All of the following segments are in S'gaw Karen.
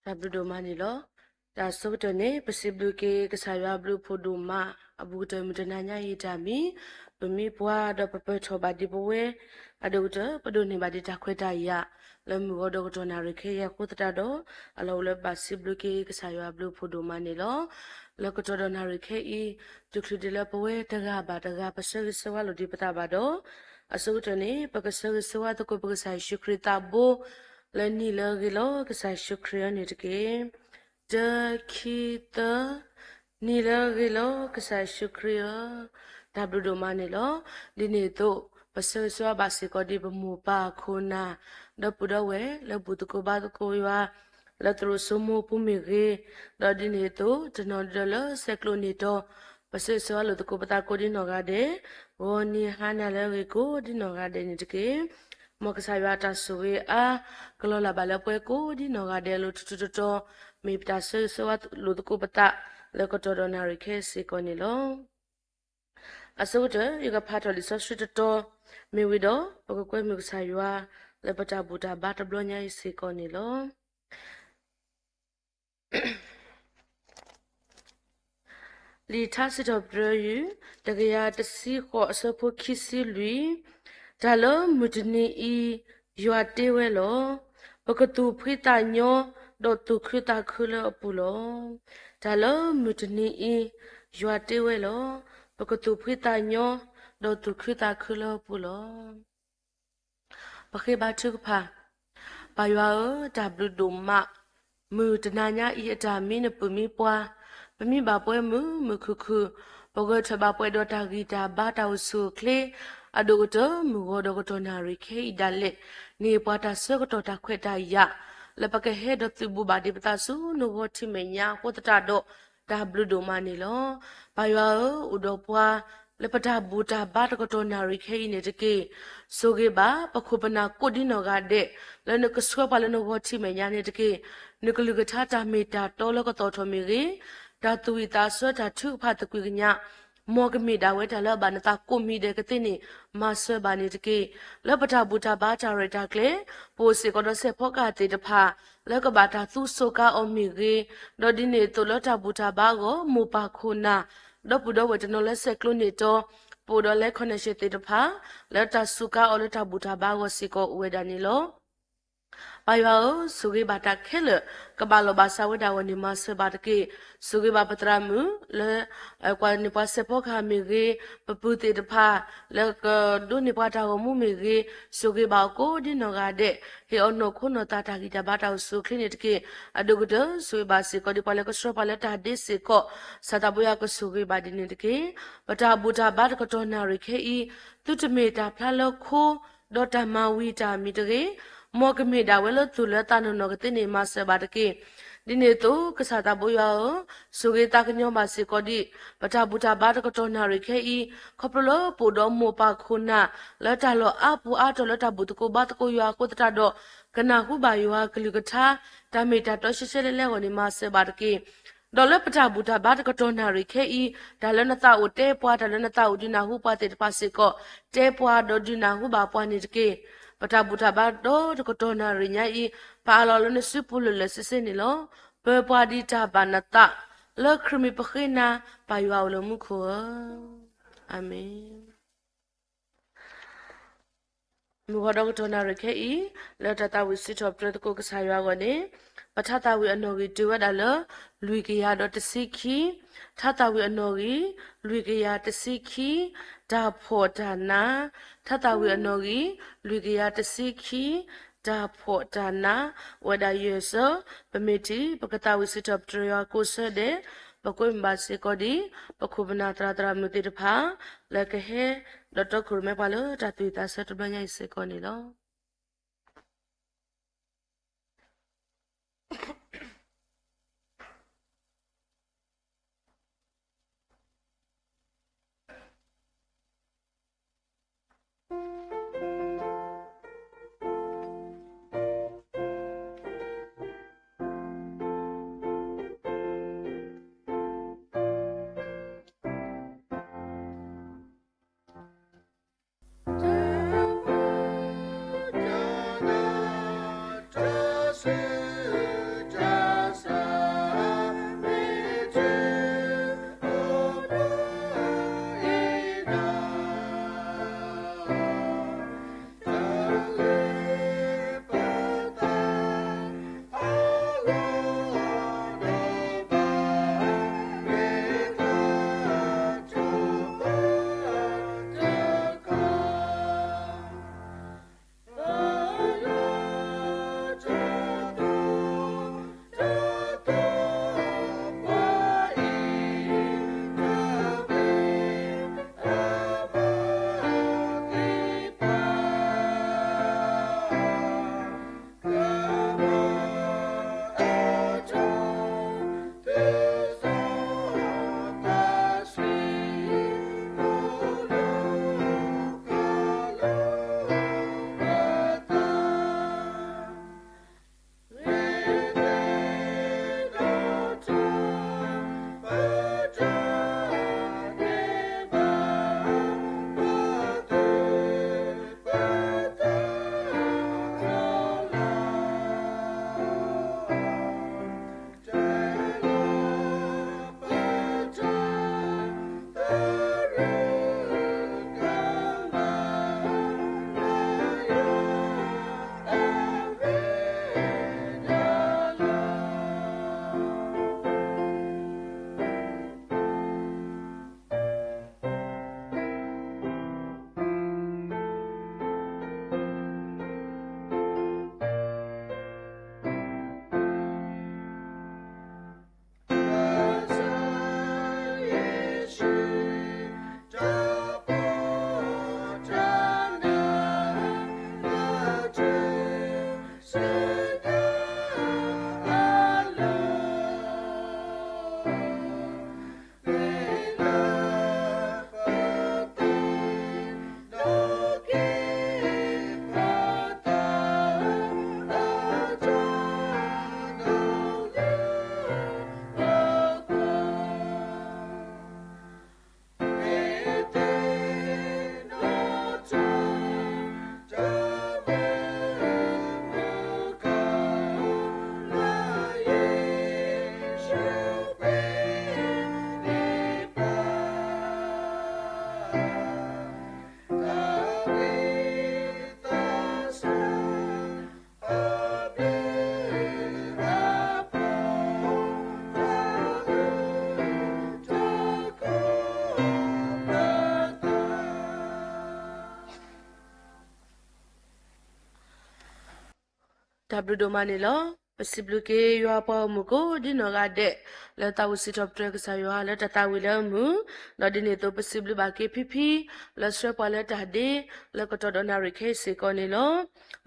တၢ်ဘျုးဒိၣ်မးန့ၣ်လီၤ. တၢ်ဆၢကတီၢ်န့ၣ် ပစံးဘျုးက့ၤကစၢ်ယွၤအဘျုးအဖှိၣ်ဒိၣ်မး အဘူးကတၢၢ်မုၢ်တနၤညါအံၤတၢ်မံၤ, ပမံပှၤဒီးပပၢၢ်ထီၣ်ဘၣ်ဒံးပဝဲ အဒိၣ်ကတၢၢ် ပဒိးန့ၢ်ဘၣ်ဒံးတၢ်ခွဲးတၢ်ယာ် လၢမုၢ်ဂီၤဒီးကတီၢ်နၣ်ရံၣ်ခဲအံၤအဃိသတးဒီး အလီၢ်အိၣ်လၢပဘၣ်စံးဘျုးက့ၤကစၢ်ယွၤအဘျုးအဖှိၣ်ဒိၣ်မးန့ၣ်လီၤ. လၢကတီၢ်ဒီးနၣ်ရံၣ်ခဲအံၤ တချုးဒံးလၢပဝဲတဂၤဘၣ်တဂၤ ပဆၢဂ့ၤဆၢဝါလိာ်ဒံးပသးဘၣ်ဒီး အဆိကတၢၢ်န့ၣ် ပကဆၢဂ့ၤဆၢဝါသကိးပကစၢ်ယ့ၣ်ၡူးခရံာ်သးဘိ လၢနံၣ်လၢအဂ့ၤလီၤ ကစၢ်ယ့ၣ်ၡူးခရံာ်အံၤန့ၣ်တက့ၢ်. တၢ ခံ သၢ, နံၣ်လၢအဂ့ၤလီၤ ကစၢ်ယ့ၣ်ၡူးခရံာ်ဧၢ, တၢ်ဘျုးဒိၣ်မးန့ၣ်လီၤ. ဒ်န့ၣ်အသိး ပဆၢဂ့ၤဆၢဝါဘၣ်စ့ၢ်ကီးဒံးပမိၢ်ပၢ်ခိၣ်နၢ် ဒီပုၢ်ဒီဝဲၢ်လၢဘူၣ်သကိးဘါသကိးယွၤ လၢသရိာ်စိမိၢ်ပူၤမ့ၢ်ဂ့ၤ, ဒီးဒ်န့ၣ်အသိး တနီၤဒၣ်လၢဆဲးကျိးန့ၢ်တီၤ ပဆၢဂ့ၤဆၢဝါလိာ်သကိးပသးကိးဒ်နီၢ်ဂၤဒဲး, ဂီၤနံၤဟါနၤလၢအဂ့ၤကိးဒ်နီၢ်ဂၤဒဲးန့ၣ်တက့ၢ်. မ်ကစၢ်ယွၤအတၢ်ဆိၣ်ဂ့ၤအါ ကလီၤလၢ်ဘၣ်လၢပှၤကိးဒ်နီၢ်ဂၤဒဲးအလိၤထူထူတီတီ, မ့ၢ်ပတၢ်ဆၢဂ့ၤဆၢဝါလိာ်သကိးပသး လၢကတီၢ်ဒီးနၣ်ရံၣ်ခဲအံၤစ့ၢ်ကီးန့ၣ်လီၤ. အဆိကတၢၢ် ယကဖးထီၣ်လံာ်စီဆှံတတီၤ မ့ၢ်ဝံၤဒီး ပကကွဲမုာ်ကစၢ်ယွၤ လၢပတၢ်ဘူၣ်တၢ်ဘါတဘျီညါအံၤစ့ၢ်ကီးန့ၣ်လီၤ. လံာ်ထါစံးထီၣ်ပတြၢၤ တကယၤတဆံဃိး အဆၢဖိခံဆံလွံၢ်, တၢ်လၢမုၢ်တနံၤအံၤ ယွၤတ့ဝဲလီၤ. ပကသူၣ်ဖှံသးညီ ဒီးသူၣ်ခုသးခုလၢအပူၤလီၤ. တၢ်လၢမုၢ်တနံၤအံၤ ယွၤတ့ဝဲလီၤ. ပကသူၣ်ဖှံသးညီ ဒီးသူၣ်ခုသးခုလၢအပူၤလီၤ. ပဃ့ဘါထုကဖၣ်, ပၢ်ယွၤဧၢ, တၢ်ဘျုးဒိၣ်မး, မုၢ်တနၤညါအံၤအတၢ်မံနပုၢ်မံပှၤ, ပမံဘၣ်ပှဲၤမုာ်မုာ်ခုၣ်ခုၣ်, ပဂဲၤထၢၣ်ဘၣ်ပှဲၤဒီးတၢ်ဂံၢ်တၢ်ဘါတၢ်အိၣ်ဆူၣ်အိၣ်ချ့, အဒိၣ်ကတၢၢ်မုၢ်ဂီၤဒီးကတီၢ်နၣ်ရံၣ်ခဲအံၤဒၣ်လဲာ်, န့ၢ်ပှၤတၢ်ဆၢကတီၢ်တၢ်ခွဲးတၢ်ယာ်, လၢပကဟဲဒီးသုးဘူးဘၣ်ဒံးပသးဆူနဂီၢ်ထံမဲာ်ညါအဃိသတးဒီး, တၢ်ဘျုးဒိၣ်မးန့ၣ်လီၤ. ပၢ်ယွၤဧၢ, အိၣ်ဒီးပှၤ လၢပတၢ်ဘူၣ်တၢ်ဘါတကတီၢ်နၣ်ရံၣ်ခဲအံၤန့ၣ်တက့ၢ်. ဆိၣ်ဂ့ၤဘၣ် ပခိၣ်ပနၢ်ကိးဒ်နီၢ်ဂၤဒဲး လၢနကဆှၢပှၤလၢနဂီၢ်ထံမဲာ်ညါန့ၣ်တက့ၢ်. နကလုၢ်ကထါတၢ်မ့ၢ်တၢ်တီလၢကသီၣ်ထီၣ်မ့ၢ်ဂ့ၤ, တၢ်သူၣ်ဝံၣ်သးဆၢတၢ်ထုကဖၣ်သကွံာ်ကညး, မ်ကမ့ၢ်ဒၣ်ဝဲတၢ်လၢအဘၣ်နသးကိးမံၤဒဲးကသ့န့ၣ် မၤစၢၤဘၣ်န့ၣ်တက့ၢ်. လၢပတၢ်ဘူၣ်တၢ်ဘါတၢ်ရဲၣ်တၢ်ကျဲၤ, ပအိၣ်စ့ၢ်ကီးဒီးစဲးဖီကဟၣ်သ့ၣ်တဖၣ် လၢကဘၣ်တၢ်သူစူးကါအီၤမ့ၢ်ဂ့ၤ, ဒီးဒ်န့ၣ်အသိးလၢတၢ်ဘူၣ်တၢ်ဘါအဂီၢ် မိၢ်ပၢ်ခိၣ်နၢ် ဒီပုၢ်ဒီဝဲၢ်တနီၤလၢဆဲးကျိးန့ၢ်တီၤ, ပအိၣ်ဒီးလၢ connection သ့ၣ်တဖၣ် လၢတၢ်စူးကါအီၤလၢတၢ်ဘူၣ်တၢ်ဘါအဂီၢ်စ့ၢ်ကီးအိၣ်ဝဲဒၣ်န့ၣ်လီၤ. ပၢ်ယွၤဧၢ, ဆိၣ်ဂ့ၤဘၣ်တၢ်ခဲလၢာ် ကဘၣ်လီၤဘၣ်စးဝဲဒၣ်အဂီၢ်န့ၣ် မၤစၢၤဘၣ်တက့ၢ်. ဆိၣ်ဂ့ၤဘၣ်ပသရၣ်မုၣ်လၢ ကွၢ်န့ၢ်ပှၤစဲးဖီကဟၣ်မ့ၢ်ဂ့ၤ, ပပုၢ်သ့ၣ်တဖၣ် လၢကဒိးန့ၢ်ပှၤတၢ်ဂီၤမူမ့ၢ်ဂ့ၤ, ဆိၣ်ဂ့ၤဘၣ်အီၤကိးဒ်နီၢ်ဂၤဒဲး, ဟ့ၣ်အီၤနီၢ်ခိနီၢ်သးတၢ်ဂံၢ်တၢ်ဘါတၢ်အိၣ်ဆူၣ်အိၣ်ချ့န့ၣ်တက့ၢ်. အဒိၣ်ကတၢၢ် ဆိၣ်ဂ့ၤဘၣ်စ့ၢ်ကီးဒ်ပှၤလၢကဆှၢပှၤလၢတၢ်ဒ့စ့ၢ်ကီး, စၢ်သးဘိယွၤကဆိၣ်ဂ့ၤဘၣ်ဒ်န့ၣ်တက့ၢ်. ပတၢ်ဘူၣ်တၢ်ဘါတကတီၢ်နၣ်ရံၣ်ခဲအံၤ, သုတမ့ၢ်တၢ်ဖျါလၢခိ ဒီးတၢ်မၤဝံၤတၢ်မံၤတဂ့ၤ, မ်ကမ့ၢ်ဒၣ်ဝဲလၢသူၣ်လၢသးနီၢ်နီၢ်ကသ့န့ၣ် မၤစၢၤဘၣ်တက့ၢ်. ဒ်န့ၣ်အသိး ကစၢ်သးဘိယွၤဧၢ, ဆိၣ်ဂ့ၤသးကညီၤဘၣ်စ့ၢ်ကီးဒံး ပတၢ်ဘူၣ်တၢ်ဘါတကတီၢ်နၣ်ရံၣ်ခဲအံၤ, ခီဖျိလၢပအိၣ်ဒီးမိၢ်ပၢ်ခိၣ်နၢ် လၢတၢ်လီၢ်အါပူၤအါတီၤလၢတၢ်ဘူၣ်သကိးဘါသကိးယွၤအဃိသတးဒီး, ကနၢ်ဟူဘၣ်ယွၤကလုၢ်ကထါ တၢ်မ့ၢ်တၢ်တီရှဲရှဲလဲၣ်လဲၣ်အဂီၢ်န့ၣ် မၤစၢၤဘၣ်တက့ၢ်. ဒီးလၢပတၢ်ဘူၣ်တၢ်ဘါတကတီၢ်နၣ်ရံၣ်ခဲအံၤ, တၢ်လၢနသးအိၣ်တဲပှၤ, တၢ်လၢနသးအိၣ်ဒုးနၢ်ဟူပှၤသ့ၣ်တဖၣ်စ့ၢ်ကီး, တဲပှၤဒီးဒုးနၢ်ဟူဘၣ်ပှၤန့ၣ်တက့ၢ်. ပတၢ်ဘူၣ်တၢ်ဘါဒီတကတီၢ်နၣ်ရံၣ်ညါအံၤ, ပအးလီၤလၢနစုပူၤလၢာ်လၢာ်ဆ့ဆ့န့ၣ်လီၤ. ပၢပှၤဒ်တၢ်ဘၣ်နသး, လၢခရံာ်မံၤပဃ့နၤ, ပၢ်ယွၤအိၣ်လၢမူခိၣ်ဧၢ, အၤမ့ၣ်. မုၢ်ဂီၤဒီးကတီၢ်နၣ်ရံၣ်ခဲအံၤ, လၢတၢ်သးဝံၣ်စံးထီၣ်ပတြၢၤသကိးကစၢ်ယွၤအဂီၢ်န့ၣ်, ပထါသးဝံၣ်အနီၣ်ဂံၢ်တုၤဝဲဒၣ်လၢ လွံၢ်ကယၤဒီးတဆံခံ, ထါသးဝံၣ်အနီၣ်ဂံၢ် လွံၢ်ကယၤတဆံခံ, တၢ်ဖှီၣ်တၢ်နး, ထါသးဝံၣ်အနီၣ်ဂံၢ် လွံၢ်ကယၤတဆံခံ, တၢ်ဖှီၣ်တၢ်နး, အိၣ်ဝဲဒၣ်ယဲၢ်ဆၢ, ပမ့ၢ်ထံၣ် ပကသးဝံၣ်စံးထီၣ်ပတြၢၤယွၤကိးဆၢဒဲး, ပကွဲမုာ်ဘၣ်စ့ၢ်ကီးဒ် ပခိၣ်ပနၢ်သရၣ်သရၣ်မုၣ်သ့ၣ်တဖၣ် လၢကဟဲ ဒီးတီခိၣ်ရိၣ်မဲပှၤလၢတၢ်သူၣ်ဝံၣ်သးဆၢတဘျီညါအံၤစ့ၢ်ကီးန့ၣ်လီၤ. တၢ်ဘျုးဒိၣ်မးန့ၣ်လီၤ. ပစံးဘျုးက့ၤယွၤပှၤဂီၢ်မုၢ်ကိးဒ်နီၢ်ဂၤဒဲး လၢသးဝံၣ်စံးထီၣ်ပတြၢၤကစၢ်ယွၤလၢတၢ်သးဝံၣ်လၢအမုာ်, ဒီးဒ်န့ၣ်အသိးပစံးဘျုးဘၣ်က့ၤဖံဖံ လၢဆှၢပှၤလၢတၢ်ဒ့ လၢကတီၢ်ဒီးနၣ်ရံၣ်ခဲအံၤစ့ၢ်ကီးန့ၣ်လီၤ.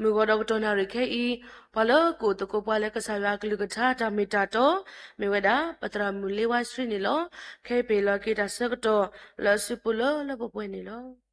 မုၢ်ဂီၤဒီးကတီၢ်နၣ်ရံၣ်ခဲအံၤ ပှၤလၢကအိၣ်သကိးပှၤလၢကစၢ်ယွၤအကလုၢ်ကထါတၢ်မ့ၢ်တၢ်တီ မ့ၢ်ဝဲဒၣ် ပသရၣ်မုၣ်လ့ဝါဆှံန့ၣ်လီၤ. ခဲအံၤပဟ့ၣ်လီၤက့ၤတၢ်ဆၢကတီၢ်လၢအစုပူၤလၢလၢပှဲၤပှဲၤန့ၣ်လီၤ.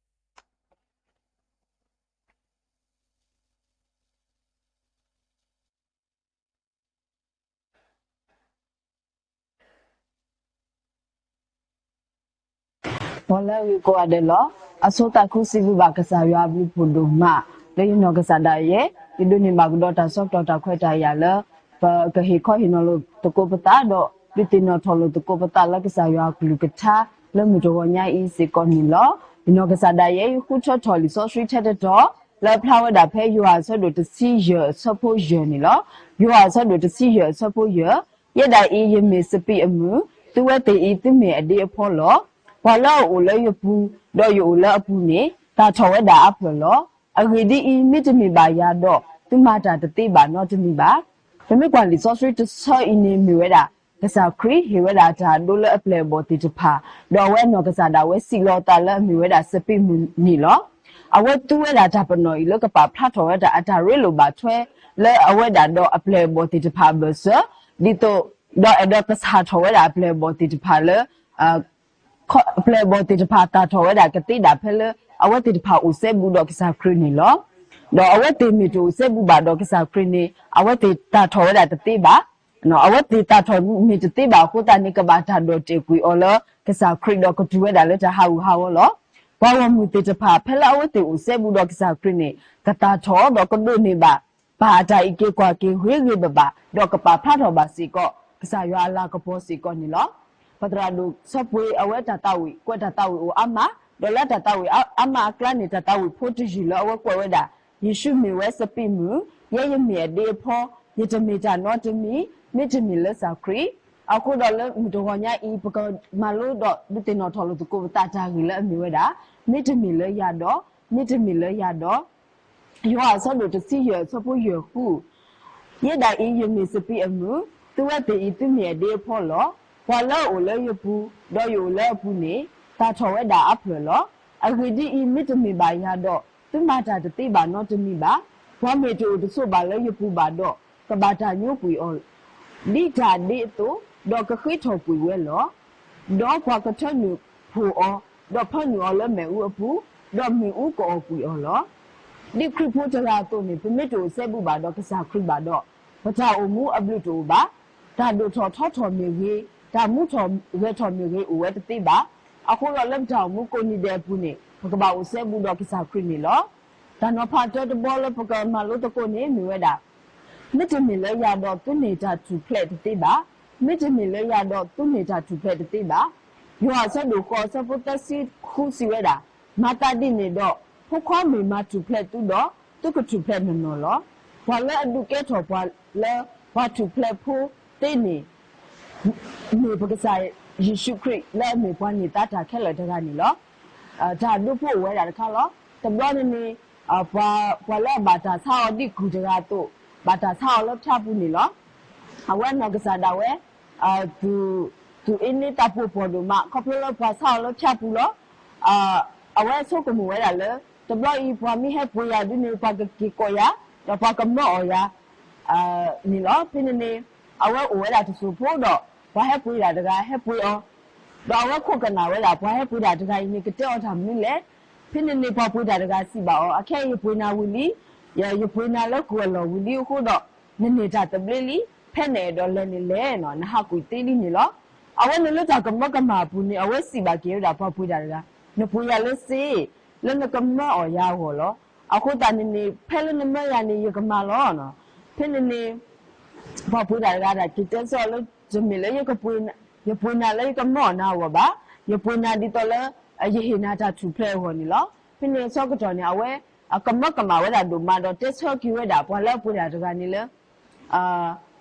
ပှၤလၢအဂ့ၤကိးဂၤဒဲးလီၤ. အဆိသးခုစံးဘျုးဘၣ်ကစၢ်ယွၤအဘျုးဖှိၣ်ဒိၣ်မး လၢယနီၢ်ကစၢ်ဒၣ်ယဲ ယဒိးန့ၢ်ဘၣ်ကဒီးတၢ်ဆၢကတီၢ်တၢ်ခွဲးတၢ်ယာ်လၢ ပကဟ့ၣ်ခီဟ့ၣ်နီၤလိာ်သကိးပသးဒီး ဒုးသ့ၣ်နီၣ်ထီၣ်လိာ်သကိးပသးလၢကစၢ်ယွၤအကလုၢ်ကထါ လၢမုၢ်တဂီၤညါအံၤစ့ၢ်ကီးန့ၣ်လီၤ. ယနီၢ်ကစၢ်ဒၣ်ယဲ ယဃုထၢထီၣ်လံာ်စီဆှံထဲတတီၤ လၢအဖျါဝဲဒၣ်ဖဲယိၤဟၣ်အဆၢဒိၣ်တဆံယဲၢ်အဆၢဖိယဲၢ်န့ၣ်လီၤ. ယိၤဟၣ်အဆၢဒိၣ်တဆံယဲၢ်အဆၢဖိယဲၢ်, ယဲဒၣ်အံၤ ယမ့ၢ်စပံးအမုၢ်, သုဝဲသ့ၣ်အံၤ သုမ့ၢ်အဒ့အဖီလီၤ. ပှၤလၢအအိၣ်လၢယပူၤ, ဒီးယအိၣ်လၢအပူၤန့ၣ် သၣ်ထီၣ်ဝဲဒၣ်အါဖျၢၣ်လီၤ. အဂ့ၢ်ဒ်အံၤ, မ့တမ့ၢ်ဘၣ်ယၤဒီး သုမၤတၢ်တသ့ဘၣ်နီတမံၤဘၣ်. ပမ့ၢ်ကွၢ်လံာ်စီဆှံတဆၢအံၤန့ၣ် မ့ၢ်ဝဲဒၣ် ကစၢ်ခရံာ်ဟ့ၣ်ဝဲဒၣ်တၢ်ဒိလၢအပျဲၢ်အဘီၣ်သ့ၣ်တဖၣ်, ဒီးအဝဲနီၢ်ကစၢ်ဒၣ်ဝဲစံးလီၤအသးလၢအမ့ၢ်ဝဲဒၣ်စပံးမုၢ်န့ၣ်လီၤ. အဝဲသူဝဲဒၣ်တၢ်ပနီၣ်အံၤလၢကပာ်ဖျါထီၣ်ဝဲဒၣ်အတၢ်ရ့လိာ်ဘၣ်ထွဲ လၢအဝဲဒၣ်ဒီးအပျဲၢ်အဘီၣ်သ့ၣ်တဖၣ်အဘၢၣ်စၢၤ, ဒ်သိး ဒီးအဲၣ်ဒိးကဆၣ်ထီၣ်ဝဲဒၣ်အပျဲၢ်အဘီၣ်သ့ၣ်တဖၣ်လၢ အပျဲၢ်အဘီၣ်သ့ၣ်တဖၣ်သၣ်ထီၣ်ဝဲဒၣ်ကသ့ဒၣ်ဖဲလၢ အဝဲသ့ၣ်တဖၣ်အိၣ်စဲဘူးဒီးကစၢ်ခရံာ်န့ၣ်လီၤ. ဒီးအဝဲသ့ၣ်မ့ၢ်တအိၣ်စဲဘူးဘၣ်ဒီးကစၢ်ခရံာ်န့ၣ် အဝဲသ့ၣ်သၣ်ထီၣ်ဝဲဒၣ်တသ့ဘၣ်. အဝဲသ့ၣ်သၣ်ထီၣ်မ့ၢ်တသ့ဘၣ်အဃိသတးန့ၣ် ကဘၣ်တၢ်ဒီၣ်တဲာ်ကွံာ်အီၤလၢကစၢ်ခရံာ်ဒီးကတုၤဝဲဒၣ်လၢတၢ်ဟးဂူာ်ဟးဂီၤလီၤ. ပှၤဂီၢ်မုၢ်သ့ၣ်တဖၣ် ဖဲလၢအဝဲသ့ၣ်အိၣ်စဲဘူးဒီးကစၢ်ခရံာ်န့ၣ် ကသၣ်ထီၣ်ဒီးကဒိးန့ၢ်ဘၣ် ပၢ်အတၢ်အံးက့ၤကွၢ်က့ၤဂ့ၤဂ့ၤဘၣ်ဘၣ် ဒီးကပာ်ဖျါထီၣ်ဘၣ်စ့ၢ်ကီး ကစၢ်ယွၤအလၤကပီၤစ့ၢ်ကီးန့ၣ်လီၤ. ပသရၣ်ဒိၣ်စီၤပှ့ၤအဝဲတၢ်သးဝံၣ် ကွဲးတၢ်သးဝံၣ်အိၣ်အါမး, ဒီးလၢတၢ်သးဝံၣ်အါမးအကျါန့ၣ် တၢ်သးဝံၣ်ဖိတယုၢ်လၢအဝဲကွဲးဝဲဒၣ် ယ့ၣ်ၡူးမ့ၢ်ဝဲစပံးမုၢ်, ယဲယမ့ၢ်အဒ့အဖီ, ယတမ့ၢ်တၢ်နီတမံၤ မ့တမ့ၢ်လၢကစၢ်ခရံာ်. အဃိဒီးလၢမုၢ်တဂီၤညါအံၤ ပကမၤလိဒီးဒုးသ့ၣ်နီၣ်ထီၣ်လိာ်သကိးပသးတၢ်ဂ့ၢ်လၢအမ့ၢ်ဝဲဒၣ် မ့တမ့ၢ်လၢယၤဒီး, မ့တမ့ၢ်လၢယၤဒီး ယိၤဟၣ်အဆၢဒိၣ်တဆံယဲၢ်အဆၢဖိယဲၢ်ဃု, ယဲဒၣ်အံၤ ယမ့ၢ်စပံးအမုၢ်, သုဝဲသ့ၣ်အံၤ သုမ့ၢ်အဒ့အဖီလီၤ. ပှၤလၢအအိၣ်လၢယပူၤ, ဒီးယအိၣ်လၢအပူၤန့ၣ် သၣ်ထီၣ်ဝဲဒၣ်အါဖျၢၣ်လီၤ. အဂ့ၢ်ဒ်အံၤ, မ့တမ့ၢ်ဘၣ်ယၤဒီး သုမၤတၢ်တသ့ဘၣ်နီတမံၤဘၣ်. ပှၤမ့ၢ်တအိၣ်တဆိးဘၣ်လၢယပူၤဘၣ်ဒီး, ကဘၣ်တၢ်ညိကွံာ်အီၤ ဒ်တၢ်အဒ့အသိး, ဒီးကဃ့ထီၣ်ကွံာ်ဝဲလီၤ. ဒီးပှၤကထၢနုာ်ဖှိၣ်အီၤ, ဒီးဖၢနုာ်အီၤလၢမ့ၣ်အူအပူၤ, ဒီးမ့ၣ်အူကအီၣ်ကွံာ်အီၤလီၤ. ဒ်ခရံာ်ဖိတဂၤအသိးန့ၣ် ပမ့ၢ်တအိၣ်စဲဘူးဘၣ်ဒီးကစၢ်ခရံာ်ဘၣ်ဒီး, ပတၢ်အိၣ်မူအဘျုးတအိၣ်ဘၣ်. တၢ်ဒိၣ်ထီၣ်ထီထီၣ်မ့ၢ်ဂ့ၤ, တၢ်မူထီၣ်ဂဲၤထီၣ်မ့ၢ်ဂ့ၤ အိၣ်ဝဲတသ့ဘၣ်. အဃိဒီးလၢပတၢ်အိၣ်မူကိးနံၤဒဲးအပူၤန့ၣ် ပကဘၣ်အိၣ်စဲဘူးဒီးကစၢ်ခရံာ်န့ၣ်လီၤ. တၢ်နီၤဖးတၢတဘီလၢပကမၤလိသကိးန့ၣ်မ့ၢ်ဝဲဒၣ် မ့တမ့ၢ်လၢယၤဒီးသုန့ၢ်တၢ်ထူၣ်ဖျဲးတသ့ဘၣ်. မ့တမ့ၢ်လၢယၤဒီးသုန့ၢ်တၢ်ထူၣ်ဖျဲးတသ့ဘၣ်. ယိၤဟၣ်အဆၢဒိၣ်ဃိးအဆၢဖိသၢဆံဃုစံးဝဲဒၣ်, မၤသးဒ်န့ၣ်ဒီး, ဖိခွါမ့ၢ်မၤထူၣ်ဖျဲးသုဒီး, သုကထူၣ်ဖျဲးနီၢ်နီၢ်လီၤ. ပှၤလၢအဒုးကဲထီၣ်ပှၤလၢပှၤထူၣ်ဖျဲးဖိသ့န့ၣ် မ့ၢ်ပကစၢ်ယ့ၣ်ၡူးခရံာ်လၢအမ့ၢ်ပှၤန့ၢ်သါတၢ်ခဲလၢာ်တဂၤန့ၣ်လီၤ. တၢ်ဒိဖိအိၣ်ဝဲဒၣ်တခါလီၤ. တဘျီန့ၣ်န့ၣ် ပှၤလၢအဘၣ်တၢ်ဆါအီၤဒ်ကုၢ်တဂၤအသိး, ဘၣ်တၢ်ဆါအီၤလၢဖၠါပူၤန့ၣ်လီၤ. အဝဲနီၢ်ကစၢ်ဒၣ်ဝဲ သူၣ်အ့န့သးပှိၢ်ပှီၢ်ဒိၣ်မး ခီဖျိလၢပှၤဆါအီၤလၢဖၠါပူၤလီၤ. အဝဲဆိကမိၣ်ဝဲဒၣ်လၢ တဘျီအံၤပှၤမ့ၢ်ဟဲပှ့ၤယၤဒုန့ၣ် ပှၤကက့ၤကိးယၤ, ဒီးပှၤကမၢအီၣ်ယၤ န့ၣ်လီၤ. ဖဲန့ၣ်န့ၣ် အဝဲအိၣ်ဝဲဒၣ်တစိၢ်ဖိဒီး ပှၤဟဲပှ့ၤတၢ်တဂၤဟဲပှ့ၤအီၤ, ဒီးအဝဲခိးကနၣ်ဝဲဒၣ် ပှၤဟဲပှ့ၤတၢ်တဂၤအံၤန့ၣ် ကတဲအီၤတၢ်မနုၤလဲၣ်. ဖဲန့ၣ်န့ၣ် ပှၤပှ့ၤတၢ်တဂၤစံးဘၣ်အီၤ, အခဲအံၤယပှ့ၤနၤဝံၤလံ, ယပှ့ၤနၤလၢကုၢ်အလီၢ်ဝံၤလံအဃိဒီး နန့ၢ်တၢ်သဘျ့လံ, ဖဲနအဲၣ်ဒိးလဲၤန့ၣ်လဲၤနီၤ, နဟးကွံာ်သ့လံန့ၣ်လီၤ. အဝဲန့ၣ်လၢတၢ်ကမၢကမၣ်အပူၤန့ၣ် အဝဲစံးဘၣ်က့ၤဝဲဒၣ်ပှၤပှ့ၤတၢ်တဂၤ, နပှ့ၤယၤလၢစ့, လၢနကမၢအီၣ်ယၤအဂီၢ်လီၤ. အဃိသတးန့ၣ်န့ၣ် ဖဲလၢနမၢယၤန့ၣ် ယကမၤလီၤ. ဖဲန့ၣ်န့ၣ် ပှၤပှ့ၤတၢ်တဂၤဒၣ်က့ၤတဲဆၢအီၤလၢ တမ့ၢ်လၢ ယပှ့ၤနၤလၢယကမၢအီၣ်နၤအဂီၢ်ဘၣ်, ယပှ့ၤနၤဒ်သိးလၢ ယဟ့ၣ်နၤတၢ်ထူၣ်ဖျဲးအဂီၢ်န့ၣ်လီၤ. ဖဲန့ၣ်အဆၢကတီၢ်န့ၣ် အဝဲအကမၢကမၣ်ဝဲဒၣ်ဒိၣ်မးဒီး တဲဆၢက့ၤဝဲဒၣ်ပှၤလၢအပှ့ၤတၢ်တဂၤန့ၣ်လၢ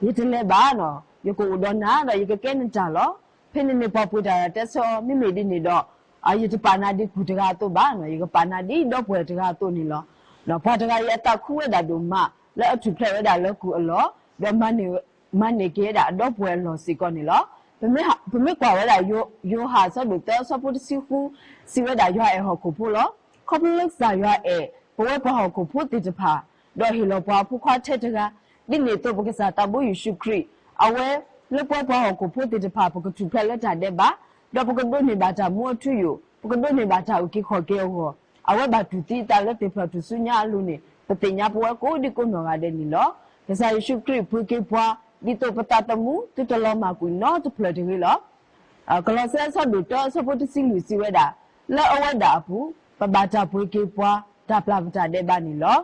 ယတလဲၤဘၣ်နီၤ, ယကအိၣ်ဒီးနၤဒီးယကကဲနတၢ်လီၤ. ဖဲန့ၣ်န့ၣ် ပှၤပှ့ၤတၢ်တဂၤတဲဆၢအီၤ, မ့မ့ၢ်ဒ်န့ၣ်ဒီး ယတပာ်နၤဒ်ကုၢ်တဂၤအသိးဘၣ်နီၤ, ယကပာ်နၤဒ်ဒီပုၢ်ဝဲၢ်တဂၤအသိးန့ၣ်လီၤ. ပှၤတဂၤအံၤအသးခုဝဲဒၣ်ဒိၣ်မး လၢအထူၣ်ဖျဲးဝဲဒၣ်လၢကူၣ်အလီၢ်, ဒီးမၤန့ၢ်က့ၤဝဲဒၣ်အဒီပုၢ်ဝဲၢ်အလီၢ်စ့ၢ်ကီးန့ၣ်လီၤ. ပမ့ၢ်ကွၢ်ဝဲဒၣ် ယိၤဟၣ်အဆၢဒိၣ်သၢအဆၢဖိတဆံဃု စံးဝဲဒၣ်ယွၤအဲၣ်ဟီၣ်ခိၣ်ဖိလီၤ. ခီဖျိလၢကစၢ်ယွၤအဲၣ် ပဝဲပှၤဟီၣ်ခိၣ်ဖိသ့ၣ်တဖၣ်, ဒီးဟ့ၣ်လီၤပှၤအဖိခွါထဲတဂၤ, ဒ်န့ၣ်အသိးပကစၢ်သးဘိယ့ၣ်ၡူးခရံာ်, အဝဲလၢပဝဲပှၤဟီၣ်ခိၣ်ဖိသ့ၣ်တဖၣ် ပကထူၣ်ဖျဲးလၢတၢ်ဒဲးဘး, ဒီးပကဒိးန့ၢ်ဘၣ်တၢ်မူအထူအယိာ်, ပကဒိးန့ၢ်ဘၣ်တၢ်အုၣ်က့ၤခီၣ်က့ၤအဂီၢ်, အဝဲဘၣ်တူၢ်သံအသးလၢသ့ၣ်ဖျၢၣ်ထူၣ်စုညါအလိၤန့ၣ် ပသ့ၣ်ညါပဝဲကိးဒံကိးနီၢ်ဂၤဒဲးန့ၣ်လီၤ. ကစၢ်ယ့ၣ်ၡူးခရံာ်ပှ့ၤက့ၤပှၤ ဒ်သိးပသးသမူ သုတလီၤမၢ်ကွံာ်နီတဖျၢၣ်တဂ့ၤလီၤ. ကလီးစဲအဆၢဒိၣ်တၢအဆၢဖိတဆံလွံၢ်စံးဝဲဒၣ်, လၢအဝဲဒၣ်အပူၤ ပဘၣ်တၢ်ပှ့ၤက့ၤပှၤ တၢ်ပျၢ်ပတၢ်ဒဲးဘးန့ၣ်လီၤ.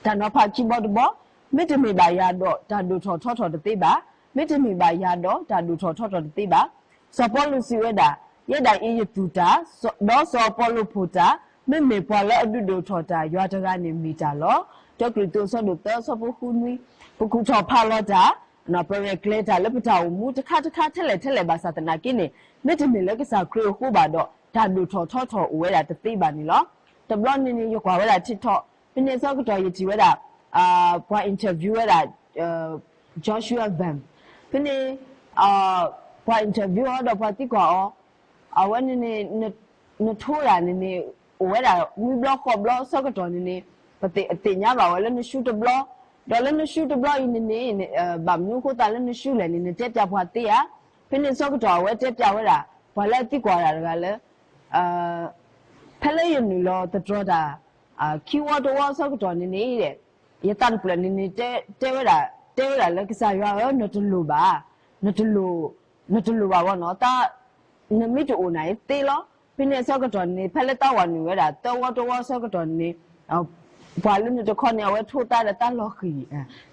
တၢ်နီၤဖးခံဘီတဘီ, မ့တမ့ၢ်ဘၣ်ယၤဒီး တၢ်ဒိၣ်ထီၣ်ထီထီၣ်တသ့ဘၣ်. မ့တမ့ၢ်ဘၣ်ယၤဒီး တၢ်ဒိၣ်ထီၣ်ထီထီၣ်တသ့ဘၣ်. စီၤပီလူးစံးဝဲဒၣ်, ယဲဒၣ်အံၤယသူၣ်တၢ်, ဒီးစီၤအပီလိဖိၣ်တၢ်, မ့မ့ၢ်ပှၤလၢအဒုးဒိၣ်ထီၣ်တၢ် ယွၤတဂၤန့ၣ်မ့ၢ်တၢ်လီၤ. တၢကရံၣ်သူးအဆၢဒိၣ်သၢအဆၢဖိဃုနွံ, ပကူၣ်ထီၣ်ဖးလီၤတၢ်, ပရဲၣ်ကျဲၤတၢ်လၢပတၢ်အိၣ်မူတခါတခါထဲလဲၣ်ထဲလဲၣ်ဘၣ်ဆၣ်သနာ်က့န့ၣ်, မ့တမ့ၢ်လၢကစၢ်ခရံာ်အဃိဘၣ်ဒီး တၢ်ဒိၣ်ထီၣ်ထီထီၣ်အိၣ်ဝဲဒၣ်တသ့ဘၣ်န့ၣ်လီၤ. တဘျီန့ၣ်န့ၣ် ယကွၢ်ဝဲဒၣ် TikTok, ဖဲန့ၣ်အဆၢကတီၢ်ယထံၣ်ဝဲဒၣ် ပှၤ interview ဝဲဒၣ် Joshua Vine, ဖဲန့ၣ် ပှၤ interview အီၤဒီးပှၤသံကွၢ်အီၤ, အဝဲန့ၣ်န့ၣ် နထိတၢ်န့ၣ်န့ၣ် အိၣ်ဝဲဒၣ်နွံဘျီဃိးဘျီအဆၢကတီၢ်န့ၣ်န့ၣ်, ပသ့ၣ်ညါဘၣ်ဝဲလၢနရှုံးတဘျီ, ဒီးလၢနရှုံးတဘျီအံၤန့ၣ်န့ၣ် ဘၣ်မနုၤအဃိသတးလၢနရှုံးလဲၣ်န့ၣ် နတဲပၠးပှၤသ့ဧါ. ဖဲန့ၣ်အဆၢကတီၢ်အဝဲတဲပၠးဝဲဒၣ် ပှၤလၢအသံကွၢ်တၢ်တဂၤလၢ ဖဲလၢယနုာ်လီၤသတြီၤတၢ် ခံဝီတဝီအဆၢကတီၢ်န့ၣ်န့ၣ်, ယသးတဖျၢၣ်န့ၣ်န့ၣ် တဲဝဲဒၣ်, တဲဝဲဒၣ်လၢကစၢ်ယွၤဧၢ နတလိၣ်ဘၣ်, နတလိၣ်ဘၣ်ဘၣ်နီၤ, နမ့ၢ်တအိၣ်နၤအံၤသ့လီၤ. ဖဲန့ၣ်အဆၢကတီၢ်န့ၣ် ဖဲလၢတၢ်ဝဲနုာ်ဝဲဒၣ် သၢဝီတဝီအဆၢကတီၢ်န့ၣ် ပှၤလၢနတခီန့ၣ် အဝဲထိသးဒီးတၢ်လီၤဃံၤ,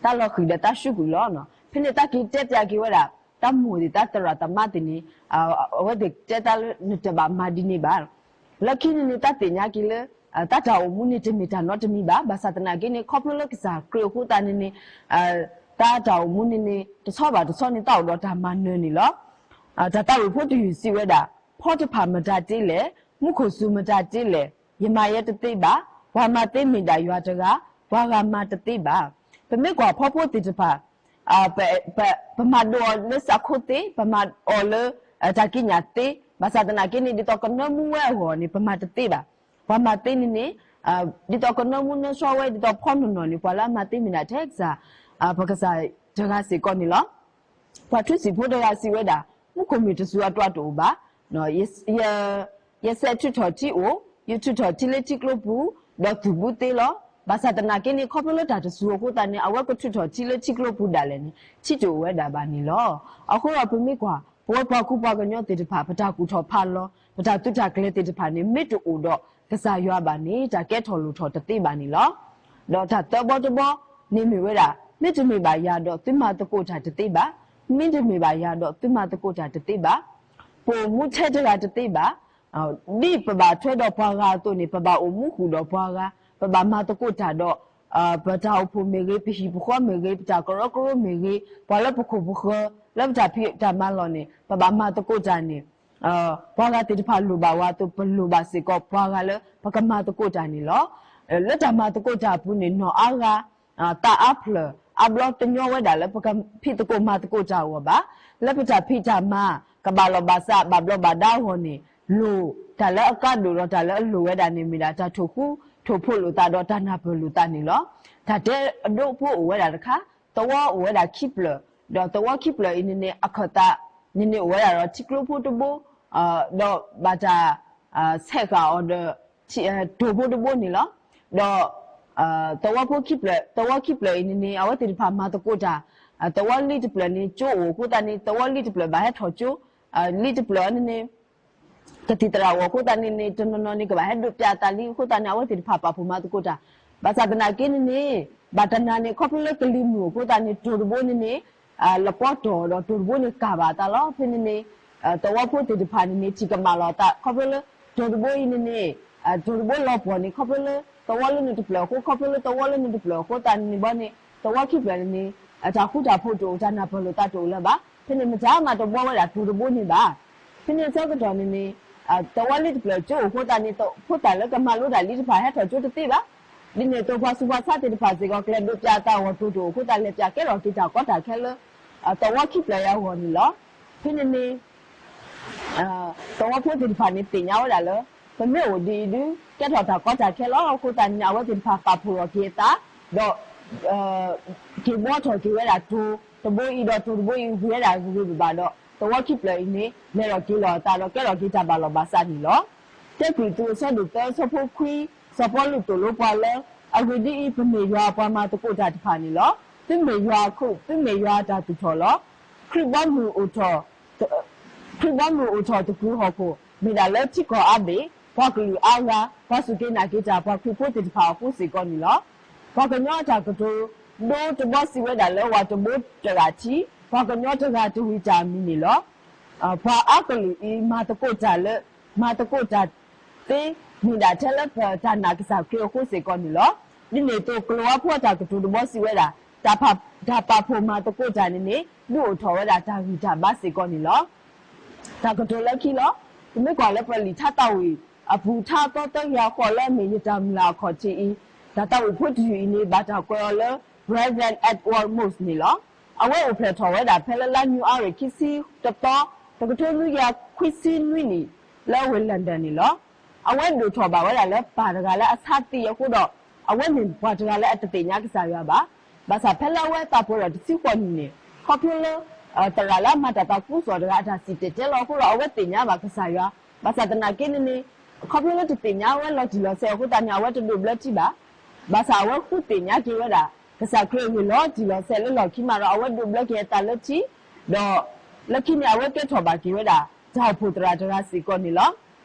တၢ်လီၤဃံၤဒီးတၢ်ရှူကွံာ်လီၤ. ဖဲန့ၣ်တၢ်က့ၤတဲပၠးက့ၤဝဲဒၣ် တၢ်မိၢ်သ့ၣ်တၢ်သရၣ်သမါသ့ၣ်န့ၣ်, အဝဲသ့ၣ်တဲတၢ်လၢနတဘၣ်မၤဒ်န့ၣ်ဘၣ်. လၢခံန့ၣ်န့ၣ် တၢ်သ့ၣ်ညါက့ၤလၢ တၢ်တၢ်အိၣ်မူန့ၣ်တမ့ၢ်တၢ်နီတမံၤဘၣ်. ဘၣ်ဆၣ်သနာ်က့န့ၣ် ခီဖျိလၢကစၢ်ခရံာ်အဃိသတးန့ၣ်န့ၣ်, တၢ်တၢ်အိၣ်မူန့ၣ်န့ၣ် တဆီဘၣ်တဆီန့ၣ် တၢ်အိၣ်ဒီးတၢ်မၤနၢၤန့ၣ်လီၤ. တၢ်သးဝံၣ်ဖိတယုၢ်စံးဝဲဒၣ်, ဖီတဖၣ်မတၤတ့လဲၣ်, မူခိၣ်စူၤမတၤတ့လဲၣ်, ယမၤယဲတသ့ဘၣ်. ပှၤမၤသ့မ့ၢ်ဒၣ်ယွၤတဂၤ, ပှၤဂၤမၤတသ့ဘၣ်. ပမ့ၢ်ကွၢ်ဖီဖိသ့ၣ်တဖၣ် ပမၤဒိးအီၤလၢစးခိသ့, ပမၤအီၤလၢ တၢ်ကံးညာ်သ့, ဘၣ်ဆၣ်သနာ်က့န့ၣ် ဒ်သိးကနၢမူဝဲအဂီၢ်န့ၣ် ပမၤတသ့ဘၣ်. ပှၤမၤသ့န့ၣ်န့ၣ် ဒ်သိးကနၢမူနၢဆှီဝဲ ဒ်သိးဖီနီၢ်နီၢ်န့ၣ် ပှၤလၢအမၤသ့မ့ၢ်ဒၣ်ထဲကစၢ်, ပကစၢ်တဂၤစ့ၢ်ကီးန့ၣ်လီၤ. ပှၤထူစံာ်ဖိတဂၤစံးဝဲဒၣ်, မူခိၣ်မ့ၢ်တစူၤအတြၤတအိၣ်ဘၣ်. ယဆဲးထုးထီၣ်ထံအိၣ်, ယထုးထီၣ်ထံလၢထံကျိပူၤ, ဒီးသူၣ်ဘုသ့လီၤ. ဘၣ်ဆၣ်သနာ်က့န့ၣ် ခီဖျိလၢတၢ်တစူၤအဃိသတးန့ၣ် အဝဲကထုးထီၣ်ထံလၢထံကျိပူၤဒၣ်လဲာ်န့ၣ် ထံတအိၣ်ဝဲဒၣ်ဘၣ်န့ၣ်လီၤ. အဃိဒီးပမ့ၢ်ကွၢ် ပဝဲပှၤကူပှၤကညီသ့ၣ်တဖၣ် ပတၢ်ကူၣ်ထီၣ်ဖးလီၤ ပတၢ်သုးတၢ်ကျဲၤသ့ၣ်တဖၣ်န့ၣ် မ့ၢ်တအိၣ်ဒီးကစၢ်ယွၤဘၣ်န့ၣ် တၢ်ကဲထီၣ်လိၣ်ထီၣ်တသ့ဘၣ်န့ၣ်လီၤ. ဒီးတၢ်သၢဘီတဘီန့ၣ်မ့ၢ်ဝဲဒၣ်, မ့တမ့ၢ်ဘၣ်ယၤဒီးသုမၤသကိးတၢ်တသ့ဘၣ်. မ့တမ့ၢ်ဘၣ်ယၤဒီးသုမၤသကိးတၢ်တသ့ဘၣ်. ပအိၣ်မူထဲတဂၤတသ့ဘၣ်. ဒ်ပဘၣ်ထွဲဒီးပှၤဂၤအသိးန့ၣ် ပဘၣ်အိၣ်မူဃုာ်ဒီးပှၤဂၤ, ပဘၣ်မၤသကိးတၢ်ဒီး ပတၢ်အိၣ်ဖှိၣ်မ့ၢ်ဂ့ၤ, ပဟံၣ်ပဃီမ့ၢ်ဂ့ၤ, ပတၢ်ကရၢကရိမ့ၢ်ဂ့ၤ, ပှၤလၢပခိၣ်ပဃၢၤ လၢပတၢ်ဖံးတၢ်မၤလီၢ်န့ၣ် ပဘၣ်မၤသကိးတၢ်န့ၣ် ပှၤဂၤသ့ၣ်တဖၣ်လိၣ်ဘၣ်ဝဲအသိး ပလိၣ်ဘၣ်စ့ၢ်ကီးပှၤဂၤလၢပကမၤသကိးတၢ်န့ၣ်လီၤ. လၢတၢ်မၤသကိးတၢ်အပူၤန့ၣ် နီၢ်အါဂၤ သးအါဖျၢၣ် အါဘျီတညီဝဲဒၣ်လၢပကဖံးသကိးမၤသကိးတၢ်အဂီၢ်ဘၣ်. လၢပတၢ်ဖံးတၢ်မၤ ကဘၣ်လီၢ်ဘၣ်စး ဘၣ်ဘျီးဘၣ်ဒါအဂီၢ်န့ၣ် လိၣ်တၢ်လၢအကါဒိၣ်ဒီးတၢ်လၢအလိၣ်ဝဲဒၣ်န့ၣ် မ့ၢ်ဒၣ်တၢ်ထိၣ်ဃူထိၣ်ဖိးလိာ်သးဒီးတၢ်နၢ်ပၢၢ်လိာ်သးန့ၣ်လီၤ. တၢ်တဲအဒိအဖိအိၣ်ဝဲဒၣ်တခါ, သဝီအိၣ်ဝဲဒၣ်ခံဖျၢၣ်, ဒီးသဝီခံဖျၢၣ်အံၤန့ၣ်န့ၣ် အခၢၣ်သးန့ၣ်န့ၣ်အိၣ်ဝဲဒၣ်ဒီးထံကျိဖိတဘိ, ဒီးဘၣ်တၢ် ဆဲးဃာ်အီၤဒီး တိၢ်ဖိတဘိန့ၣ်လီၤ. ဒီး သဝီဖိခံဖျၢၣ်, သဝီခံဖျၢၣ်အံၤန့ၣ်န့ၣ် အဝဲသ့ၣ်တဖၣ်မၤသကိးတၢ်, သဝီလံတဖျၢၣ်န့ၣ် ကၠိအိၣ်အဃိသတးန့ၣ် သဝီလံတဖျၢၣ်ဘၣ်ဟဲထီၣ်ကၠိ, လံတဖျၢၣ်န့ၣ်န့ၣ် ကသံၣ်သရၣ်အိၣ်အဃိသတးန့ၣ်န့ၣ် တနီၤနီၤန့ၣ် ကဘၣ်ဟဲဒိးပၠးအသးလံအဃိသတးန့ၣ် အဝဲသ့ၣ်တဖၣ်ပာ်ဖှိၣ်မၤသကိးတၢ်. ဘၣ်ဆၣ်သနာ်က့န့ၣ်န့ၣ် ဘၣ်တနၤန့ၣ် ခီဖျိလၢကလံၤမုၢ်အဃိသတးန့ၣ် တိၢ်တဘိန့ၣ်န့ၣ် လပီတီၢ်ဒီးတိၢ်တဘိန့ၣ်ကၢ်ဘၣ်အသးလီၤ. ဖဲန့ၣ်န့ၣ် သဝီဖိသ့ၣ်တဖၣ်န့ၣ်န့ၣ် ထံၣ်ကမၣ်လီၤအသး ခီဖျိလၢ တိၢ်တဘိအံၤန့ၣ်န့ၣ် တိၢ်တဘိလီၤပှီၢ်န့ၣ် ခီဖျိလၢသဝီလၢနတဖျၢၣ်အဃိ ခီဖျိလၢသဝီလၢနတဖျၢၣ်အဃိသတးန့ၣ်ဘီန့ၣ် သဝီခံဖျၢၣ်န့ၣ်န့ၣ် တၢ်ဃူတၢ်ဖိးတအိၣ် တၢ်နၢ်ပၢၢ်လိာ်သးတအိၣ်လၢၤဘၣ်. ဖဲန့ၣ်မတၤမၤတဘှီဝဲဒၣ်တိၢ်တဘိန့ၣ်ဘၣ်. ဖဲန့ၣ်အဆၢကတီၢ်န့ၣ်န့ၣ် သဝီလံတဖျၢၣ်ကၠိအိၣ်အဃိသတးန့ၣ် ဖိသၣ်လၢကမၤလိတၢ်လံတဖၣ်ဟဲထီၣ်ကၠိတသ့ဘၣ်. ဒ်န့ၣ်အသိးပှၤဆူးပှၤဆါသ့ၣ်တဖၣ်စ့ၢ်ကီး ကျဲဒိးပၠးအသးအဂီၢ် တိၢ်တအိၣ်အဃိသတး လဲၤပၠးကဲထီၣ်က့ၤတၢ်ကီတၢ်ခဲလၢ သဝီခံဖျၢၣ်အံၤအဂီၢ်န့ၣ်လီၤ. ဖဲန့ၣ်န့ၣ် သဝီဖိသ့ၣ်တဖၣ်န့ၣ်သ့ၣ်ညါဝဲဒၣ်လၢ ပမ့ၢ်အိၣ်ဒ်အံၤဒုး ကဲထီၣ်တၢ်ကီတၢ်ခဲလီၤ. အဃိသတးန့ၣ် အဝဲသ့ၣ်တဖၣ်ပာ်ဖှိၣ်ထီၣ်က့ၤအသး ဒီး က့ၤဘှီထီၣ်က့ၤဝဲဒၣ်တိၢ် တဘိအံၤဒီးတိၢ်တဘိအံၤ ဂ့ၤဝဲဒၣ်ဂ့ၤဂ့ၤဘၣ်ဘၣ်ဒီး သဝီခံဖျၢၣ်အံၤန့ၣ် လဲၤထီၣ်က့ၤလီၤအသးဒီးကဲထီၣ်က့ၤတၢ်ဘၣ်လီၢ်ဘၣ်စးန့ၣ်လီၤ. တၢကွံာ်သုးအဆၢဒိၣ်သၢ အဆၢဖိခွံ စီၤပီလူးသိၣ်လိပှၤလၢ အဂ့ၢ်ဒ်အံၤ, ပမ့ၢ်ယွၤအပှၤမၤသကိးတၢ်တဖၣ်န့ၣ်လီၤ. သုမ့ၢ်ယွၤအခိၣ်, သုမ့ၢ်ယွၤအတၢ်သူၣ်ထီၣ်လီၤ. ခရံာ်ဘီမုၢ်အိၣ်ထီၣ် ခရံာ်ဘီမုၢ်အိၣ်ထီၣ်သကုၤဟီၣ်ခိၣ် မ့ၢ်ဒၣ်လၢထံကီၢ်အါဘ့ၣ် ပှၤကလုာ်အါဂၤ ပှၤစူၢ်က့ၤနာ်က့ၤတၢ် ပှၤခရံာ်ဖိသ့ၣ်တဖၣ်အဃိစ့ၢ်ကီးန့ၣ်လီၤ. ပှၤကညီအတၢ်ကတိၤဒိတဘီစံးဝဲဒၣ်လၢ ဝၤတဘိတဂၤထံ, ပှၤကညီတဂၤတဝံၤတၢ်အမံၤန့ၣ်လီၤ. ပှၤအါကလုာ်အံၤ မၤသကိးတၢ်လၢ မၤသကိးတၢ်သ့ မ့ၢ်ဒၣ်ထဲလၢပတၢ်နာ်ကစၢ်ခရံာ်အဃိစ့ၢ်ကီးန့ၣ်လီၤ. ဒ်န့ၣ်အသိး ကလံးဝါဖိအတၢ်ကတိၤတဘီစံးဝဲဒၣ် တၢ်ပာ်ဖှိၣ်မၤသကိးတၢ်န့ၣ်န့ၣ် ဒုးအိၣ်ထီၣ်ဝဲဒၣ်တၢ်ဂံၢ်တၢ်ဘါစ့ၢ်ကီးန့ၣ်လီၤ. တၢ်ကတိၤလၢခံလီၤ. ပမ့ၢ်ကွၢ်လၢပလံာ်ထါသးဝံၣ်အပူၤ ထါအသီသၢကယၤဃိးလၢအမ့ၢ်ယတၢ်မုၢ်လၢ်အခီၣ်ထံးအံၤ, တၢ်သးဝံၣ်ဖိတယုၢ်အံၤန့ၣ် ဘၣ်တၢ်ကွဲးအီၤလၢ Reverend Edward Morse န့ၣ်လီၤ. အဝဲအိၣ်ဖျဲၣ်ထီၣ်ဝဲဒၣ်ဖဲလၢလါနံၣ်အါရ့ၣ်ခံဆံတသီ, တကထိနွံကယၤခွံဆံနွံနံၣ် လၢဝ့ၢ် London န့ၣ်လီၤ. အဝဲဒိၣ်ထီၣ်ဘၣ်ဝဲဒၣ်လၢပၢ်တဂၤလၢအဆါသံအဃိဒီး အဝဲမ့ၢ်ပှၤတဂၤလၢအတသ့ၣ်ညါကစၢ်ယွၤဘၣ်. ဘၣ်ဆၣ်ဖဲလၢအဝဲသးပှၢ်ဒီးတဆံဃိးနံၣ်န့ၣ် ခီဖျိလၢ သရၣ်လၢအမၤတၢ်သးခုကစီၣ်တဂၤအတၢ်စံၣ်တဲၤတဲလီၤအဃိဒီး အဝဲသ့ၣ်ညါဘၣ်ကစၢ်ယွၤ. ဘၣ်ဆၣ်သနာ်က့န့ၣ်န့ၣ် ခီဖျိလၢတသ့ၣ်ညါဝဲလီၤတံၢ်လီၤဆဲးအဃိသတးန့ၣ် အဝဲတဒိးဘျၢထံဘၣ်. ဘၣ်ဆၣ်အဝဲဃုသ့ၣ်ညါက့ၤဝဲဒၣ် ကစၢ်ခရံာ်အဂ့ၢ်လီၤတံၢ်လီၤဆဲးလၢလီၢ်ခံမးဒီး အဝဲဒိးဘျၢက့ၤအသးလၢထံ, ဒီးလၢခံန့ၣ် အဝဲကဲထီၣ်ဘၣ်က့ၤဝဲဒၣ် တၢ်အိၣ်ဖှိၣ်သရၣ်တဂၤစ့ၢ်ကီးန့ၣ်လီၤ.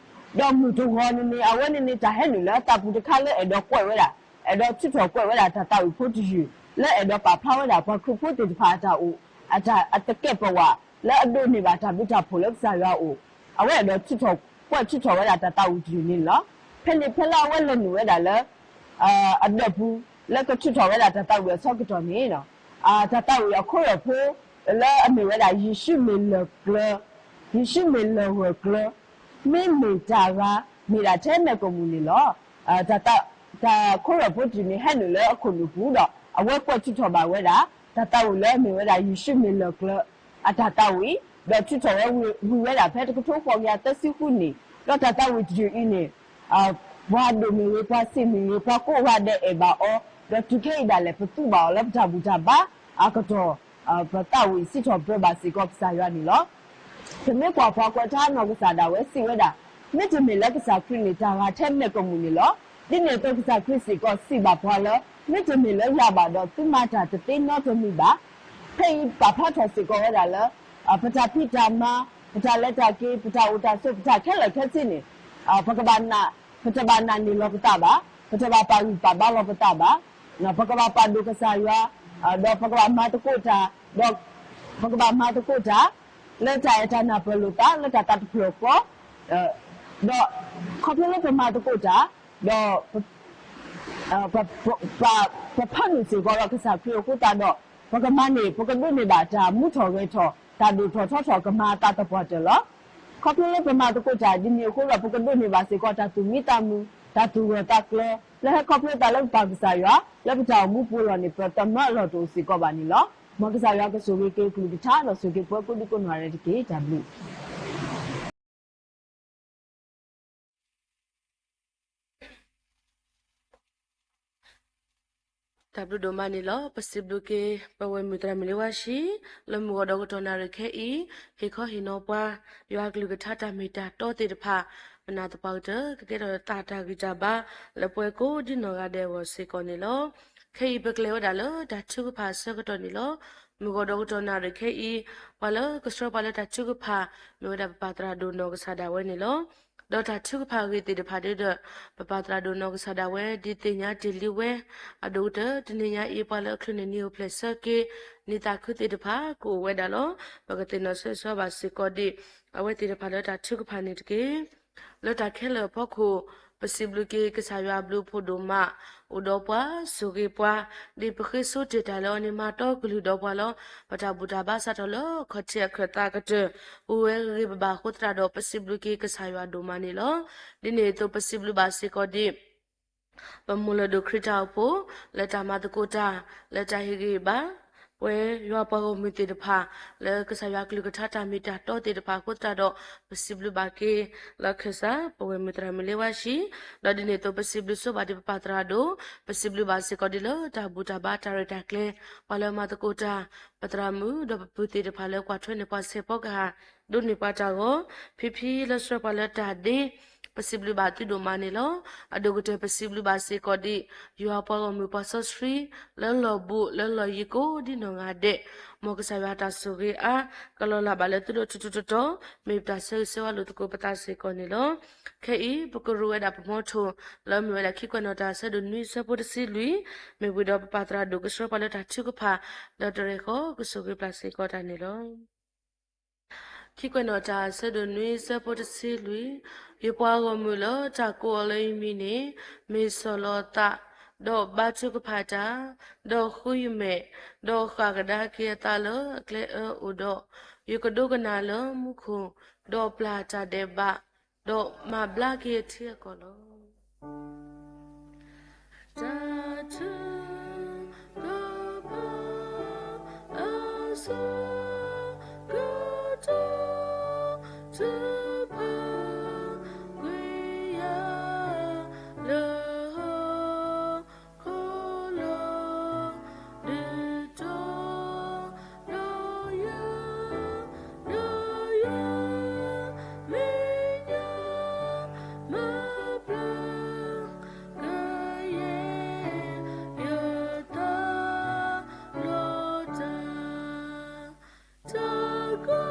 ဒီးမုၢ်တဂီၤန့ၣ်န့ၣ် အဝဲန့ၣ်န့ၣ် တၢ်ဟဲနုာ်လၢအသးပူၤတခါလၢအဲၣ်ဒိးကွဲးဝဲဒၣ်, အဲၣ်ဒိးထုးထီၣ်ကွဲးဝဲဒၣ်တၢ်သးဝံၣ်ဖိတယုၢ် လၢအဲၣ်ဒိးပာ်ဖျါဝဲဒၣ်ပှၤခရံာ်ဖိသ့ၣ်တဖၣ်အတၢ်အိၣ်, အတၢ်အသကဲးပဝး လၢအဒိးန့ၢ်ဘၣ်တၢ်ဘျုးတၢ်ဖှိၣ်လၢကစၢ်ယွၤအအိၣ်, အဝဲအဲၣ်ဒိးထုးထီၣ်ကွဲးထုးထီၣ်ဝဲဒၣ်တၢ်သးဝံၣ်တယုၢ်န့ၣ်လီၤ. ဖဲန့ၣ်ဖဲလၢအဝဲလဲၤနုာ်ဝဲဒၣ်လၢ အဒၢးပူၤ လၢကထုးထီၣ်ဝဲဒၣ်တၢ်သးဝံၣ်အဆၢကတီၢ်န့ၣ် တၢ်သးဝံၣ်အခိၣ်ရၢၢ်ဖိ လၢအမ့ၢ်ဝဲဒၣ် ယ့ၣ်ၡူးမ့ၢ်လၢၢ်ကျၢၤ, ယ့ၣ်ၡူးမ့ၢ်လၢၢ်ဂၢၢ်ကျၢၤ, မ့မ့ၢ်တၢ်ဂၤ မ့ၢ်ဒၣ်ထဲမဲာ်ကမူၣ်န့ၣ်လီၤ. တၢ်ခိၣ်ရၢၢ်ဖိတယုၢ်န့ၣ် ဟဲနုာ်လၢအခိၣ်နူာ်ပူၤဒီး အဝဲကွဲးထုးထီၣ်ဘၣ်ဝဲဒၣ် တၢ်သးဝံၣ်လၢအမ့ၢ်ဝဲဒၣ် ယ့ၣ်ၡူးမ့ၢ်လၢၢ်ကျၢၤ အတၢ်သးဝံၣ်, ဒီးထုးထီၣ်ဝဲဝံၤဝဲဒၣ်ဖဲတကထိဃိးကယၤသၢဆံဃုနံၣ်, ဒီးတၢ်သးဝံၣ်တယုၢ်အံၤန့ၣ် ပှၤဒိၣ်မ့ၢ်ဂ့ၤ ပှၤဆံးမ့ၢ်ဂ့ၤ ပှၤကိးဂၤဒဲးအဲၣ်ဘၣ်အီၤ, ဒီးတုၤခဲအံၤဒၣ်လဲာ် ပသူဘၣ်အီၤလၢပတၢ်ဘူၣ်တၢ်ဘါအကတီၢ်, ပသးဝံၣ်စံးထီၣ်ပတြၢၤဘၣ်စ့ၢ်ကီးကစၢ်ယွၤန့ၣ်လီၤ. ပမ့ၢ်ကွၢ်ပှၤကွဲးထါအနီၢ်ကစၢ်ဒၣ်ဝဲစံးဝဲဒၣ်, မ့တမ့ၢ်လၢကစၢ်ခရံာ်န့ၣ် တၢ်ဂၤထဲမဲာ်ကမူၣ်န့ၣ်လီၤ. ဒ်န့ၣ်အသိးကစၢ်ခရံာ်စ့ၢ်ကီးစံးဘၣ်ပှၤလၢ မ့တမ့ၢ်လၢယၤဘၣ်ဒီး သုမၤတၢ်တသ့နီတမံၤဘၣ်. ဖဲအံၤပာ်ဖျါထီၣ်စ့ၢ်ကီးဝဲဒၣ်လၢ ပတၢ်ဖံးတၢ်မၤ, ပတၢ်လဲၤတၢ်က့ၤ, ပတၢ်အိၣ်တၢ်ဆိး, ပတၢ်ခဲလၢာ်ခဲဆ့န့ၣ် ပကဘၣ်နာ်, ပတဘၣ်နာ်န့ၢ်လီၤပသးဘၣ်, ပတဘၣ်ပာ်ဂံၢ်ပာ်ဘါလီၤပသးဘၣ်, ပကဘၣ်ပာ်ဒိၣ်ကစၢ်ယွၤ, ဒီးပကဘၣ်မၤသကိးတၢ်, ဒီးပကဘၣ်မၤသကိးတၢ် လၢတၢ်အဲၣ်တၢ်နၢ်ပၢၢ်လိာ်သး လၢတၢ်သးတဖျၢၣ်ဃီ, ဒီးခီဖျိလၢပမၤသကိးတၢ်, ဒီး ပဖးနုာ်စ့ၢ်ကီးဒီးကစၢ်ခရံာ်အဃိသတးဒီး ပကမၤန့ၢ် ပကဒိးန့ၢ်ဘၣ်တၢ်မူထီၣ်ဂဲၤထီၣ် တၢ်ဒိၣ်ထီၣ်ထီထီၣ်ကမၤအသးသပှၢ်တၢၢ်လီၤ. ခီဖျိလၢပမၤသကိးတၢ်ဒ်န့ၣ်အဃိဒီး ပကဒိးန့ၢ်ဘၣ်စ့ၢ်ကီးတၢ်သူၣ်မံသးမုာ်, တၢ်သူၣ်ဂၢၢ်သးကျၢၤ လၢဟဲခီဖျိသးလၢပပၢ်ကစၢ်ယွၤ လၢပတၢ်အိၣ်မူပူၤလီၢ်န့ၣ် ပသမၢအလီၢ်တအိၣ်စ့ၢ်ကီးဘၣ်န့ၣ်လီၤ. မ်ကစၢ်ယွၤကဆိၣ်ဂ့ၤက့ၤကလုၢ်ကထါ ဒီးဆိၣ်ဂ့ၤပှၤကိးဒံကိးနီၢ်ဂၤဒဲးတက့ၢ်. တၢ်ဘျုး တၢ်ဘျုးဒိၣ်မးန့ၣ်လီၤ. ပစံးဘျုးက့ၤ ပဝဲၢ်မုၣ်သရၣ်မုၣ်လ့ဝါဆှံ လၢမုၢ်ဂီၤဒီးကတီၢ်နၣ်ရံၣ်ခဲအံၤ ဟ့ၣ်ခီဟ့ၣ်နီၤပှၤ ယွၤကလုၢ်ကထါတၢ်မ့ၢ်တၢ်တီသ့ၣ်တဖၣ် ပနာ်သပှၢ်ကတၢၢ် ကကဲထီၣ်သးတၢ်ဂံၢ်တၢ်ဘါ လၢပှၤကိးဒံနီၢ်ဂၤဒဲးအဂီၢ်စ့ၢ်ကီးန့ၣ်လီၤ. ခဲအံၤပကလဲၤဝဲဒၣ်လၢတၢ်ထုကဖၣ်အဆၢကတီၢ်န့ၣ်လီၤ. မုၢ်ဂီၤဒီးကတီၢ်နၣ်ရံၣ်ခဲအံၤ ပှၤလၢကဆှၢပှၤလၢတၢ်ထုကဖၣ် မ့ၢ်ဝဲဒၣ်ပပၢ်သရၣ်ဒိၣ်နီၢ်ကစၢ်ဒၣ်ဝဲန့ၣ်လီၤ. ဒီးတၢ်ထုကဖၣ်အဂ့ၢ်သ့ၣ်တဖၣ်ဒီး ပပၢ်သရၣ်ဒိၣ်နီၢ်ကစၢ်ဒၣ်ဝဲ ဒုးသ့ၣ်ညါတ့ၢ်လံဝဲ အဒိၣ်ကတၢၢ် တနံၤညါအံၤ ပှၤလၢအချုးန့ၢ်နံၤအိၣ်ဖျဲၣ်ဆၢက့ၤ နံၤသးခုသ့ၣ်တဖၣ် ကအိၣ်ဝဲဒၣ်လီၤ. ပကသ့ၣ်နီၣ်ဆၢဂ့ၤဆၢဝါဘၣ်စ့ၢ်ကီးဒံး အဝဲသ့ၣ်တဖၣ်လၢတၢ်ထုကဖၣ်န့ၣ်တက့ၢ်. လၢတၢ်ခဲလၢာ်အဖီခိၣ် ပစံးဘျုးက့ၤကစၢ်ယွၤအဘျုးအဖှိၣ်ဒိၣ်မး အိၣ်ဒီးပှၤ ဆိၣ်ဂ့ၤပှၤ ဒ်ပဃ့ဆိတ့ၢ်တၢ်လၢအီၤန့ၣ် မၤတီကလုၢ်ဒီးပှၤလီၤ. ပတၢ်ဘူၣ်တၢ်ဘါစးထီၣ်လၢခီၣ်ထံးအခၢၣ်သးကတၢၢ် အိၣ်ဝဲဂ့ၤဂ့ၤဘၣ်ဘၣ်အဃိသတးဒီး ပစံးဘျုးက့ၤကစၢ်ယွၤဒိၣ်မးန့ၣ်လီၤ. ဒ်န့ၣ်အသိးပစံးဘျုးဘၣ်စ့ၢ်ကီးဒံး ပမိၢ်လၢဒိၣ်ခရံာ်တၢ်အိၣ်ဖှိၣ် လၢတၢ်မၤသကိးတၢ် လၢတၢ်ဟ့ၣ်ဂံၢ်ဘါ ပဝဲယွၤပှၤဂီၢ်မုၢ်သ့ၣ်တဖၣ် လၢကစၢ်ယွၤကလုၢ်ကထါတၢ်မ့ၢ်တၢ်တီသ့ၣ်တဖၣ် အဃိသတးဒီး ပစံးဘျုးဘၣ်က့ၤ လၢခၢၣ်စး ပဝဲၢ်မုၣ်သရၣ်မုၣ်လ့ဝါဆံ ဒီးဒ်န့ၣ်အသိး ပစံးဘျုးဆိဘၣ်ဒံးပပၢ်သရၣ်ဒိၣ် ပစံးဘျုးဘၣ်စ့ၢ်ကီးဒ်လၢတၢ်ဘူၣ်တၢ်ဘါတၢ်ရဲၣ်တၢ်ကျဲၤ ပှၤလၢမၤသကိးတၢ် ပသရၣ်မုၣ် ဒီးပပုၢ်သ့ၣ်တဖၣ်လၢကွၢ်ထွဲန့ၢ်ပှၤဆဲးဖီကဟၣ် ဒိးန့ၢ်ပှၤတၢ်ဂီၤ ဖံဖံလၢဆှၢပှၤလၢတၢ်ဒ့ ပစံးဘျုးဘၣ်သုဒိၣ်မးန့ၣ်လီၤ. အဒိၣ်ကတၢၢ် ပစံးဘျုးဘၣ်စ့ၢ်ကီးဒံး ယွၤပှၤဂီၢ်မုၢ်ပှၤစီဆှံ လၢလီၢ်ဘူးလၢလီၢ်ယံၤကိးဒ်နီၢ်ဂၤဒဲး မ်ကစၢ်ယွၤတၢ်ဆိၣ်ဂ့ၤအါ ကလီၤလးဘၣ်လၢသုလိၤထူထူတီတီ မ့ၢ်ပတၢ်ဆၢဂ့ၤဆၢဝါလိာ်သကိးပသးစ့ၢ်ကီးန့ၣ်လီၤ. ခဲအံၤ ပကရူးဝဲဒၣ်ပမီထိၣ် လၢမ့ၢ်ဝဲဒၣ်ခံကွဲးနီၣ်တၢ်ဆၢဒိၣ်နွံဆၢဖိတဆံလွံၢ် မ့ၢ်ဝံၤဒီးပပၢ်သရၣ်ဒိၣ်ကဆှၢပှၤလၢတၢ်ထုကဖၣ် ဒီးတရဲၣ်ဃီကဆိၣ်ဂ့ၤပျၢ်စ့ၢ်ကီးတၢ်န့ၣ်လီၤ. ခံကွဲးနီၣ်တၢ်ဆၢဒိၣ်နွံဆၢဖိတဆံလွံၢ်, ယပှၤဂီၢ်မုၢ်လၢတၢ်ကိးအီၤလၢယမံၤန့ၣ် မ့ၢ်ဆီၣ်လီၤအသး, ဒီးဘါထုကဖၣ်တၢ်, ဒီးဃုယမဲာ်, ဒီးဃၣ်ကဒါက့ၤအသးလၢအကျဲအၢအိၣ်ဒီး, ယကဒိကနၣ်လၢမူခိၣ်, ဒီးပျၢ်တၢ်ဒဲးဘး, ဒီးမၤဘျါက့ၤအထံအကီၢ်လီၤ. တၢ်ထုကဖၣ်အဆၢကတီၢ် ထုကဖၣ်ကွံာ်ယၤလၢ ခီလီၤဒုးတီၤလီၤယၤ, ဒီးယၤမဲာ်ညါမၤဘျါကယဲၢ် ယသးလီၤတၢ် တၢ်ကီ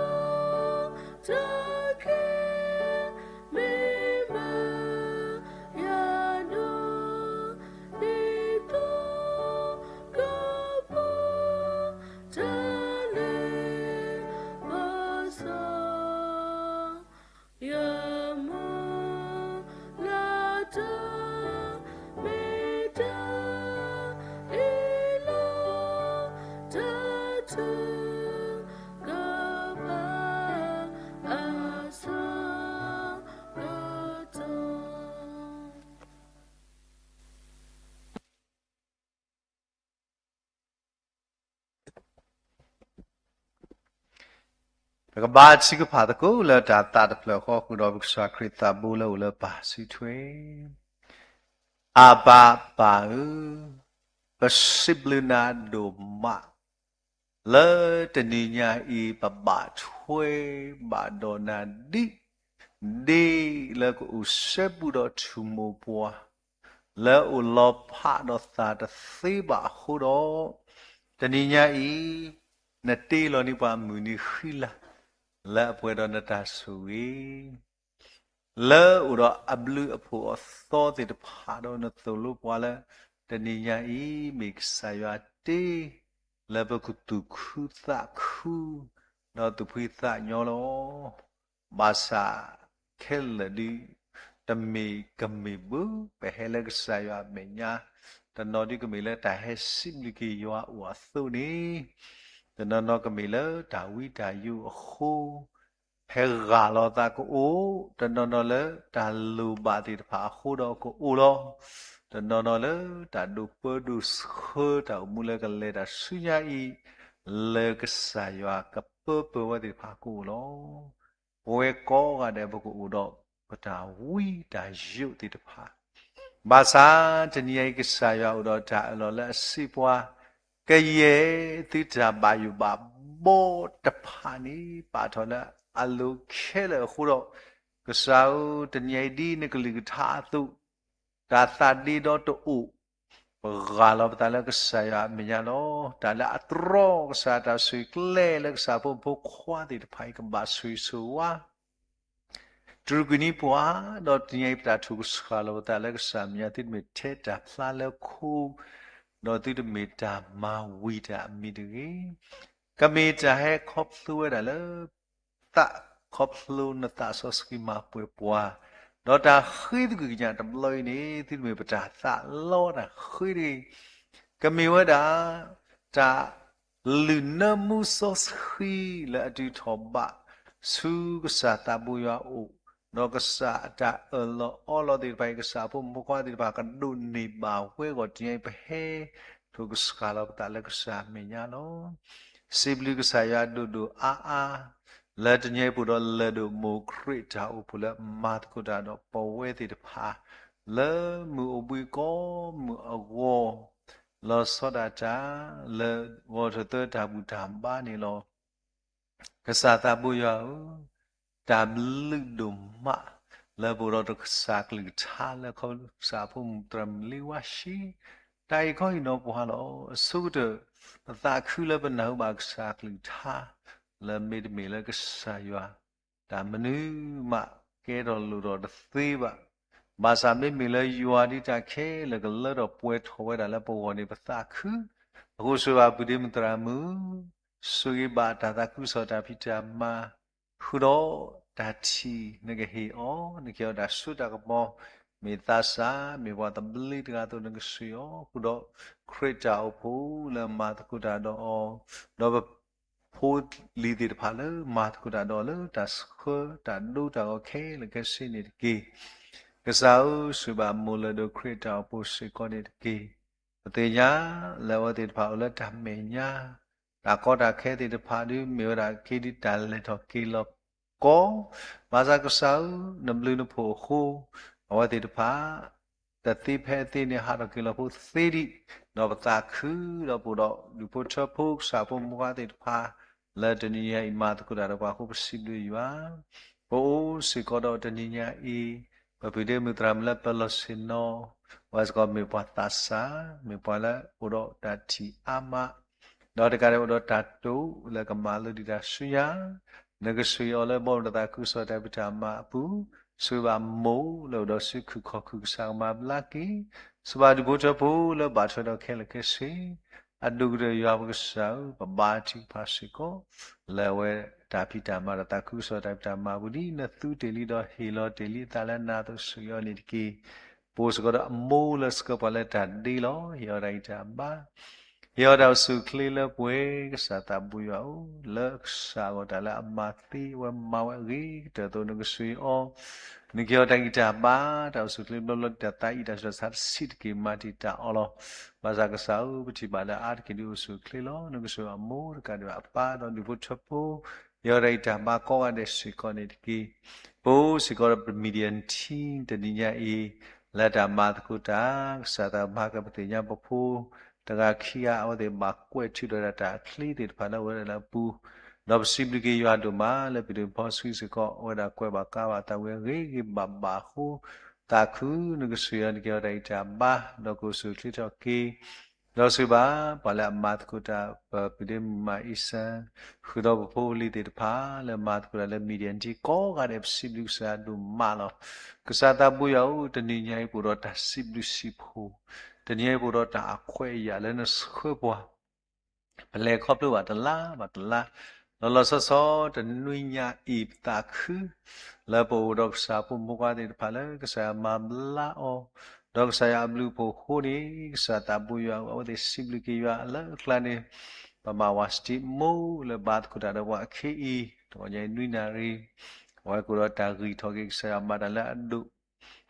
တၢ်ခဲ မ့ၢ်ဘၣ်ယၤဒီး ဒ်သိးကပီၤတၢ်လဲၤပစီ ယမုၢ်လၢ်တၢ် မ့ၢ်တၢ်အ့ၣ်လိာ် တၢ်ထုကဖၣ်အဆၢကတီၢ်. ပကဘါထုကဖၣ်သကိးလၢတၢ်သးတဖျၢၣ်ဃီဃုာ်ဒီး ပကစၢ်ခရံာ်သးဘိလၢအိၣ်လၢပၢ်စုထွဲ အဘၤပၢ်ဧၢ, ပစံးဘျုးနၤဒိၣ်မး လၢတနံၤညါအံၤ ပဘၣ်ထွဲဘၣ်ဒီးနၤဒ် ဒ်လၢကအိၣ်စဲဘူးဒီးထူၣ်မိၢ်ပှၢ် လၢအိၣ်လီၤဖးဒီးသးတသ့ဘၣ်အဃိဒီး, တနံၤညါအံၤ နတ့လီၤန့ၢ်ပှၤမုၢ်နံၤဃံလၤ လၢအပှဲၤဒီးနတၢ်ဆိၣ်ဂ့ၤ လၢအိၣ်ဒီးအဘျုးအဖှိၣ်အသီသ့ၣ်တဖၣ်ဒီး နသိၣ်လိပှၤလၢ တနံၤညါအံၤ မ့ၢ်ကစၢ်ယွၤတ့ လၢပကသူၣ်ခုသးခု ဒီးသူၣ်ဖှံသးညီလီၤ. ဘၣ်ဆၣ်ခဲလၢာ်ဒုး တမ့ၢ်ကမ့ၢ်ဘၣ် ပဟဲလၢကစၢ်ယွၤအမဲာ်ညါ, တနီၤဒုးကမ့ၢ်လၢတၢ်ဟဲစံးဘျုးက့ၤယွၤအိၣ်အသိးန့ၣ်, တနီၤနီၤကမ့ၢ်လၢတၢ်ဝံတၢ်ယိးအဃိ ဟဲဂၢ်လီၤသးကအိၣ်, တနီၤနီၤလၢတၢ်လိၣ်ဘၣ်သ့ၣ်တဖၣ်အဃိဒီးကအိၣ်လီၤ. တနီၤနီၤလၢတၢ်ဒိးပၢဒိးဆှၢတၢ်အိၣ်မူလၢကလဲၤတၢ်ဆူညါအံၤ, လၢကစၢ်ယွၤကပၢပၢဝဲသ့ၣ်တဖၣ်ကအိၣ်လီၤ. ပဝဲကိးဂၤဒဲး ပကအိၣ်ဒီးပတၢ်ဝံတၢ်ယိးသ့ၣ်တဖၣ် ဘၣ်ဆၣ်တနံၤအံၤ ကစၢ်ယွၤအိၣ်ဒီးတၢ်အၢၣ်လီၤလၢအစံးပှၤ, ကယဲၢ်သုတၢ်ဘၣ်ယိၣ်ဘၣ်ဘီတဖၣ်န့ၣ် ပာ်ထီၣ်လၢအလိၤခဲလၢာ်အဃိဒီး, ကစၢ်ဧၢ, တနံၤအံၤဒ်နကလုၢ်ကထါအသိး, တၢ်သးဒ့ဒီတအိၣ်, ပဂၢ်လီၤပသးလၢကစၢ်ယွၤအမဲာ်ညါလီၤ. တၢ်လၢအတြီကစၢ်တၢ်ဆိၣ်ဂ့ၤကျဲလၢကစၢ်ဖိမုၣ်ဖိခွါသ့ၣ်တဖၣ်အံၤ ကဘၣ်ဆိၣ်ဂ့ၤဆိၣ်ဝါ တြူာ်ကွံာ်န့ၢ်ပှၤ, ဒီးတနံၤအံၤပတၢ်ထုကဖၣ်လီၤပသးလၢကစၢ်အမဲာ်ညါ သုတမ့ၢ်ထဲတၢ်ဖျါလၢခိ, ဒီးသုတမ့ၢ်တၢ်မၤဝံၤတၢ်အမံၤတဂ့ၤ. ကမ့ၢ်တၢ်ဟဲခီဖျိဝဲဒၣ်လၢ သးခီဖျိနသးစီဆှံမၤပှဲၤပှၤ, ဒီးတၢ်ဃ့သကွံၢ်ကညးတဘျီအံၤန့ၣ် သုတမ့ၢ်ပတၢ်သးလီတၢ်ဃ့တဂ့ၤ. ကမ့ၢ်ဝဲဒၣ် တၢ် လုၢ်နၢမူစီဆှံလၢအတုၤထီၣ်ဘး ဆူကစၢ်သးဘိယွၤအအိၣ်, ဒီးကစၢ်အတၢ်အၢၣ်လီၤအီလီၤသ့ၣ်တဖၣ်အံၤ ကစၢ်အဖိမုၣ်ဖိခွါသ့ၣ်တဖၣ် ကဒိးန့ၢ်ဘၣ်ဝဲအဂီၢ် တနံၤအံၤ ပဟဲထိၣ်ကဆှၣ်လီၤပသးလၢကစၢ်အမဲာ်ညါလီၤ. စံးဘျုးကစၢ်ယွၤဒိၣ်ဒိၣ်အါအါ လၢတနံၤအံၤ ပအိၣ်ဒီးလၢၢ်ဒိၣ်မုၢ်ခရံာ်တၢ်အိၣ်ဖှိၣ်လၢမၤသကိးတၢ်ဒီးပဝဲသ့ၣ်တဖၣ် လၢမုၢ်အိၣ်ဘှံးကိးမုၢ်အဂီၢ် လီၤဆီဒၣ်တၢ် လၢဂီၤထီၣ်သၢတၢ်ဘူၣ်တၢ်ဘါန့ၣ်လီၤ. ကစၢ်သးဘိယွၤဧၢ, တၢ်ဘျုးဒိၣ်မး လၢပအိၣ်ဒီးကစၢ်ကလုၢ်ကထါလၢကစၢ်အဖိမုၣ်သရၣ်မုၣ်လ့ဝါၡံ, တၢ်အံၤခီအံၤနီၢ်ပှၤလီၤ. အဆိကတၢၢ် ပသးခုလၢပနၢ်ဟူဘၣ်ကစၢ်ကလုၢ်ကထါ လၢမ့တမ့ၢ်လၢကစၢ်ယွၤ တၢ်မနုၤမးကဲထီၣ်လိၣ်ထီၣ်တသ့ဘၣ်. ဘၣ်ဆၣ်မ့မ့ၢ်လၢယွၤဒ်တၢ်ခဲလၢာ်ကလၢထီၣ်ပှဲၤထီၣ်ဝဲဒၣ်လၢပဂီၢ်န့ၣ် ပသးခု. အဃိဆိၣ်ဂ့ၤဘၣ်ပုၢ်ဒ့မုၣ်သရၣ်မုၣ်, ဆိၣ်ဂ့ၤဘၣ်တၢ်သးခုကစီၣ်တၢ်ဖံးတၢ်မၤ ဃုာ်ဒီးတၢ်ထံၣ်နကဟ့ၣ်အီၤ, နကဟ့ၣ်အီၤတၢ်စိတၢ်ကမီၤ, မ့ၢ်သးစၢ် မ့ၢ်ပှၤသဘျ့တဂၤအသိးနကဆိၣ်ဂ့ၤအီၤ, ဃုာ်ဒီးခရံာ်တၢ်အိၣ်ဖှိၣ်လၢမၤသကိးတၢ်ဒီးအီၤ, ဒီးပဖိလံၤသ့ၣ်တဖၣ်လၢမၤသကိးတၢ်ဒီးအီၤလၢတၢ်ဆှၢတၢ်ဒိတၢ်ဂီၤခဲလၢာ်ခဲဆ့န့ၣ်တက့ၢ်. ကစၢ်ဧၢ, ဆိၣ်ဂ့ၤဘၣ်မိၢ်လၢၢ်ဒိၣ်ခရံာ်တၢ်အိၣ်ဖှိၣ်စ့ၢ်ကီးန့ၣ်တက့ၢ်. ပသ့ၣ်ညါလၢအဝဲသ့ၣ်တဖၣ်အိၣ်လၢတၢ်မဲာ်ညါ, တၢ်ကီတၢ်ခဲသ့ၣ်တဖၣ်ဒုးမ့ၢ်ဝဲဒၣ်က့ၤဒ်တၢ်လဲၤထီၣ်က့ၤလီၤကီ, ဘၣ်ဆၣ်ကစၢ်ဧၢ, နဘျုးနဖှိၣ်အဃိ, အဝဲသ့ၣ်တဖၣ် တသ့ဖဲအသ့န့ၣ် ဟးထီၣ်က့ၤလီၤဖိသ့ဒံး, ဒီးပသးခုဒီးပအိၣ်ဒီးဒူၣ်ဖိထၢဖိ ကစၢ်ဖိမုၣ်ဖိခွါသ့ၣ်တဖၣ် လၢတနံၤညါအံၤမၤသကိးတၢ်ဒီးပှၤအဃိ ပစံးဘျုးယွၤ. ပအိၣ်စ့ၢ်ကီးဒီးတနံၤညါအံၤ, ပပုၢ်ဒ့မုၣ်သရၣ်မုၣ်လၢပၢၤလီၢ်ဆ့ၣ်နီၤ, အဝဲစ့ၢ်ကီးမ့ၢ်ပှၤသးစၢ်, မ့ၢ်ပှၤလၢအိၣ်ဒီးတၢ်ထံၣ်အါမး ဒီးတကးဒံးအိၣ်ဒီးတၢ်တိာ်လၢကမၤလိဒံးတၢ်ဆူညါ, နကဆိၣ်ဂ့ၤအီၤလၢဘီမုၢ်တၢ်သးခုကစီၣ်တၢ်ဖံးတၢ်မၤအပူၤ, ဆိၣ်ဂ့ၤဘၣ်မိၢ်လၢအိၣ်ဒီးဆူခုၣ်ခီၣ်ခုၣ် ကစၢ်ကမၤဘျါက့ၤ, ဆိၣ်ဂ့ၤဘၣ်ဒူၣ်ဖိထၢဖိလၢဘၣ်ထွဲဒီးခဲလၢာ်ခဲဆ့, အဒိၣ်ကတၢၢ်ယွၤပကစၢ်ဧၢ, ပဘါထုကဖၣ်စ့ၢ်ကီး လၢအဝဲတၢ်ဖံးတၢ်မၤဒီးသးခုကစီၣ်တၢ်ဖံးတၢ်မၤအပူၤ ဒ်နသူတ့ၢ်လံဒီးဟ့ၣ်လီၤတ့ၢ်လံအသးလၢနၤအသိး ဆိၣ်ဂ့ၤအီၤန့ၣ်တက့ၢ်. ပအိၣ်စ့ၢ်ကီးဒီးအမိၢ်လၢဆှၢပှၤလၢတၢ်ဒ့လီၤ. ဟ့ၣ်အီၤတၢ်ဂံၢ်တၢ်ဘါ, ဟ့ၣ်အီၤတၢ်အိၣ်ဆူၣ်အိၣ်ချ့လၢပှဲၤ ကစၢ်သးဘိယွၤဧၢ, လၢကစၢ်အဂီၢ်တၢ်လၢအမၤသ့အဝဲမၤဝဲအဂ့ၤကတၢၢ်အသိး နကဆိၣ်ဂ့ၤအီၤ, နကဟ့ၣ်အီၤတၢ်ဂံၢ်တၢ်ဘါ, တၢ်အိၣ်ဆူၣ်အိၣ်ချ့ဘျီဘျီ တၢ်သးအံၣ်တၢ်ဆူးတၢ်ဆါတဆံးတက့ၢ် မၤတံာ်တာ်အီၤလီၤ. ဘၣ်ဆၣ်ကစၢ်ဧၢ, ပထံၣ်ဘၣ်လၢအါတက့ၢ်ဒုးအိၣ်ဆူၣ်အိၣ်ချ့လီၤ. နကဆိၣ်ဂ့ၤအမိၢ်တကးဒံးဘၣ်အပၢ်ဒီးဒူၣ်ဖိထၢဖိ, ဟ့ၣ်အီၤတၢ်ဂံၢ်တၢ်ဘါကိးဂၤဒဲးစ့ၢ်ကီးန့ၣ်တက့ၢ်. ပအိၣ်စ့ၢ်ကီးဒီးပ Media team တနံၤညါအံၤ လၢတၢ်မၤသကိးတၢ် ကစၢ်သးမၤကပသ့ၣ်ညါပဖိ တဂၤခံဂၤ အဝဲသ့ၣ်ဘၣ်ကွဲးထုးထီၣ်ဒၣ်တၢ်ချံသ့ၣ်တဖၣ်လၢအဝဲဒၣ်လၢအပူၤ, ဒီးပစံးဘျုးက့ၤယွၤဒိၣ်မးလၢ ပဒုၣ်ဖီဆှံစ့ၢ်ကီး အဝဲဒၣ်ကွဲးဘၣ်ကါဘၣ်သးဝံၤအဂ့ၤဂ့ၤဘၣ်ဘၣ်အဃိ, သးခုနကဆိၣ်ဂ့ၤအီၤ နကဟ့ၣ်အီၤတၢ်ဂံၢ်တၢ်ဘါ, ဒီးကအိၣ်ဆူၣ်အိၣ်ချ့ထီၣ်က့ၤ ဒီးဆိၣ်ဂ့ၤဘၣ် ပှၤလၢအမၤသကိးတၢ် ပပုၢ်ဒ့မုၣ်မၤအ့စၢ, ဃုာ်ဒီးပဖိပလံၤသ့ၣ်တဖၣ် လၢမၤသကိးတၢ်လၢ Media team ကိးဂၤဒဲး ပစံးဘျုးကစၢ်ယွၤဒိၣ်မးလီၤ. ကစၢ်သးဘိယွၤဧၢ, တနံၤညါအံၤပအိၣ်ဒီးတၢ်စံးဘျုးစံးဖှိၣ်, တနံၤညါအံၤပအိၣ်ဒီးတၢ်အခွဲးအယာ်လၢနဆှၢပှၤ ပလဲၤခီဖျိဘၣ်တလါဘၣ်တလါ, လီၤလီၤဆီဆီတနွံညါအံၤ ပသးခု လၢပအိၣ်ဒီးကစၢ်ဖိမုၣ်ဖိခွါသ့ၣ်တဖၣ်လၢကစၢ်ယွၤမၤဘျါအီၤ, ဒီးကစၢ်ယွၤအဘျုးအဖှိၣ်အဃိန့ၣ် ကစၢ်သးဘိယွၤဧၢ, အဝဲသ့ၣ်စံးဘျုးက့ၤယွၤအလၢအကျါန့ၣ်, ပမၤဝၤစတံးမိၢ်လၢဘါသကိးတၢ်ဒီးပှၤအခ့အံၤ တဂီၤညါအံၤနွံနၣ်ရံၣ်, အဝဲကအိၣ်ဒီးတၢ်ဂံၢ်ထီၣ်က့ၤ ကစၢ်ယွၤမၤတၢ်လၢအဒိၣ်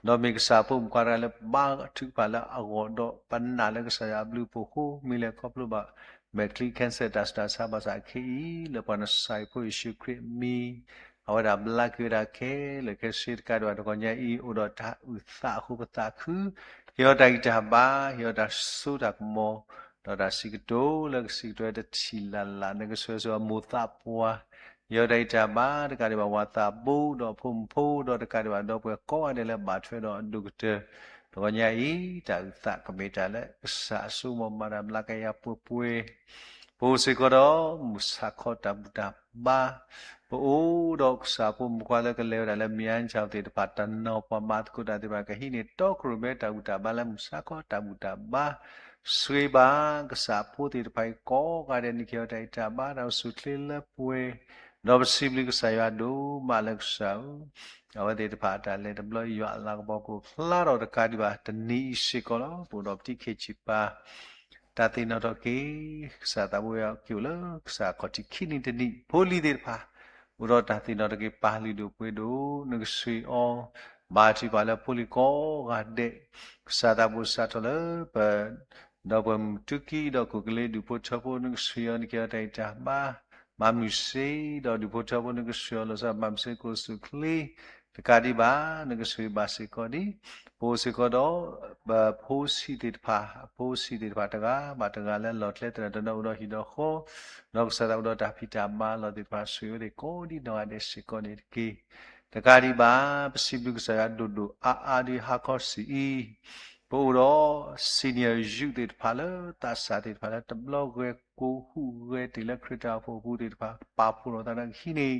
ဒီးမ့ၢ်ကစၢ်ဖိမုၣ်ခွါတဂၤလၢဘါထုကဖၣ်လၢအဂီၢ်ဒီး ပနာ်လၢကစၢ်ယွၤအဘျုးအဖှိၣ်အဃိ မ့ၢ်လဲၤခီဖျိဘၣ် မဲာ်ချံ cancer တၢ်ဆူးတၢ်ဆါဘၣ်ဆၣ်အခဲအံၤ လၢပှၤနၡၤအံၤဖိယ့ၣ်ၡူးခရံာ်အမံၤ အဝဲဒၣ်ဘျါက့ၤဝဲဒၣ်ခဲလၢာ်ခဲဆ့တကးဒံးဘၣ် တဂီၤညါအံၤ အိၣ်ဒီးတၢ်အုၣ်သးအဃိပသးခု, ဟ့ၣ်အီၤတၢ်ဂံၢ်တၢ်ဘါ, ဟ့ၣ်အီၤတၢ်စိတၢ်ကမီၤ, ဒီးတၢ်စံးကတိၤလၢကစံးကတိၤဝဲတထံၣ်လၢ်လၢ် နကဆှၢဆှၢအမိၢ်သးပှၢ် ဟ့ၣ်အီၤတၢ်ဂံၢ်တၢ်ဘါ တကးဒံးဘၣ် ဝၤသးဘိ ဒီးအဖိမုၣ်ဖိ ဒီးတကးဒံးဘၣ် ဒီပုၢ်ဝဲၢ်ကိးဂၤဒဲးလၢဘၣ်ထွဲဒီးအဒိၣ်ကတၢၢ်, တဂီၤညါအံၤ တၢ်အုၣ်သးကမ့ၢ်တၢ်လၢကစၢ်အစိကမီၤမၤတၢ်ဘျါကယၤပှဲၤပှဲၤ, ပအိၣ်စ့ၢ်ကီးဒီးမုၢ်ဆါခီတၢ်ဘူၣ်တၢ်ဘါ, ပအိၣ်ဒီးကစၢ်ဖိမုၣ်ဖိခွါလၢကလဲၤဝဲဒၣ်လၢမၠၤကၠီသ့ၣ်တဖၣ် တနီၤပှၤမၤသကိးတၢ်သ့ၣ်တဖၣ် ကဟံးန့ၢ်တီခိၣ်ရိၣ်မဲတၢ်ဘူၣ်တၢ်ဘါလၢမုၢ်ဆါခီတၢ်ဘူၣ်တၢ်ဘါ ဆိၣ်ဂ့ၤဘၣ်ကစၢ်ဖိသ့ၣ်တဖၣ်အံၤကိးဂၤဒဲး နကဟ့ၣ်အီၤတၢ်ဂံၢ်တၢ်ဘါ တၢ်အိၣ်ဆူၣ်အိၣ်ချ့လၢပှဲၤ, ဒီးပစံးဘျုးကစၢ်ယွၤဒိၣ်မးလၢကစၢ်ဧၢ, အဝဲသ့ၣ်တဖၣ်အတၢ်လဲၤတဘျီ ယွၤအလၤကပီၤကအိၣ်ဖျါထီၣ်တကးဒံးဘၣ် တနံၤအံၤစ့ၢ်ကီးလီၤ. ပအိၣ်ဒီးပတံၤခ့ဆံးပာ် တၢ်သ့ၣ်နီၣ်ထီၣ်က့ၤ ကစၢ်သးဘိယွၤက့ၤအိၣ်လၢကစၢ်ခီၣ်ထံးခံနံၤတနံၤ ဖိလံၤသ့ၣ်တဖၣ် အိၣ်ဒီးတၢ်သ့ၣ်နီၣ်ထီၣ်က့ၤပၢ်လုၢ်ဒိၣ်ပှ့ၤဒိၣ်, နကဆှံအီၤ, ဘါထုကဖၣ်လၢဖိလံၤကိးဂၤဒဲး, ကစၢ်သးဘိစးထီၣ်လၢပ ဒီပုၢ်ဝဲၢ်မုၣ်တူၢ်ကံဒီး ကူၣ်ကလ့ဒူၣ်ဖိထၢဖိ နကဆှံအီၤ နကဟ့ၣ်အီၤတၢ်ဂံၢ်တၢ်ဘါ, မၤမုာ်စ့ဒီးဒူၣ်ဖိထၢဖိ နကဆှံအီၤလီၤဆီ မၤမုာ်စ့ကိးဆူၣ်ချ့, တကးဒံးဘၣ် နကဆှံဘၣ်စ့ၢ်ကီးဒ် ပအိၣ်စ့ၢ်ကီးဒီး ပဖိဆံးသ့ၣ်တဖၣ်, အဖိဆံးသ့ၣ်တဖၣ်တဂၤဘၣ်တဂၤလၢအလီၢ်ကျဲသနၢၣ်တနီၤအိၣ်ဒီးဟံၣ်ဒီးဃီ, ဒီးကစၢ်သးအိၣ်ဒီးတၢ်ဖံးတၢ်မၤလီၢ်သ့ၣ်တဖၣ် ဆှံဝဲသ့ၣ်ကိးဒ်နီၢ်ဂၤဒဲးစ့ၢ်ကီးန့ၣ်တက့ၢ်. တကးဒံးဘၣ် ပစံးဘျုးကစၢ်ယွၤဒိၣ်ဒိၣ်အါအါဒ်ဟါခီဆံးအံၤ, ပအိၣ်ဒီး senior youth သ့ၣ်တဖၣ်လၢ သးစၢ်သ့ၣ်တဖၣ်လၢတဘျီဂဲၤကိးဟူးဂဲၤတ့ၢ်လၢခရံာ်တၢ်အိၣ်ဖှိၣ်အပူၤသ့ၣ်တဖၣ် ပာ်ဖှိၣ်ထီၣ်သးဒီးကဟံးန့ၢ်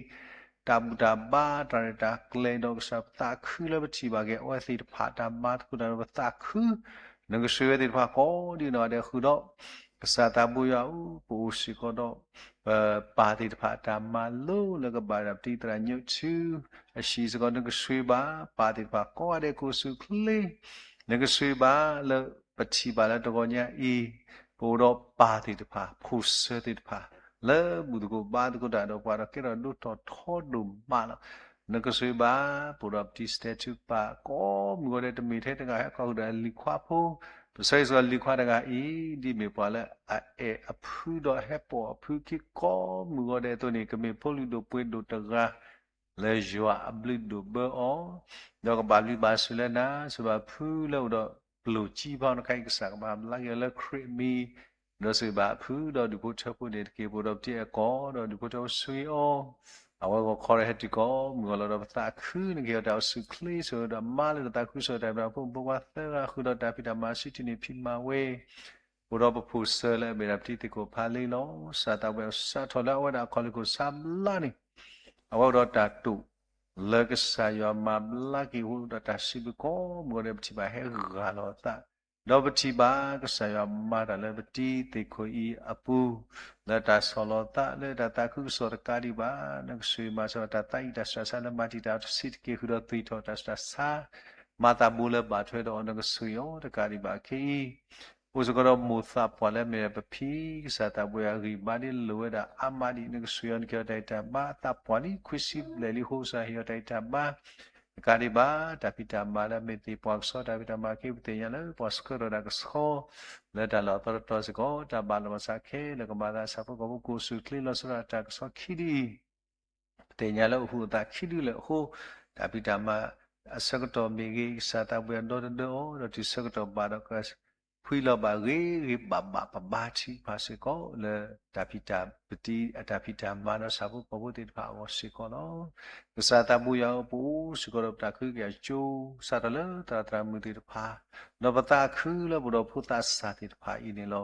တၢ်ဘူၣ်တၢ်ဘါတၢ်ရဲၣ်တၢ်ကျဲၤဒီးကစၢ်ပသးခုလၢပထံၣ်ဘၣ်က့ၤ အဝဲသ့ၣ်တဖၣ်တၢ်မၤသကိးတၢ်ဒီးပသးခု, နကဆှံဝဲသ့ၣ်တဖၣ်ကိးဒ်နီၢ်ဂၤဒဲးဃုာ်ဒီး ကစၢ်သးဘိယွၤဧၢ, ပအိၣ်စ့ၢ်ကီးဒီး ပပၢ်သ့ၣ်တဖၣ်အတၢ်မၤလိလၢကဘၣ်ဝဲဒၣ်ပတံၤသရၣ်ညိးထု အဟံၣ်စ့ၢ်ကီး နကဆှံဘၣ်ပၢ်သ့ၣ်တဖၣ်ကိးဂၤဒဲးကိးဆူၣ်ချ့, နကဆှံဘၣ်လၢပထံၣ်ဘၣ်လၢတဂီၤညါအံၤ, ပအိၣ်ဒီးပၢ်သ့ၣ်တဖၣ် ဖိဆၢသ့ၣ်တဖၣ် လၢဘူၣ်သကိးဘါသကိးတၢ်ဒီးပှၤဒီးကဲထီၣ်ဒိၣ်ထီၣ်ထီဒိၣ်မးလီၤ. နကဆှံဘၣ် ပအိၣ်ဒီးပတံၤစတဲထူပၢ် ကိးမုၢ်ဂီၤဒဲး တမ့ၢ်ထဲတဂၤဟဲခီဃုာ်ဒီးလံၤခွါဖိ, ပဆၢဂ့ၤဆၢဝါလံၤခွါတဂၤအံၤ ဒ်မ့ၢ်ပှၤလၢအအဲၣ်အဖုဒီးဟဲပိာ်အဖုခံကိးမုၢ်ဂီၤဒဲးအသိးန့ၣ် ကမ့ၢ်ဖိလုၢ်ဒိၣ်ပှ့ၤဒိၣ်တဂၤ လၢယွၤအဘျုးဒိၣ်ဘၢအီၤ, ဒီးကဘၣ်ဘျုးဘၣ်ဆိၣ်လၢနၤ, ဆိၣ်ဘၣ်ဖုလၢအိၣ်ဒီးပျိၢ်ကံဖီတခါအံၤ ကစၢ်ကမၤဘျါက့ၤအီၤလၢခရံာ်အမံၤ, ဒီးဆိၣ်ဂ့ၤဘၣ်အဖုဒီးဒူၣ်ဖိထၢဖိန့ၣ်တက့ၢ်. ပအိၣ်ဒီးပတံၤအဲၣ်ကီၢ်ဒီးဒူၣ်ဖိထၢဖိဆှံအီၤ, အဝဲဂီၢ်ခီဒီးဟဲတုၤကိးမုၢ်ဂီၤလီၤဒီးပသးခု နကဟ့ၣ်အီၤတၢ်အိၣ်ဆူၣ်ချ့ ဆိၣ်ဂ့ၤဒီးမါလၢတၢ်သးခု ဆိၣ်ဂ့ၤတၢ်ဖံးတၢ်မၤဖိမုၣ်ဖိခွါသၢဂၤ ဃုာ်ဒီးတၢ်ဖံးတၢ်မၤစံးထံၣ်န့ၢ်ဖံးမၤဝဲ အိၣ်ဒီးပဖိဆၢလၢအမ့ၢ်ဒၣ်ပတံၤသကိးဖးလံလီၤ. ကစၢ်သးဘိယွၤစးထီၣ်လၢအဝဲဒၣ်အခီၣ်လ့ၢ်ခိၣ်ဆါဘျါန့ၣ်, အဝဲအိၣ်ဒီးတၢ်တိာ်လၢကစၢ်ယွၤမၤဘျါက့ၤ အိၣ်ဒီးတၢ်စံးဘျုးကိးမုၢ်ဂီၤဒဲး ပထံၣ်ဘၣ်ဟဲဂၢ်လီၤအသး, ဒီးပထံၣ်ဘၣ်ကစၢ်ယွၤမၤတၢ်လၢပတံၤသကိးအံၤအပူၤ, လၢတၢ်ဆီၣ်လီၤသးလၢတၢ်သးခုကစီၣ်တကးဒံးဘၣ်, နကဆိၣ်ဂ့ၤမၤစၢၤတၢ်သးအံၤတၢ်ဆူးတၢ်ဆါလၢမၤတံာ်တာ်စံးတက့ၢ် ဃုာ်ဒီးသွံၣ်ထီၣ်တၢ်ဆူးတၢ်ဆါ မၤသးဘိလၢဘၣ်ထွဲဒီးအီၤ နကဆိၣ်ဂ့ၤအီၤတကးဒံးဘၣ်ခဲအံၤ, အိၣ်စ့ၢ်ကီးဒီးမိၢ်သးပှၢ်လၢအမ့ၢ်ပဖံ ကစၢ်သးဘိယွၤအဂံၢ်ဘါဒ်လိာ်ဝဲဒၣ်အါမးဒံး နကဆိၣ်ဂ့ၤအီၤ နကဟ့ၣ်အီၤတၢ်ဂံၢ်တၢ်ဘါအသးပှၢ်လံ ခွံဆံဘျဲၣ်လံ အဃိကစၢ်ဟ့ၣ်အီၤတၢ်ဂံၢ်တၢ်ဘါ တကးဒံးဘၣ် တၢ်ဖံးတၢ်မၤလၢအမ့ၢ်သ့ၣ်ပှၤကဆှီ တၢ်ဖံးတၢ်မၤခဲအံၤ ပသ့ၣ်ညါလၢပှၤဆှၢထီၣ်တၢ်ကဆှီ လၢတၢ်လီၢ်အသီတတီၤစ့ၢ်ကီး တၢ်ဘၣ်လီၤဘၣ်စးခဲလၢာ် ကမၤသးဆၣ်ဖိကီၢ်ဖိ ကိးဆူၣ်ချ့လီၤဆီဒၣ်တၢ်ကဆှီခံဒ်အံၤ ပသ့ၣ်ညါလၢအိၣ်ဃုာ်အသးခံဒုလၢာ်အဃိ တၢ်ဖံးတၢ်မၤအဆၢကတီၢ်မ့ၢ်ဂ့ၤ ကစၢ်သးဘိယွၤဒီတဒၢအီၤ ဒီးတုၤဆၢကတီၢ်ဘၣ်ဒီး ကဖှံလီၤဘၣ်ဂ့ၤဂ့ၤဘၣ်ဘၣ် ပဘါထုကဖၣ်စ့ၢ်ကီးလၢ တၢ်ဖံးတၢ် ပတံၤ တၢ်ဖံးတၢ်မၤဒီးဆၣ်ဖိကီၢ်ဖိသ့ၣ်တဖၣ်အဂီၢ်စ့ၢ်ကီးလီၤ. ကစၢ်သးဘိယွၤဧၢ, ပအိၣ်စ့ၢ်ကီးဒီးပတၢ်ကဟုကယာ်ကၠိ စးထီၣ်လၢသရၣ်သရၣ်မုၣ်သ့ၣ်တဖၣ် ဒီးပသးခုလၢပဒီးဖိသးစၢ်သ့ၣ်တဖၣ်အံၤန့ၣ်လီၤ.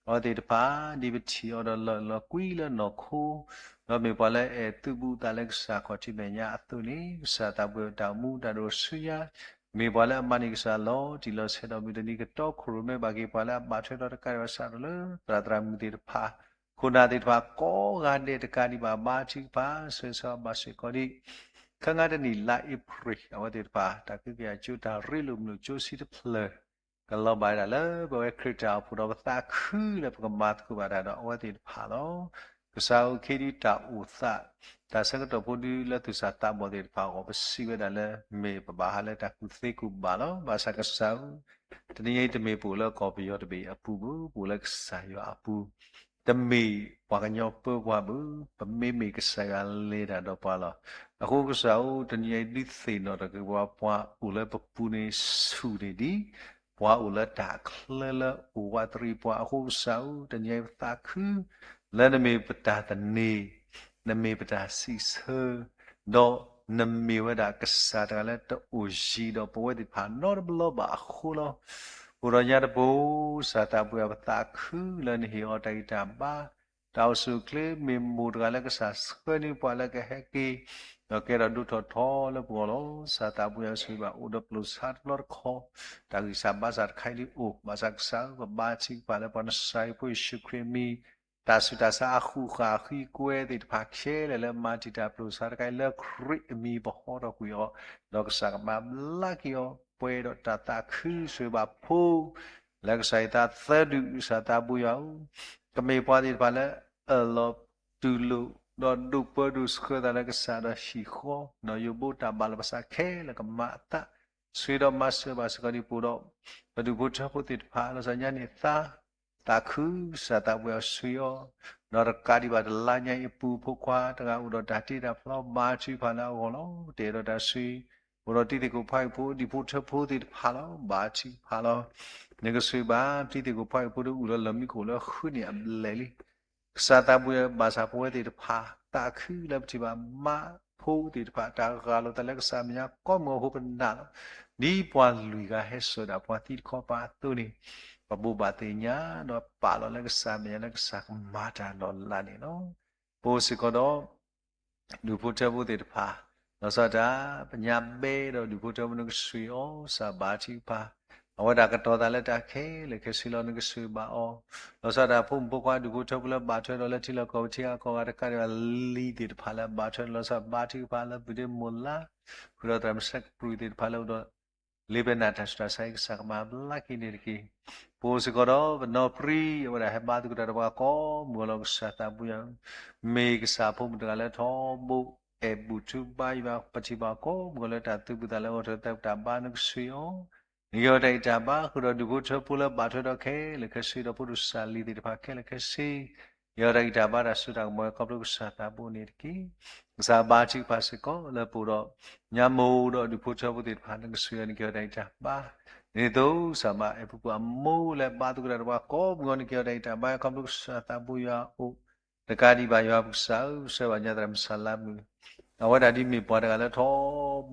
အဝဲသ့ၣ်တဖၣ် ဒ်ပထံၣ်အီၤဒီးလီၤလီၤကွံလၢနီၢ်ခိ ဒီးမ့ၢ်ပှၤလၢအအဲၣ်သုးဘူးသးလၢကစၢ်ခီၣ်ထံးမဲာ်ညါအသိးန့ၣ် ကစၢ်သးဘိယွၤတၢ်အိၣ်မူတၢ်ဒိၣ်ဆူညါ မ့ၢ်ပှၤလၢအမၤန့ၢ်ကစၢ်လီၤတံၢ်လီၤဆဲးဒီးမုၢ်တနံၤကတီခိၣ်ရိၣ်မဲဘၣ်က့ၤ ပှၤလၢအဘၣ်ထွဲဒီးတကးဒံးဘၣ် စးထီၣ်လၢသရၣ်သရၣ်မုၣ်သ့ၣ်တဖၣ် ခိၣ်နၢ်သ့ၣ်တဖၣ်ကိးဂၤဒဲးတကးဒံးဘၣ် ဘါထုကဖၣ် ဆၢဂ့ၤဆၢဝါဘၣ်စ့ၢ်ကီးဒံး ခဲငါတနံၣ်လါအ့ဖြ့ၣ် အဝဲသ့ၣ်တဖၣ် တၢ်ကဟုကယာ်ကၠိ တၢ်ရ့လိာ်မုာ်လိာ်ကၠိဆံတဖျၢၣ် ကလီၤဘၣ်ဝဲဒၣ်လၢပဝဲခရံာ်တၢ်အိၣ်ဖှိၣ်ဒီး ပသးခုလၢပကမၤသကိးဘၣ်တၢ်ဒီးအဝဲသ့ၣ်တဖၣ်လီၤ. ကစၢ်ဧၢ, ခဲဒုးတၢ်အိၣ်သး တၢ်ဆၢကတီၢ်ဖိဒုးလၢသူၣ်စၢ်သးဘီၣ်သ့ၣ်တဖၣ်အဂီၢ် ပစံးဝဲဒၣ်လၢ မ့ၢ်ပဘၣ်ဟးလၢတၢ်ကူၣ်သ့ကူၣ်ဘၣ်လီၤ. ဘၣ်ဆၣ်ကစၢ်ဧၢ, တနံၤအံၤတမ့ၢ်ပအိၣ်လၢကီၢ်ပယီၤတဘ့ၣ်အပူၤဘၣ်, ပအိၣ်လၢကစၢ်ယွၤအပူၤ တမ့ၢ်ပှၤကညီပၢပှၤဘၣ်, ပမ့မ့ၢ်ကစၢ်ယွၤလဲၤတၢ်ဒီးပှၤလီၤ. အဃိကစၢ်ဧၢ, တနံၤအံၤဒုးသ့ၣ်နီၣ်ထီၣ်က့ၤပှၤ ပှၤအိၣ်လၢပပူၤန့ၣ်ဆူၣ်န့ၣ်ဒံး ပှၤအိၣ်လၢတၢ်ချၢလၢအိၣ်ဝးတရံးပှၤ အဃိကစၢ်ဧၢ, တနံၤအံၤပသးခု လၢနမ့ၢ်ပတၢ်သန့ၤ, နမ့ၢ်ပတၢ်စံးဆၢ ဒီးနမ့ၢ်ဝဲဒၣ်ကစၢ်တဂၤလၢတအိၣ်ယံၤဒီးပဝဲသ့ၣ်တဖၣ်နီတဘျီဘၣ်အဃိလီၤ. အိၣ်ဒီးညါတပူၤ ကစၢ်သးဘိယွၤ ပသးခုလၢနဟ့ၣ်အီၤတၢ်ဂံၢ်တၢ်ဘါ, တၢ်အိၣ်ဆူၣ်အိၣ်ချ့ မ့ၢ်မိၢ်တဂၤလၢကဟဲက့ၤ ဒီးကဲထီၣ်ဒိၣ်ထီၣ်ထီလၢပဂီၢ်လီၤ. ကစၢ်သးဘိယွၤ ဆိၣ်ဂ့ၤဘၣ် အိၣ်ဒီးပျိၢ်စါတဘျီတခီၣ်, တၢ်ဂံၢ်စၢ်ဘါစၢ်တခါအံၤဒုးအိၣ်, ဘၣ်ဆၣ်ကစၢ်ဧၢ, ပဘါထုကဖၣ်လၢပှၤနစၢ်အံၤဖိယ့ၣ်ၡူးခရံာ်အမံၤ တၢ်ဆူးတၢ်ဆါအဃုာ်ဃာ်အဃံအကွဲသ့ၣ်တဖၣ်ခဲလၢာ်လၢမၤတံာ်တာ်ပျိၢ်စါတခါအံၤလၢခရံာ်အမံၤ ပဟီထီၣ်ကွံာ်အီၤ, ဒီးကစၢ်ကမၤဘျါက့ၤအီၤ ပှဲၤဒီးတၢ်သးခု ဆိၣ်ဂ့ၤဘၣ်ဖိ လၢကစၢ်ယွၤသးသၢဒုး ကစၢ်သးဘိယွၤဧၢ, ကမ့ၢ်ပှၤသ့ၣ်တဖၣ်လၢအၢၣ်လီၤတူၢ်လိာ် ဒီးဒိးပၢဒိးဆှၢသးလၢကစၢ်ဒီးဟံၣ်ဃီ, ဒီးယိာ်ဘိတၢ်ဘၣ်လီၤပသးခဲလၢာ်ကမၤအသး, ဆှၢဒီးမၤစၢၤဘၣ်စ့ၢ်ကီးဒံးပအိၣ်ဒီး ပဒူၣ်ဖိထၢဖိသ့ၣ်တဖၣ် လီၤဆီညါန့ၣ်သး သးခုကစၢ်သးပှၢ်အီၤဆှၢအီၤ, ဒီးတကးဒံးဘၣ်တလါညါအံၤအပူၤဖိခွါတဂၤအိၣ်ဒီးတၢ်တ့တၢ်ဖျီ ဘါထုကဖၣ်လၢအဂီၢ်လီၤ. တအဲၣ်ဒိးတၢ်ဆှၢ, အိၣ်ဒီးတံၤသကိးဖးအံၤဖိ ဒူၣ်ဖိထၢဖိသ့ၣ်တဖၣ်လီၤ. ဘါထုကဖၣ်လီၤ. နကဆှၢဘၣ်တံၤသကိးဖးအံၤဖိဒီး အိၣ်လၢလီၢ်မံခိၣ်လၢဃုန့ၣ်အဘျဲၣ်လံ. ကစၢ်သးပှၢ်ဘၣ်ဆၣ်ပဝဲသ့ၣ်တဖၣ် သးခုလၢပထံၣ်ဘၣ်မါဖိသ့ၣ်တဖၣ် တၢ်ဂၢ်လိာ်သးလၢကစၢ်မဲာ်ညါကိးမုၢ်အဃိပနာ်လီၤ. ဒ်ပှၤလွံၢ်ဂၤဟဲစိာ်ဒၣ်ပှၤသံတခီပၤအသိးန့ၣ်, ပဘိးဘၣ်သ့ၣ်ညါ ဒီးပာ်လီၤလၢကစၢ်မဲာ်ညါလၢကစၢ်ကမၤတၢ်လီၤလးန့ၣ်လီၤ. ပအိၣ်စ့ၢ်ကီးဒီး ဒူၣ်ဖိထၢဖိသ့ၣ်တဖၣ်, လီၤဆီဒၣ်တၢ် ပညါဘဲဒီးဒူၣ်ဖိထၢဖိနကဆှၢအီၤ ကစၢ်ဘါထုကဖၣ်, အဝဲဒၣ်ကတီၤသးလၢတၢ်ခဲလၢာ်ခဲဆ့လီၤ နကဆှၢဘၣ်အီၤ, လီၤဆီဒၣ်တၢ်ဖိမုၣ်ဖိခွါဒူၣ်ဖိထၢဖိလၢဘၣ်ထွဲဒီးလၢထံလီၢ်ကီၢ်ပူၤထံဂၤကီၢ်ဂၤ တကးဒံးဘၣ်လံၤသ့ၣ်တဖၣ်လၢဘၣ်ထွဲဒီး လီၤဆီဘါထုကဖၣ်လၢပုၢ်ဒ့မိၢ်လါ, ဃုာ်ဒီးသရၣ်မုၣ်စဲးကပြုၢ်သ့ၣ်တဖၣ်လၢအိၣ်ဒီး လ့ပနီၣ်တၢ်ဆူးတၢ်ဆါအံၤ ကစၢ်ကမၤဘျါက့ၤန့ၣ်တက့ၢ်. ပအိၣ်စ့ၢ်ကီးဒီးပနီၢ်ပြံ အဝဲဒၣ်ဟဲဘါသကိးတၢ်ဒီးပှၤကိးမုၢ်ဂီၤလီၤ ကစၢ်သးပှၢ်ယွၤ, မ့ၢ်ကစၢ်ဖိမုၣ်တဂၤလၢထီဘိ အဲၣ်ဘူၣ်ထူဘါယွၤ ပထံၣ်ဘၣ်ကိးမုၢ်ဂီၤလၢတၢ်သူၣ်ဖှံသးညီ အိၣ်ဒီးတၢ်သးဘါ နကဆှၢအီၤ, နကဟ့ၣ်အီၤတၢ်ဂံၢ်တၢ်ဘါ ဃုာ်ဒီးဒူၣ်ဖိထၢဖိလၢဘၣ်ထွဲဒီးခဲလၢာ်ခဲဆ့ဒီးဖိဒိၣ်စၢ်လံၤသ့ၣ်တဖၣ်ခဲလၢာ်ခဲဆ့, ဟ့ၣ်အီၤတၢ်ဂံၢ်တၢ်ဘါ တၢ်စိတၢ်ကမီၤ ခီဖျိကစၢ်သးဘိန့ၣ်တက့ၢ်. ကစၢ်ဘါထုကဖၣ်စ့ၢ်ကီးလၢပအိၣ်ဒီး ညါမိၢ်ဒီးဒူၣ်ဖိထၢဖိသ့ၣ်တဖၣ် နကဆှၢအီၤ နကဟ့ၣ်အီၤတၢ်ဂံၢ်တၢ်ဘါ, ဒ်သိးကစၢ်မၤအဲၣ်ပူၤကွံာ် အမိၢ်လၢဘါသကိးတၢ်ဒီးပှၤကိးမုၢ်ဂီၤ နကဟ့ၣ်အီၤတၢ်ဂံၢ်တၢ်ဘါ ခီဖျိကစၢ်သးဘိယွၤအအိၣ်, တကးဒံးဘၣ်ယွၤပကစၢ်ဧၢ ပဆှၢဘၣ်ညါသရၣ်မုၣ်စၢ်လါမုၣ်, အဝဲဒၣ်ဒ်မ့ၢ်ပှၤတဂၤလၢထီ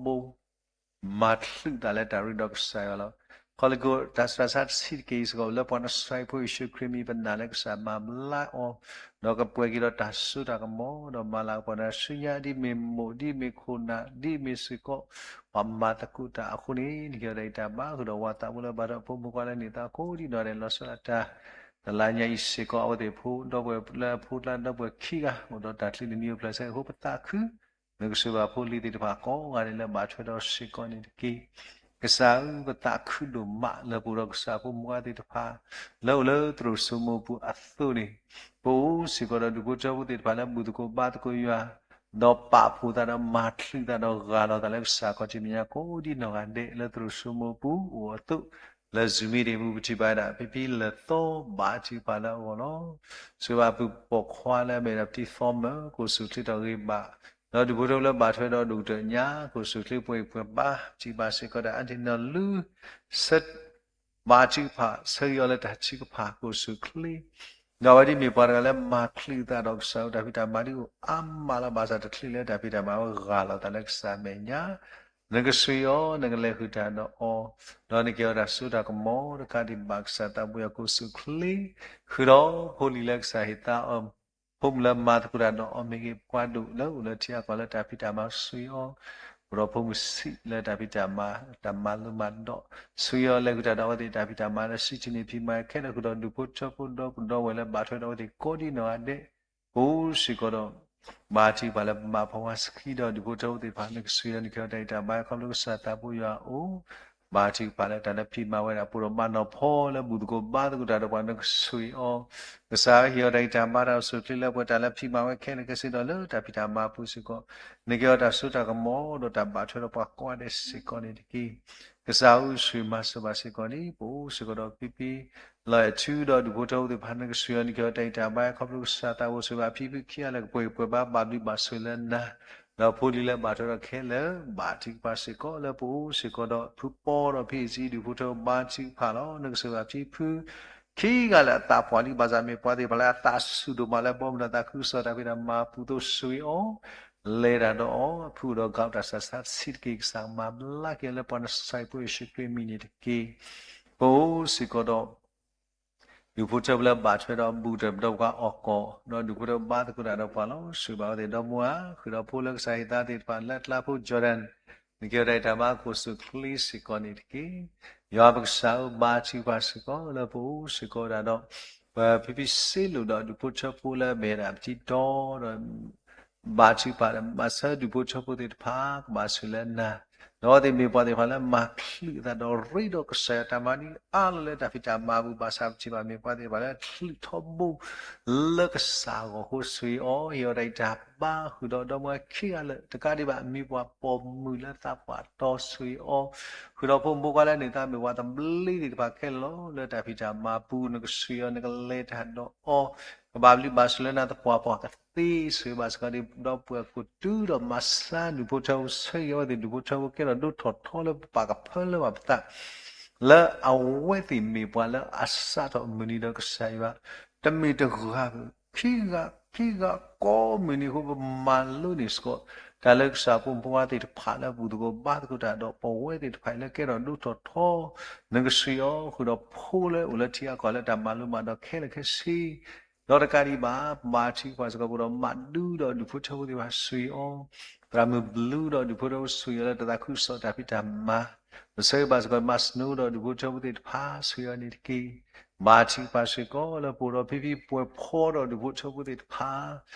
ဘိ မၤချုးသးလၢတၢ်ရ့ဒီးကစၢ်ယွၤလီၤ. ခီလ့ၣ်ကီၢ် တၢ်ဆူးတၢ်ဆါတဆံးတက့ၢ်အံၤစ့ၢ်ကီး လၢပှၤနစၢ်ဖိယ့ၣ်ၡူးခရံာ်မံၤ ပနာ်လၢကစၢ်မၤဘျါအီၤ, ဒီးကပှဲၤက့ၤဒီးတၢ်စိတၢ်ကမီၤ ဒီးမၤလၤကပီၤနၤဆူညါ ဒ်မ့ၢ်မိၢ် ဒ်မ့ၢ်ခိၣ်နၢ် ဒ်မ့ၢ်စ့ၢ်ကီး ပှၤမၤသကိးတၢ်အဃိန့ၣ် နကဟ့ၣ်အီၤတၢ်ဂံၢ်တၢ်ဘါ ဃုာ်ဒီးဝၤသးဖိလၢဘါထုကဖၣ် ဖိမုၣ်ဖိခွါလၢန့ၢ်သါကိးဒံနီၢ်ဒဲး လီၤဆီဒၣ်တၢ် တလါညါအံၤစ့ၢ်ကီး အဝဲသ့ၣ်ဖိဒီပုၢ်ဝဲၢ်လၢအဖိကျါဒီပုၢ်ဝဲၢ်ခံဂၤ အိၣ်ဒီးတၢ်ချံနံၤနံၤအိၣ်ဖျဲၣ်ဆဲအဃိ ပသးခု နကဆှၢဘၣ်ဖိလံၤသ့ၣ်တဖၣ်ကိးဂၤဒဲးလၢဘၣ်ထွဲဒီးစ့ၢ်ကီးန့ၣ်တက့ၢ်. ကစၢ်ဧၢ ပသးခုဒိၣ်မးလၢပအိၣ်ဒီးကစၢ်ဖိမုၣ်ဖိခွါသ့ၣ်တဖၣ် လၢအိၣ်လၢသရိာ်စိမိပူၤအသိးန့ၣ်, ပအိၣ်စ့ၢ်ကီးဒီးဒူၣ်ဖိထၢဖိသ့ၣ်တဖၣ်လၢဘူၣ်သကိးဘါသကိးယွၤ, ဒီးပာ်ဖှိၣ်သးဒီးမၤချုးသးဒီးဂၢ်လီၤသးလၢကစၢ်ခီၣ်ထံးမဲာ်ညါကိးဒံနီၢ်ဂၤဒဲး လၢသရိာ်စိမိပူၤအိၣ်အသိး, လၢ Zoom meeting ပူၤ ပထံၣ်ဘၣ်ဝဲဒၣ် ဖံဖံလၢာ်သီဘါထုကဖၣ်လၢအဂီၢ်လီၤ. စံးဘၣ်ပုၢ်ပိာ်ခွါလၢအမ့ၢ်ဒၣ်ပတံၤသီမၢ ကအိၣ်ဆူၣ်ချ့ထီၣ်ဂ့ၤဘၣ်, ဒီးဒူၣ်ဖိထၢဖိလၢဘၣ်ထွဲဒီးဒိၣ်ကတၢၢ်ညါ ကအိၣ်ဆူၣ်ချ့ပှဲၤပှဲၤဘါ ထံၣ်ဘၣ်စ့ၢ်ကီးဒၣ်အါတ့ၢ်နီၢ်လု ဆၢ ဘါထုကဖၣ် ဆၢဂ့ၤအီၤလၢတၢ်ထုကဖၣ် ကအိၣ်ဆူၣ်ချ့, ဒီးအဝဲဒ်မ့ၢ်ပှၤတဂၤလၢမၤချုးသးဒီးကစၢ်ဧၢ တၢ်ဖံးတၢ်မၤဒ်အိၣ်အါမးလီၤ. ဘၣ်ဆၣ်တချုးလၢတၢ်ဖံးတၢ်မၤဝဲဂၢ်လီၤသးလၢကစၢ်မဲာ်ညါ, နကဆှၢအီၤ နကလဲၤဃုာ်တၢ်ဒီးအီၤ, ဒီးနကဟ့ၣ်အီၤတၢ်စိတၢ်ကမီၤ တကးဒံးဘၣ် ကစၢ်သးဘိယွၤကအိၣ်ဆူၣ်ချ့, ဃုာ်ဒီးဖိလံၤလၢကစၢ်ဟ့ၣ်သါအီၤ ဖိမုၣ်လၢမၤသကိးတၢ်ဒီးအီၤမ့ၢ်ဂ့ၤ, ပှၤဒိၣ်လၢအိၣ်လၢထံအကီၢ်လၢတၢ်ဖံးတၢ်မၤဆှၢအီၤ, အိၣ်ဒီးဖိမုၣ်ဆံးလၢတၢ်ဖံးတၢ်မၤ တၢ်မၤလိမၤဒိး ဆှၢအီၤလဲၤဃုာ်တၢ်ဒီးအဝဲသ့ၣ်တၢ်ဖံးတၢ်မၤလၢ စံးထီၣ်န့ၢ်ဖံးမၤခဲလၢာ်ဃုာ်ဒီး ဒူၣ်ဖိထၢဖိဒီပုၢ်ဒီဝဲၢ်လၢဘၣ်ထွဲဒီးအဝဲသ့ၣ်ကိးဒံနီၢ်ဂၤဒဲး, ပအိၣ်စ့ၢ်ကီးဒီး ဘါထုကဖၣ်လၢပမၤဖီဝါစခံဒီး ဒူၣ်ဖိထၢဖိသ့ၣ်တဖၣ် နကဆှၢအီၤ နကဟ့ၣ်အီၤတၢ်ဂံၢ်တၢ်ဘါ ခီဖျိကစၢ်သးဘိယွၤအအိၣ်, ဘါထုကဖၣ်လၢတၢ်လၢဖံးမၤဝဲဒၣ် ပအိၣ်ဒီးဘၣ်နီၢ်ဖီလၢဘူၣ်သကိးဘါသကိးတၢ်ဒီးပှၤ နကဆှၢအီၤ, ကစၢ်ဟ့ၣ်အီၤတၢ်ဂံၢ်တၢ်ဘါ တၢ်အိၣ်ဆူၣ်ချ့လၢပှဲၤတၢ်လၢဖံးမၤဝဲခဲလၢာ်ခဲဆ့ဒီးလၢတၢ်ဖံးတၢ်မၤအပူၤစ့ၢ်ကီး, နကဟ့ၣ်အီၤတၢ်စိတၢ်ကမီၤဒီးတၢ်ဘၣ်ထွဲဒီးပှၤကိးဂၤဒဲးစ့ၢ်ကီးန့ၣ်တက့ၢ်. ကစၢ်ဧၢ ဆှၢမၤစၢၤဘၣ်စ့ၢ်ကီးန့ၣ် ပအိၣ်စ့ၢ်ကီးဒီးဖံဖံ လီၤအဲၣ်ထူဒီးဒူၣ်ဖိထၢဖိသ့ၣ်တဖၣ် နကဆှၢအီၤ နကဟ့ၣ်အီၤတၢ်ဂံၢ်တၢ်ဘါ ခီဖျိကစၢ်သးဘိယွၤစံးဘၣ် ဖံဖုခံဂၤလၢကပှဲၤပှဲၤဘါ ဘၣ်ဘျုးဘၣ်ဆိၣ်လၢနၤ, ဒီးဖိလံၤလၢဘၣ်ထွဲဒီးခဲလၢာ် ဘါထုကဖၣ်စ့ၢ်ကီး လၢပအိၣ်စ့ၢ်ကီးဒီးဖုပီဒီးဖံအံၤ ဒူၣ်ဖိထၢဖိဘါထုကဖၣ်လီၤ. နကဆှၢဘၣ်ဖံဖု ခံဂၤလၢအသးပှၢ်လံ ဘၣ်ဆၣ်မ့ၢ်ပှၤသ့ၣ်တဖၣ်လၢအသးဆူၣ်ဒိၣ်မးလၢဘီမုၢ်ဒီးသးခုကစီၣ်တၢ်ဖံးတၢ်မၤအပူၤသိး ဆှၢအီၤ လဲၤတၢ်ဒီးအီၤ အဖုအိၣ်ဒီးဂၤအိၣ် တၢ်ဆူးတၢ်ဆါတဆံးတက့ၢ်. ကစၢ်မၤဘျါက့ၤလၢပှၤနစၢ်ဖိယ့ၣ်ၡူးခရံာ်မံၤန့ၣ်တက့ၢ်. ပအိၣ်စ့ၢ်ကီးဒီး ဒူၣ်ဖိထၢဖိလၢဘၣ်ထွဲဒီးဘူၣ်တၢ်ဒီးပှၤအီၣ်ကီၢ် ဒီးဒူၣ်ဖိထၢဘါသကိးတၢ်ဒီးပှၤလီၤ. ဆှၢဘၣ်အဝဲသ့ၣ်ဒီမါ ဃုာ်ဒီးဖိလၢကစၢ်ဟ့ၣ်သါသ့ၣ်တဖၣ်လၢအကျါဖိ Jordan နကဟ့ၣ်အီၤတၢ်ဂံၢ်တၢ်ဘါ ကအိၣ်ဆူၣ်ချ့စ့ၢ်ကီးန့ၣ်တက့ၢ်. ယွၤပကစၢ်ဧၢ ဘါထုကဖၣ်စ့ၢ်ကီး လၢပအိၣ်စ့ၢ်ကီးဒၣ်ဒီး ပဖံဖံစ့လိာ်ဒီးဒူၣ်ဖိထၢဖိလၢအမ့ၢ်ဒၣ်ပတံၤတီဒီး ဘါထုကဖၣ်ဒီး မၤစၢၤဒူၣ်ဖိထၢဖိသ့ၣ်တဖၣ် ကဘၣ်ဆိၣ်ဂ့ၤလၢနၤ, ဒီးအဝဲသ့ၣ်မ့ၢ်ပှၤသ့ၣ်တဖၣ်လၢမၤချုးအသးဒီးရ့ဒီးကစၢ်ယွၤတၢ်မၤနံၤအါလီၤလၢတၢ်ဖံးတၢ်မၤအပူၤ ဘၣ်ဆၣ်ပထံၣ်ဘၣ်မ့ၢ်ပှၤသ့ၣ်တဖၣ်လၢချုးထီဘိ လၢကစၢ်အဂီၢ်အဃိ ဆိၣ်ဂ့ၤအီၤ, ဟ့ၣ်အီၤတၢ်ဂံၢ်တၢ်ဘါ ဃုာ်ဒီးဒီမါဝၤခံဂၤလၢာ် တကးဒံးဘၣ် မ့ၢ်ပှၤပိာ်မုၣ်လၢသးပှၢ်တီ ဆိၣ်ဂ့ၤအီၤ, ဃုာ်ဒီးဖိမုၣ်ဖိခွါလၢအန့ၢ်သါမ့ၢ်ပှၤသဘျ့သ့ၣ်တဖၣ်ခဲလၢာ်လီၤ လၢတၢ်ဖံးတၢ်မၤအပူၤ နကဆိၣ်ဂ့ၤအီၤ နကလဲၤတၢ်ဒီးအီၤ, ကဘၣ်ဘျုးဘၣ်ဆိၣ်လၢနၤသပှၢ်ပှၢ်ကသ့ ဆိၣ်ဂ့ၤဘၣ်စ့ၢ်ကီးဒ်ဒီပုၢ်ဝဲၢ်ကိးတုၤဒီး မၤစၢၤဒူၣ်ဖိထၢဖိ ဆိၣ်ဂ့ၤအဝဲသ့ၣ်ဒူၣ်ဖိထၢဖိကဲထီၣ်ဒိၣ်ထီၣ်ထီလၢပပာ်ကဖၢလၢပှၤပသး လၢအဝဲသ့ၣ်မ့ၢ်ပှၤလၢအစးထီၣ်မုၢ်နံၤဒီးကစၢ်ယွၤ တမ့ၢ်တဂၤဘၣ် ခံဂၤ ခံဂၤ ကိးမုၢ်နံၤအဃိ ပမၤလိန့ၢ်စ့ၢ်ကီး တၢ်လၢကစၢ်ဖိမုၣ်ဖိခွါသ့ၣ်တဖၣ်လၢဘူၣ်သကိးဘါသကိးတၢ်ဒီး ပဝဲသ့ၣ်တဖၣ်အံၤလၢကဲထီၣ်ဒိၣ်ထီၣ်ထီ နကဆိၣ်ဂ့ၤအီၤ ဃုာ်ဒီးဖိလၢအိၣ်လၢထံအကီၢ်လၢတၢ်မၤလိမၤဒိးခဲလၢာ်ခဲဆ့ ဒီးတကးဒံးဘၣ် ဘါထုကဖၣ်စ့ၢ်ကီး ပှၤဒီးမၤဒုဒီးဒူၣ်ဖိထၢဖိသ့ၣ်တဖၣ် ဆိၣ်ဂ့ၤအီၤ, သရၣ်မုၣ်ဘျုးဒီးဒူၣ်ဖိထၢဖိ ဆိၣ်ဂ့ၤအီၤလၢတၢ်သးခုကစီၣ်တၢ်ဖံးတၢ်မၤ ပဆိၣ်ဂ့ၤဘၣ်စ့ၢ်ကီး မၤစနိဒီးဒူၣ်ဖိထၢဖိသ့ၣ်တဖၣ် ဆိၣ်ဂ့ၤအီၤန့ၣ်တက့ၢ်. ဘါထုကဖၣ်စ့ၢ်ကီး လၢပအိၣ်ဒီးဖံဖံပှဲၤဖီဒီးဒူၣ်ဖိထၢဖိသ့ၣ်တဖၣ်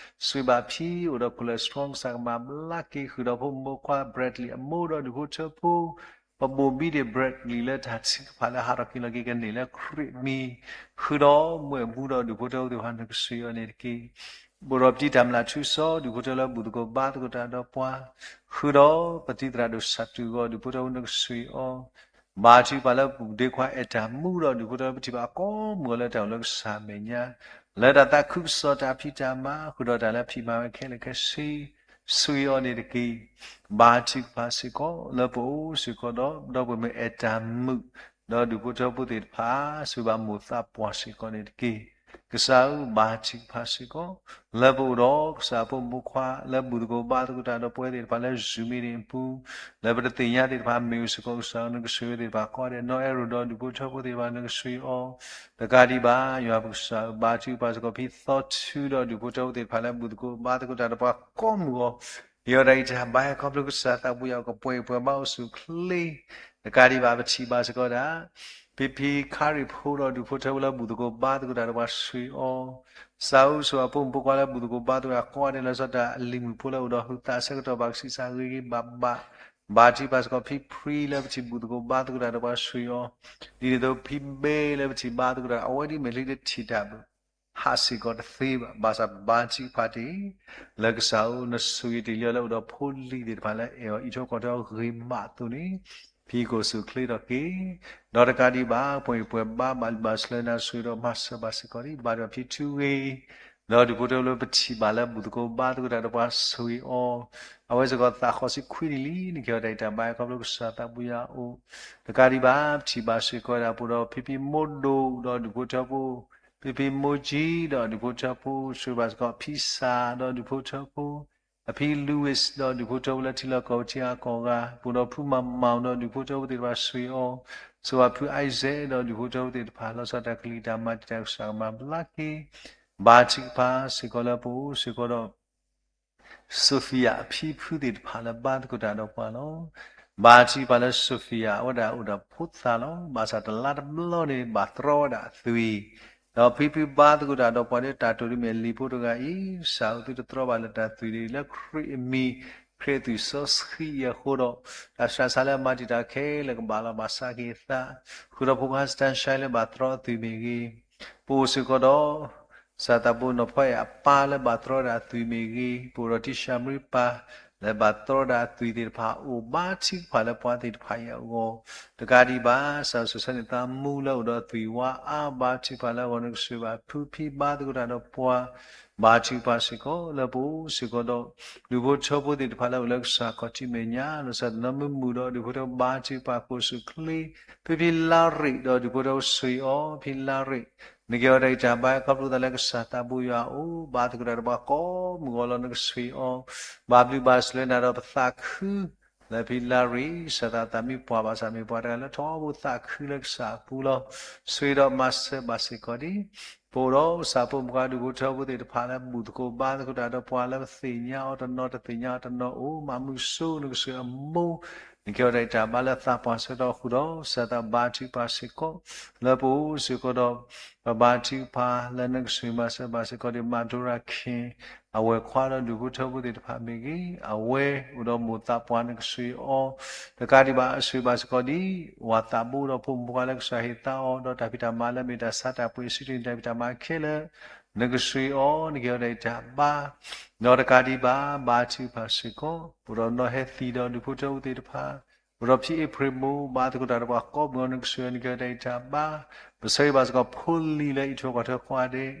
ဆိၣ်ဂ့ၤဘၣ်ဖံ အိၣ်ဒီး cholesterol ကစၢ်ကမၤဘျါက့ၤ ဃုာ်ဒီးဖိမုၣ်ဖိခွါ Bradley အမိၢ်ဒီးဒူၣ်ဖိထၢဖိ ပဘိၣ်ဘံဒ့ၣ် Bradley လၢတၢ်ထုကဖၣ်လၢဟးထီၣ်က့ၤလီၤက့ၤကန့ၢ်လၢခရံာ်အမံၤ ဃုာ်ဒီးမုၢ်အဘူဒီးဒူၣ်ဖိထၢဖိသ့ၣ်တဖၣ် နကဆိၣ်ဂ့ၤအီၤန့ၣ်တက့ၢ်. ပအိၣ်ဒီးပတံၤတၢ်မျၢ်ထူစီ ဒူၣ်ဖိထၢဖိလၢဘူၣ်သကိးဘါသကိးတၢ်ဒီးပှၤ ဃုာ်ဒီးပတံၤသရၣ်ဒိၣ်ဆၣ်တူၢ်ဂီၤ ဒူၣ်ဖိထၢဖိ နကဆိၣ်ဂ့ၤအီၤ ဘါထုကဖၣ်လၢပဒ့ခွါအဲၣ်တၢ်မူဒီးဒူၣ်ဖိထၢဖိ ပထံၣ်ဘၣ်ကိးမုၢ်ဂီၤလၢတၢ်အိၣ်လၢကစၢ်အမဲာ်ညါ လၢတၢ်သးခုကစီၣ်တၢ်ဖံးတၢ်မၤ ဃုာ်ဒီးတၢ်လၢဖံးမၤဝဲခဲလၢာ်ခဲဆ့ ဆိၣ်ဂ့ၤအီၤန့ၣ်တက့ၢ်. ဘါထုကဖၣ်စ့ၢ်ကီး လၢပအိၣ်စ့ၢ်ကီးဒီး ဒီပုၢ်ဝဲၢ်မုၣ်အဲၣ်တၢ်မူ ဒီးဒူၣ်ဖိထၢဖိသ့ၣ်တဖၣ် ဆိၣ်ဂ့ၤဘၣ်မိၢ်သးပှၢ်စ့ၢ်ကီးန့ၣ်တက့ၢ်. ကစၢ်ဧၢ ဘါထုကဖၣ်စ့ၢ်ကီး လၢပအိၣ်ဒီးကစၢ်ဖိမုၣ်ဖိခွါ လၢဘူၣ်သကိးဘါသကိးတၢ်ဒီးပဝဲသ့ၣ်တဖၣ်လၢ Zoom meeting အပူၤ လၢပတသ့ၣ်ညါသ့ၣ်တဖၣ် မ့ၢ်အိၣ်စ့ၢ်ကီး ကစၢ်ဧၢ နကဆိၣ်ဂ့ၤသ့ၣ်တဖၣ်ကိးဂၤဒဲး နီၢ်အဲၣ်ရိၣ်ဒီးဒူၣ်ဖိထၢဖိသ့ၣ်တဖၣ် နကဆိၣ်ဂ့ၤအီၤ တကးဒံးဘၣ် ယွၤပကစၢ်ဧၢ ဘါထုကဖၣ်စ့ၢ်ကီး ဖံသီထူဒီးဒူၣ်ဖိထၢဖိသ့ၣ်တဖၣ်လၢ ဘူၣ်သကိးဘါသကိးတၢ်ဒီးပှၤကိးမုၢ်ဂီၤ ဟ့ၣ်အီၤတၢ်ဂံၢ်တၢ်ဘါ ခီဖျိကစၢ်သးပူၤယၤ ကပှဲၤပှဲၤဘါအိၣ်ဆူၣ်အိၣ်ချ့ တကးဒံးဘၣ် ပထံၣ်ဘၣ်စ့ၢ်ကီးဒၣ် ဖံဖံခါရံၣ်ဖိဒီးဒူၣ်ဖိထၢဖိလၢဘူၣ်သကိးဘါသကိးတၢ်ဒီးပှၤ ဆိၣ်ဂ့ၤအီၤ ကစၢ်ဧၢ ဆိၣ်ဂ့ၤအဖိမုၣ်ဖိခွါလၢဘူၣ်သကိးဘါသကိးတၢ်ကိးဂၤဒဲး လီၤဆီဒၣ်တၢ်အလံၤမုၣ်ဖိလၢအိၣ်ဒီးဟုးသးဆၢကတီၢ် ဘၣ်ကဆံးစၢ်ဂ့ၤဂ့ၤဘၣ်ဘၣ် ဘါထုကဖၣ်စ့ၢ်ကီး ဖံဖံလၢပထံၣ်ဘူၣ်သကိးဘါသကိးတၢ်ဒီးပှၤ ဆိၣ်ဂ့ၤအီၤ ဒ်န့ၣ်အသိး ဖံဘဲလၢပထံၣ်ဘါသကိးတၢ် အဝဲဒ်မဲာ်ချံတထံၣ်တၢ်ဘၣ် ဟးစ့ၢ်ကီးတသ့ဘၣ်. ဘၣ်ဆၣ်ပဘါထုကဖၣ်တ့ၢ် လၢကစၢ်ဧၢ နဆိၣ်ဂ့ၤတ့ၢ်လံအီၤလၢအိၣ်ဒီးဖိလံၤသ့ၣ်တဖၣ်လၢအဲၣ်အီၤအံးထွဲကွၢ်ထွဲအီၤဂ့ၤမးအသိးန့ၣ် ဖံကအိၣ်ဆူၣ်အိၣ်ချ့ထီၣ်က့ၤ ဒီးတကးဒံးဘၣ် ပှဲၤပှဲၤဘါဘၣ်ဘျုးဘၣ်ဆိၣ်ဂ့ၤလၢနၤ ဆိၣ်ဂ့ၤဒီးမၤစၢၤဘၣ်စ့ၢ်ကီးဒံး ဘါထုကဖၣ်ဖံထူဂ့ၤ ဒီးဒူၣ်ဖိထၢဖိလၢပထံၣ်ဘၣ်လၢဘူၣ်သကိးဘါသကိးတၢ်ဒီးပှၤ ဆိၣ်ဂ့ၤအီၤ အဝဲစ့ၢ်ကီးသးဃိးဆံခွံနံၣ်လံ နကဟ့ၣ်အီၤတၢ်ဂံၢ်တၢ်ဘါ ခီဖျိကစၢ်သးပူၤယၤအအိၣ် တကးဒံးဘၣ် ပထံၣ်ဘၣ်စ့ၢ်ကီးဝဲဒၣ် ပအိၣ်ဒီးဖံဖံမိၢ်ဒိၣ်ဒီးဒူၣ်ဖိထၢဖိ ဖံဖံမိၢ်ကၠံဒီးဒူၣ်ဖိထၢဖိ ဆိၣ်ဂ့ၤဘၣ်စ့ၢ်ကီး ဖံစၢ်ဒီးဒူၣ်ဖိထၢဖိ အဖံလူဝံးဒီးဒူၣ်ဖိထၢဖိလၢထံလီၢ်ကီၢ်ပူၤထံဂၤကီၢ်ဂၤ ပအိၣ်ဒီးဖုမၤမၤဒီးဒူၣ်ဖိထၢဖိသ့ၣ်တဖၣ် ဆိၣ်ဂ့ၤအီၤ ဆိၣ်ဂ့ၤဘၣ်ဖုအံၤစဲးဒီးဒူၣ်ဖိထၢဖိသ့ၣ်တဖၣ် လီၤဆီဒၣ်တၢ်ကလုၢ်တၢ်မၤတၢ်ကစၢ်ကမၤဘျါက့ၤ ဘါထုကဖၣ်စ့ၢ်ကီးလၢပအိၣ်စ့ၢ်ကီးဒီး Sophia အဖံဖုသ့ၣ်တဖၣ်လၢဘါသကိးတၢ်ဒီးပှၤလီၤ. ဘါထုကဖၣ်လၢ Sophia အဝဲဒၣ်အိၣ်ဒီးဖိသၣ်လီၤ. ဘၣ်ဆၣ်တလါတဘျီန့ၣ် ဘၣ်တြီဝဲဒၣ်အသွံၣ်, ဒီးဖံဖုဘါသကိးတၢ်ဒီးပှၤဒီးတၢ်တိာ်ဒ်မ့ၢ်လံာ်ဖိတဂၤအံၤ, ကစၢ်ဧၢ သုတတြီဘၣ်လၢတၢ်သွံၣ်ဒ်အံၤ လၢခရံာ်အမံၤ, ခရံာ်အသွံၣ်စီဆှံအံၤအဃိဒီး, တၢ်ဆှၢဆါလၢအမၤတံာ်တာ်ခဲလၢာ်ကဘၣ်လီၤ, ဘၣ်ဆါက့ၤအသး, ဃုာ်ဒီးဖိခွါ Sunshine လၢဘၣ်တြီအသွံၣ်မ့ၢ်ဂ့ၤ ပအိၣ်စ့ၢ်ကီးဒီး ကစၢ်သးဘိနီၢ်ဖီအဲၣ်အပၢ်လၢဘၣ်တြီဝဲဒၣ်အသွံၣ်မ့ၢ်ဂ့ၤ, ပအိၣ်ဒီးထံၡၢ်မရံပၢ် လၢဘၣ်တြီဝဲဒၣ်အသွံၣ်သ့ၣ်တဖၣ် အိၣ်ဘါထုကဖၣ်လၢပှၤသ့ၣ်တဖၣ်အံၤအဂီၢ်, တကးဒံးဘၣ် ကစၢ်ယွၤဆိၣ်ဂ့ၤန့ၢ်သးမူလၢအိၣ်ဒီးသွံၣ်ဝါအါ ဘါထုကဖၣ်လၢအဂီၢ် နကဆိၣ်ဂ့ၤဘၣ်ဖုဖံဘါသကိးတၢ်ဒီးပှၤ, ဘါထုကဖၣ်စ့ၢ်ကီး လၢပအိၣ်စ့ၢ်ကီးဒီး ဒူၣ်ဖိထၢဖိသ့ၣ်တဖၣ်လၢအိၣ်လၢကစၢ်ခီၣ်ထံးမဲာ်ညါ လီၤဆီဒၣ်တၢ်နီၢ်မုာ်မုာ်ဒီး ဒူၣ်ဖိထၢဖိဘါထုကဖၣ်ကအိၣ်ဆူၣ်အိၣ်ချ့, ဖံဖံလါရ့ၣ်ဒီးဒူၣ်ဖိထၢဖိဆိၣ်ဂ့ၤအီၤ, ဖံလါရ့ၣ် နကဟ့ၣ်အီၤတၢ်ဂံၢ်တၢ်ဘါ ခီဖျိသးလၢကစၢ်သးဘိယွၤအအိၣ်, ဘါသကိးတၢ်ဒီးပှၤကိးမုၢ်ဂီၤလီၤ နကဆိၣ်ဂ့ၤအီၤ, ဘၣ်ဘျုးဘၣ်ဆိၣ်လၢနၤဒီးပသးခု လၢဖံလါရ့ၣ် ကစၢ်သးမံပှၢ်ဘၣ်ဆၣ်မ့ၢ်ပှၤတဂၤလၢထီဘိသးခုလၢကစၢ်အပူၤလီၤ. ဆိၣ်ဂ့ၤဒီးမၤစၢၤဘၣ်စ့ၢ်ကီးဒံး ပအိၣ်ဒီးကစၢ်ဖိမုၣ်ဖိခွါဒူၣ်ဖိထၢဖိသ့ၣ်တဖၣ်လၢဘူၣ်သကိးဘါသကိးတၢ်ဒီးပှၤလၢပသ့ၣ်ညါအီၤတနီၤတသ့ၣ်ညါအီၤတနီၤအိၣ်, မၤမုာ်ဆိနကဆိၣ်ဂ့ၤအမိၢ် နကဲထီၣ်တၢ်အံးတၢ်ဘါလၢသးပှၢ်ဆၢကတီၢ်အဃိဒီး ကစၢ်သးဘါထုကဖၣ်စ့ၢ်ကီး လၢပအိၣ်စ့ၢ်ကီးဒီး ပဘါထုကဖၣ်လၢနကစၢ်မၤစၢၤဘၣ်စ့ၢ်ကီးဒီး မၤဒိရၤခ့ အဝဲၢ်ခွါဒီးဒူၣ်ဖိထၢဖိသ့ၣ်တဖၣ်မ့ၢ်ဂ့ၤ, အဝဲအိၣ်ဒီးမိၢ်သးပှၢ်နကစၢ်အီၤ, တကးဒံးဘၣ်အစၢၤဘၣ်စ့ၢ်ကီးဒ် ဝၤသးဘိဒီးဖိမုၣ်ဖိခွါလၢကစၢ်ဟ့ၣ်သါအီၤ ဒီးတၢ်ဖံးတၢ်မၤလၢအမ့ၢ်တၢ်ဆါတၢ်ပှ့ၤ စံးတ့ၢ်တၢ်ဖံးတၢ်မၤခဲလၢာ် နကစၢ်အီၤ နကဲထီၣ်တၢ်အံးတၢ်ဘါ ဒီးတကးဒံးဘၣ် ဘါထုကဖၣ်စ့ၢ်ကီး အိၣ်ဒီးနီၢ်ဟဲသံဒီးဒူၣ်ဖိထၢဖိသ့ၣ်တဖၣ်, အိၣ်ဒီးဖံအ့ဖြ့ၣ်မိၢ် ဘါသကိးတၢ်ဒီးပှၤကိးမုၢ်အီၤ နကစၢ်အီၤ နကဲထီၣ်တၢ်အံးတၢ်ဘါ, ပဆၢဂ့ၤဘၣ်စ့ၢ်ကီးဖိလံၤလၢအံးထွဲကွၢ်ထွဲကိးဂၤဒဲး,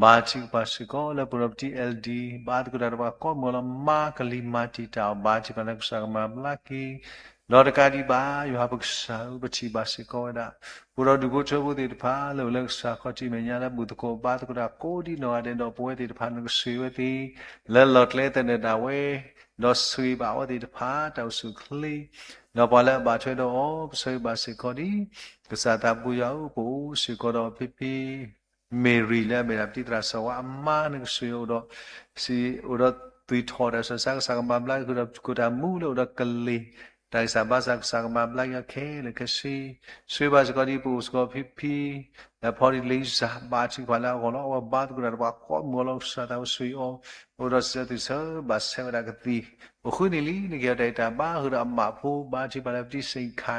ဘါထုကဖၣ်စ့ၢ်ကီး လၢပအိၣ်ဒီးပတံၤ အဲလ်ဒံၣ် ဘါသကိးတၢ်ဒီးပှၤကိးမုၢ်အီၤလီၤ မၤကလံၤမၤတံာ်တာ်အီၤ ဘါထုကဖၣ်လၢကစၢ်ကမၤဘျါက့ၤ ဒီးတကးဒံးဘၣ် ယွၤပကစၢ်ဧၢ ပထံၣ်ဘၣ်စ့ၢ်ကီးဝဲဒၣ် အိၣ်ဒီးဒူၣ်ဖိထၢဖိသ့ၣ်တဖၣ် လၢအိၣ်လၢကစၢ်ခီၣ်ထံးမဲာ်ညါလၢဘူၣ်သကိးဘါသကိးတၢ်ကိးဒ်နီၢ်ဂၤဒဲး ဒီးပဝဲသ့ၣ်တဖၣ်နကစၢ်အီၤဝဲသ့ၣ် လၢလီၢ်ကျဲသနၢၣ်ဒၣ်ဝဲ ဒီးစၢၤဘၣ်အဝဲသ့ၣ်တဖၣ် တၢ်အိၣ်ဆူၣ်အိၣ်ချ့ ဒီးပှၤလၢအဘၣ်ထွဲဒီးအီၤ ပဆၢဂ့ၤဘၣ်စ့ၢ်ကီးဒ် ကစၢ်သးဘိယွၤဧၢ ပအိၣ်စ့ၢ်ကီးဒီးဖံဖံ မ့ၢ်ရံၤလၢအမ့ၢ်ဒၣ်ပတံၤသရၣ်စီၤဝါအမါ နကစၢ်အီၤအိၣ်ဒီး စံးအိၣ်ဒီးသွံၣ်ထီၣ်တၢ်ဆၢ ကစၢ်ကမၤဘျါက့ၤဃုာ်ဒီး ကိၣ်တၢ်မူလၢအိၣ်ဒီးကလံၤ တၢ်ဂံၢ်စၢ်ဘါစၢ် ကစၢ်ကမၤဘျါက့ၤအီၤခဲလၢာ်ခဲဆ့ စၢၤဘၣ်စ့ၢ်ကီးဒ်ပအိၣ်စ့ၢ်ကီးဖံဖံ လၢဖီဒံလံစၢ် ဘါထုကဖၣ်လၢအဂီၢ်လီၤ အဝဲဘါသကိးတၢ်ဒီးပှၤကိးမုၢ်အီၤလီၤ ကစၢ်သးဘိစၢၤအီၤ အိၣ်ဒီးစံးဆၢသုးဆၢ ဘၣ်ဆဲးဝဲဒၣ်ကသံၣ် အိၣ်ဃုနံၣ်လံ နကဲထီၣ်တၢ်အံးတၢ်ဘါ ဃုာ်ဒီးအမးဖိ ဘါထုကဖၣ်လၢပတံၤစ့ၣ်ခါ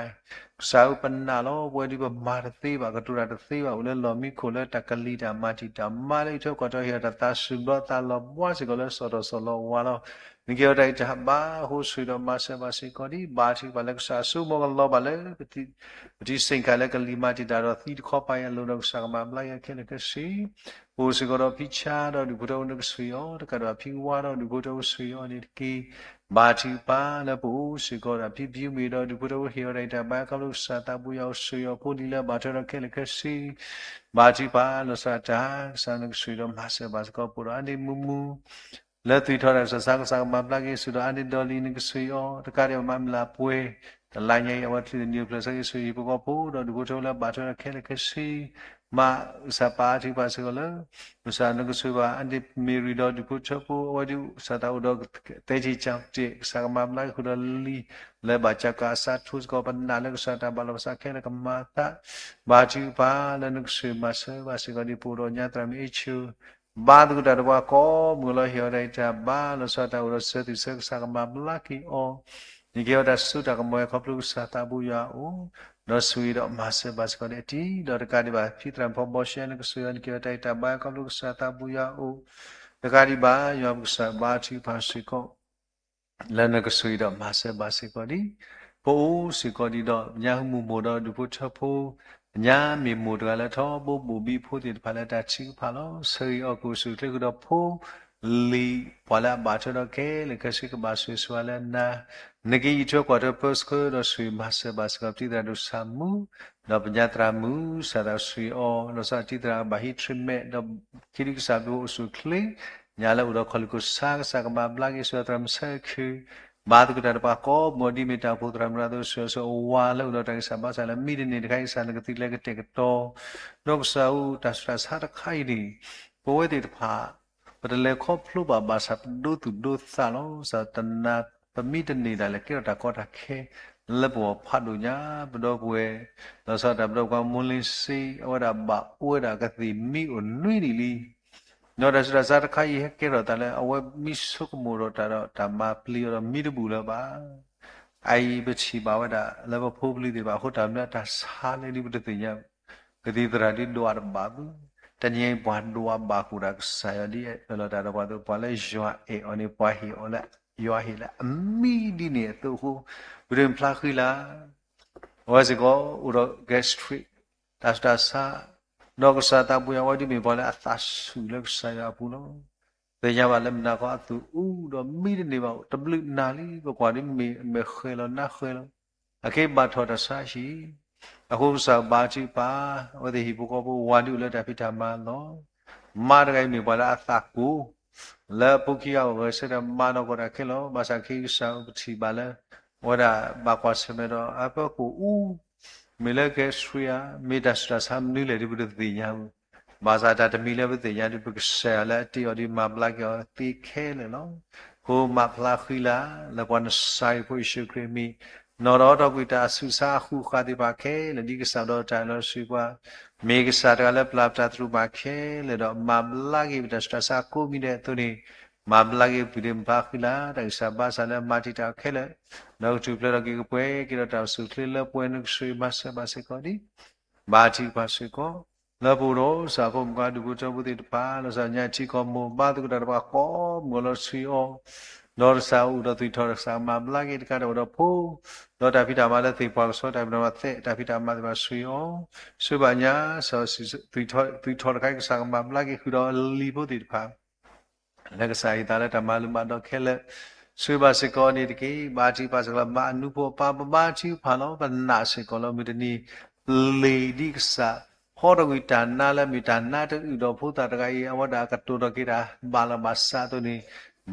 ကစၢ်ဧၢ ပနာ်လီၤ ပဝဲဒုးပမၤတသ့ဘၣ် ကတိၤတၢ်တသ့ဘၣ် အိၣ်လၢလီၢ်မံခိၣ်လၢတၢ်ကလံၤတၢ်မၤတံာ်တၢ်မါလၢအံးထွဲကွၢ်ထွဲ ဟ့ၣ်အီၤတၢ်သးစူၤဘျီသးလီၤဘှါစ့ၢ်ကီးလၢစီၣ်ထီၣ်စီၣ်လီၤဝါလီၤ နကဲထီၣ်တၢ်အံးတၢ်ဘါ အဃိစၢၤဒီးမၤစၢၤဘၣ်စ့ၢ်ကီးဒ် ဘါထုကဖၣ်လၢကစၢ်အစိကမီၤကလီၤဘၣ်လၢ ပတံၤစ့ၣ်ခါလၢကလံၤမၤတံာ်တာ်ဒီး သံတခီပၤအံၤအလိၤဒီး ကစၢ်ကမၤဘျါက့ၤအီၤခဲလၢာ်ခဲဆ့ ပအိၣ်စ့ၢ်ကီးဒီးဖံဆါဒီးဒူၣ်ဖိထၢဖိ နကစၢ်အီၤ တကးဒီးဖံဝါဒီးဒူၣ်ဖိထၢဖိ စၢၤအီၤန့ၣ်တက့ၢ်. ဘါထုကဖၣ်လၢပအိၣ်စ့ၢ်ကီးဒီးဖံဖံမ့ၢ်ဒီးဒူၣ်ဖိထၢဖိ ဟ့ၣ်အီၤတၢ်အံးတၢ်ဘါ ခီဖျိကစၢ်သးဘိယွၤအိၣ် စၢၤအီၤဖိလံၤလၢအဘၣ်ထွဲဒီးခဲလၢာ်ခဲဆ့ ဘါထုကဖၣ်လီၤဆီဒၣ်တၢ် ကစၢ်နကစၢ်ဒီးမၤစၢၤဘၣ်စ့ၢ်ကီး ပအိၣ်ဒီးအါန့ၢ်မူမူ လၢသွံၣ်ထီၣ်တၢ်ကစၢ် ကစၢ်ကမၤဘျါက့ၤ စၢၤဒီးအါန့ၢ်ဒီလံၤ နကစၢ်အီၤ တကးဒံးဘၣ်မၤမုၢ်လၢ်ပှဲၤ တလါညါအံၤ အဝဲချုးသနံၤအိၣ်ဖျဲၣ်ဆၢက့ၤ စၢၤဟံၣ်ဖိဃီဖိဒီး ဒူၣ်ဖိထၢဖိလၢအဘၣ်ထွဲဒီးခဲလၢာ်ခဲဆ့ မၤကစၢ်ပာ်အါထုကဖၣ်စ့ၢ်ကီးလၢ ကစၢ်နကစၢ်ဘၣ်အါန့ၢ်မ့ၢ်ရံၤဒီးဒူၣ်ဖိထၢဖိ အဝဲဒုးကစၢ်သးအိၣ်ဒီးသဲက့ၤကၠီၣ်တဲာ် ကစၢ်ကမၤဘျါက့ၤဃုာ်ဒီးလံၤ လၢဘၣ်ကၢ်ကၢ်အစးထူစ့ၢ်ကီး ပနာ်လၢကစၢ်တၢ်ဘၣ်လီၤပစးခဲလၢာ်ကမၤသး ဘါထုကဖၣ်လၢနကစၢ်မၤစၢၤဘၣ်စ့ၢ်ကီးဒ် ပအိၣ်ဒီးညါသရၣ်မုၣ်အ့ၣ်ဆူ ဘါသကိးတၢ်ဒီးပှၤကိးမုၢ်လီၤ ဟ့ၣ်အီၤတၢ်အံးတၢ်ဘါ လီၤဆီဒၣ်တၢ်အိၣ်ဒီးစၢၤသုးဆၢ ကစၢ်ကမၤဘျါက့ၤအီၤ နကဟ့ၣ်အီၤတၢ်စိတၢ်ကမီၤ ခီဖျိကစၢ်သးဘိယွၤအအိၣ် ဒီးစၢၤဒီးမၤစၢၤဘၣ်စ့ၢ်ကီးန့ၣ်အတံၤ ဒီးတကးဒံးဘၣ် ဖံသရၣ်ဖီဘီရှဲ နကစၢ်အီၤ နကဟ့ၣ်အီၤတၢ်အံးတၢ်ဘါ ခီဖျိကစၢ်သးဘိယွၤအအိၣ် တကးဒံးဘၣ် ယွၤပကစၢ်ဘါထုကဖၣ်စ့ၢ်ကီး လၢနကစၢ်ဒီးမၤစၢၤဘၣ်စ့ၢ်ကီးဒ် ပအိၣ်စ့ၢ်ကီးဒ်ဒီး ပညါဟူမူၢ်မိၢ်ဒီးဒူၣ်ဖိထၢဖိ ပညါမ့ၢ်မိၢ်တဂၤလၢထီဘိဘိၣ်ဘံဖိသ့ၣ်တဖၣ်လၢတၢ်ထုကဖၣ်လီၤ. ဆၢဂ့ၤအီၤကအိၣ်ဆူၣ်အိၣ်ချ့ဃုာ်ဒီးဖိလံၤ ပှၤလၢအဘၣ်ထွဲဒီးခဲလၢာ်ခဲဆ့ ကဘၣ်ဆိၣ်ဂ့ၤဆိၣ်ဝါလၢနၤ နက့ၤအံးထွဲကွၢ်ထွဲပၢဆှၢဒီးစၢၤမၤစၢၤဘၣ်စ့ၢ်ကီး ပတံၤသရၣ်ဒိၣ်ဆၣ်မူ ဒီးပညါသရၣ်မုၣ် ကစၢ်သးစၢၤအီၤ လီၤဆီဒၣ်တၢ်တံၤသရၣ်ဘၣ်ဟံး treatment ဒီးခံဒုကစၢ်ဘျုးအိၣ်ဆူၣ်အိၣ်ချ့ ညါလၢအိၣ်ဒီးခီၣ်လံၢ်ခိၣ်ဆါ ကစၢ်ကမၤဘျါက့ၤ စၢၤသရၣ်မုၣ်ဆၢခု ဘါသကိးတၢ်ဒီးပှၤကိးမုၢ်အီၤ ဒ်မ့ၢ်တၢ်အိၣ်ဖှိၣ်သရၣ်မုၣ်ရၤသိ စၢၤအီၤဆိၣ်အဝါလၢအိၣ်ဒီးတၢ်ဂံၢ်စၢ်ဘါစၢ်လၢ မံတန့ၢ်တခါအံၤ ကစၢ်နကသုးကျဲၤကတဲာ်ကတီၤ ဒီးကစၢ်ဧၢ တၢ်ဆူးတၢ်ဆါတခါအံၤန့ၣ် ပဝဲသ့ၣ်တဖၣ် ပတလဲၤခီဖျိဘၣ်ဘၣ်ဆၣ် ပဒိသူၣ်ဒိသးလီၤ. စၢ်တနၤ ပမံတန့ၢ်ဒၣ်လဲာ် ကဲထီၣ်တၢ်ကီတၢ်ခဲ လၢပဂီၢ်ဖးဒိၣ်ညါ ပဒီပုၢ်ဝဲၢ် လီၤဆီဒၣ်တၢ် ပဒီပုၢ်ဝဲၢ် မူလ့စ့ အဝဲဒၣ်ဘၣ်အိၣ်ဝဲဒၣ်ကသံၣ်မံအိၣ်နွံနံၣ်လံ ဒီးတၢ်ဆူးတၢ်ဆါတခါအံၤ ဟဲကဲထီၣ်သးလၢ အဝဲမံဆိကမိၣ်ဒီးတၢ်ဒီး တၢ်မၤပျံၤအီၤဒီးမံတဘူၣ်လၢၤဘၣ်. အအံၤပထံၣ်ဘၣ်ဝဲဒၣ်လၢပဖိပလံၤသ့ၣ်တဖၣ်အဃိ တၢ်မနုၤတၢ်ဆါလဲၣ်ဒ်ပတသ့ၣ်ညါ ကသံၣ်သရၣ်ဒ်ဒွးတဘၣ်ဘၣ်. တနံၤအံၤပှၤဒွးဘၣ်ဃုာ်ဒီးကစၢ်ယွၤဒ်အၢၣ်လီၤတၢ်ဒီးပှၤသိး ပှၤလၢယွၤအဲၣ်အီၤန့ၣ် ပှၤဟ့ၣ်အီၤလၢ ယွၤဟ့ၣ်လၢအမံဒ်န့ၣ်အသိးအဃိ ပဒုးဖျါဃံလၤ အဝဲစ့ၢ်ကီးအိၣ်ဒီး gastric တၢ်ဆူးတၢ်ဆါ ဒီးကစၢ်သးဘိယွၤဝဲဒ်မ့ၢ်ပှၤလၢအသးဆူၣ်လၢကစၢ်ယွၤအပူၤလီၤ. သ့ၣ်ညါဘၣ်လၢမုၢ်နၤခီအသူၣ်အူဒီးမံတန့ၢ်ဘၣ် တဘျုးနၤလံ ပကွၢ်ဒ်မ့ၢ်မဲာ်ဃဲၤလီၤ နါဃဲၤလီၤ အက့ဘၣ်ထီၣ်တၢ်ဆါဟံၣ် အဃိကစၢ်ဘါထုကဖၣ် အဝဲသ့ၣ်ဟံၣ်ဖိဃီဖိဝၤဒ်အိၣ်လၢတၢ်ဖံးတၢ်မၤလီၤ. မါတဂၤအံၤမ့ၢ်ပှၤလၢအသးကိၢ် လၢအဖိခံဂၤအဂီၢ်ဂဲၤဆၢထၢၣ်မၤနီၢ်ကီၢ်တၢ်ခဲလၢာ် ဘၣ်ဆၣ်ခဲအံၤကစၢ်ပထံၣ်ဘၣ်လၢ အဝဲဒၣ်ဘၣ်ကွၢ်ဆၢၣ်မဲာ်ဒီးအဖၢကိၣ်အူ မ့ၢ်လၢ gastric ဧါ မ့ၢ်တၢ်ဆူးတၢ်ဆါမနုၤလဲၣ်ဒ်ပတသ့ၣ်ညါဘၣ်. ဘၣ်ဆၣ်တၢ်တမံၤလၢပသ့ၣ်ညါဒ်ပကစၢ်ယွၤလၢအတ့အီၤဒ်မၤဘျါက့ၤအီၤသ့ခဲလၢာ်လီၤ. အဃိမၤဖျါဃံလၤ လၢပှၤနစၤရံဖိယ့ၣ်ၡူးခရံာ်အမံၤ နီၢ်ဒီးထီၣ်ကွံာ်တၢ်ဆူးဆါအဃူဃာ်သ့ၣ်တဖၣ်ခဲလၢာ် ဒ်ကစၢ်ဒီးတၢ်လီၤဆှံပှၤ, မ့ၢ်ကစၢ်တဂၤလၢပျၢ်ပတၢ်သရူးမၤခဲလၢာ်ဒီး မၤဘျါက့ၤပတၢ်ဆူးတၢ်ဆါအကိးမံၤဒဲးအသိးန့ၣ်, မၤဘျါက့ၤပှၤဒ်မဖါဃံလၤ တၢ်ဂံၢ်စၢ်ဘါစၢ်လၢမၤတံာ်တာ်အီၤခဲလၢာ်, ဒီးကထူၣ်ဖျဲးထီၣ်က့ၤကပှဲၤက့ၤဒီးတၢ်အိၣ်ဆူၣ်အိၣ်ချ့လၢပှဲၤ နကစၢ်ယွၤမၤစၢၤဘၣ်စ့ၢ်ကီးဒ် ဘါထုကဖၣ်စ့ၢ်ကီး, လၢပအိၣ်ဒီးကစၢ်ဖိမုၣ်ခွါဒူၣ်ဖိထၢဖိသ့ၣ်တဖၣ် လီၤဆီဒၣ်ညါထံကီၢ်မိၢ် ဘါသကိးတၢ်ဒီးပှၤကိးမုၢ်ဂီၤလီၤဆှံအီၤ, ဒီးကစၢ်အိၣ်ဒီးသွံၣ်ထီၣ်ဒီးကစၢ်ကမၤဘျါက့ၤတကးဒီးအိၣ်ဒီးဖိ, ဒီးတၢ်ဖံးတၢ်မၤလၢသ့ၣ်ပှၢ်ကဆှီ တၢ်ဖံးတၢ်မၤသ့ၣ်တဖၣ်ဆှံအီၤ, ဆှၢဘၣ်ညါ သွံၣ်ထီၣ်တခါအံၤ ကစၢ်ကမၤဘျါက့ၤဃုာ်ဒီးလံၤဖိသ့ၣ်တဖၣ် လၢကစၢ်ဟ့ၣ်သးလၢတၢ်မၤလိမၤဒိးခဲလၢာ်, ဆှၢဘၣ်စ့ၢ်ကီးန့ၣ်တက့ၢ်. ဘါထုကဖၣ်စ့ၢ်ကီးလၢမၤအနူဖိအပၢ် ပဘါထုကဖၣ်လီၤ. ပနာ်စ့ၢ်ကီးလၢမုၢ်တနံၤ ပျ့ၤဒ်ကစၢ်ဟီထီၣ်ကွံာ်တၢ်နါလၢမ့ၢ်တၢ်နါတအုၣ်ဒီးဖိသၣ်တဂၤအံၤ အဝဲဒၣ်ကတိၤထီၣ်က့ၤတၢ်ဘၣ်လီၤဘၣ်စးအသိးန့ၣ်,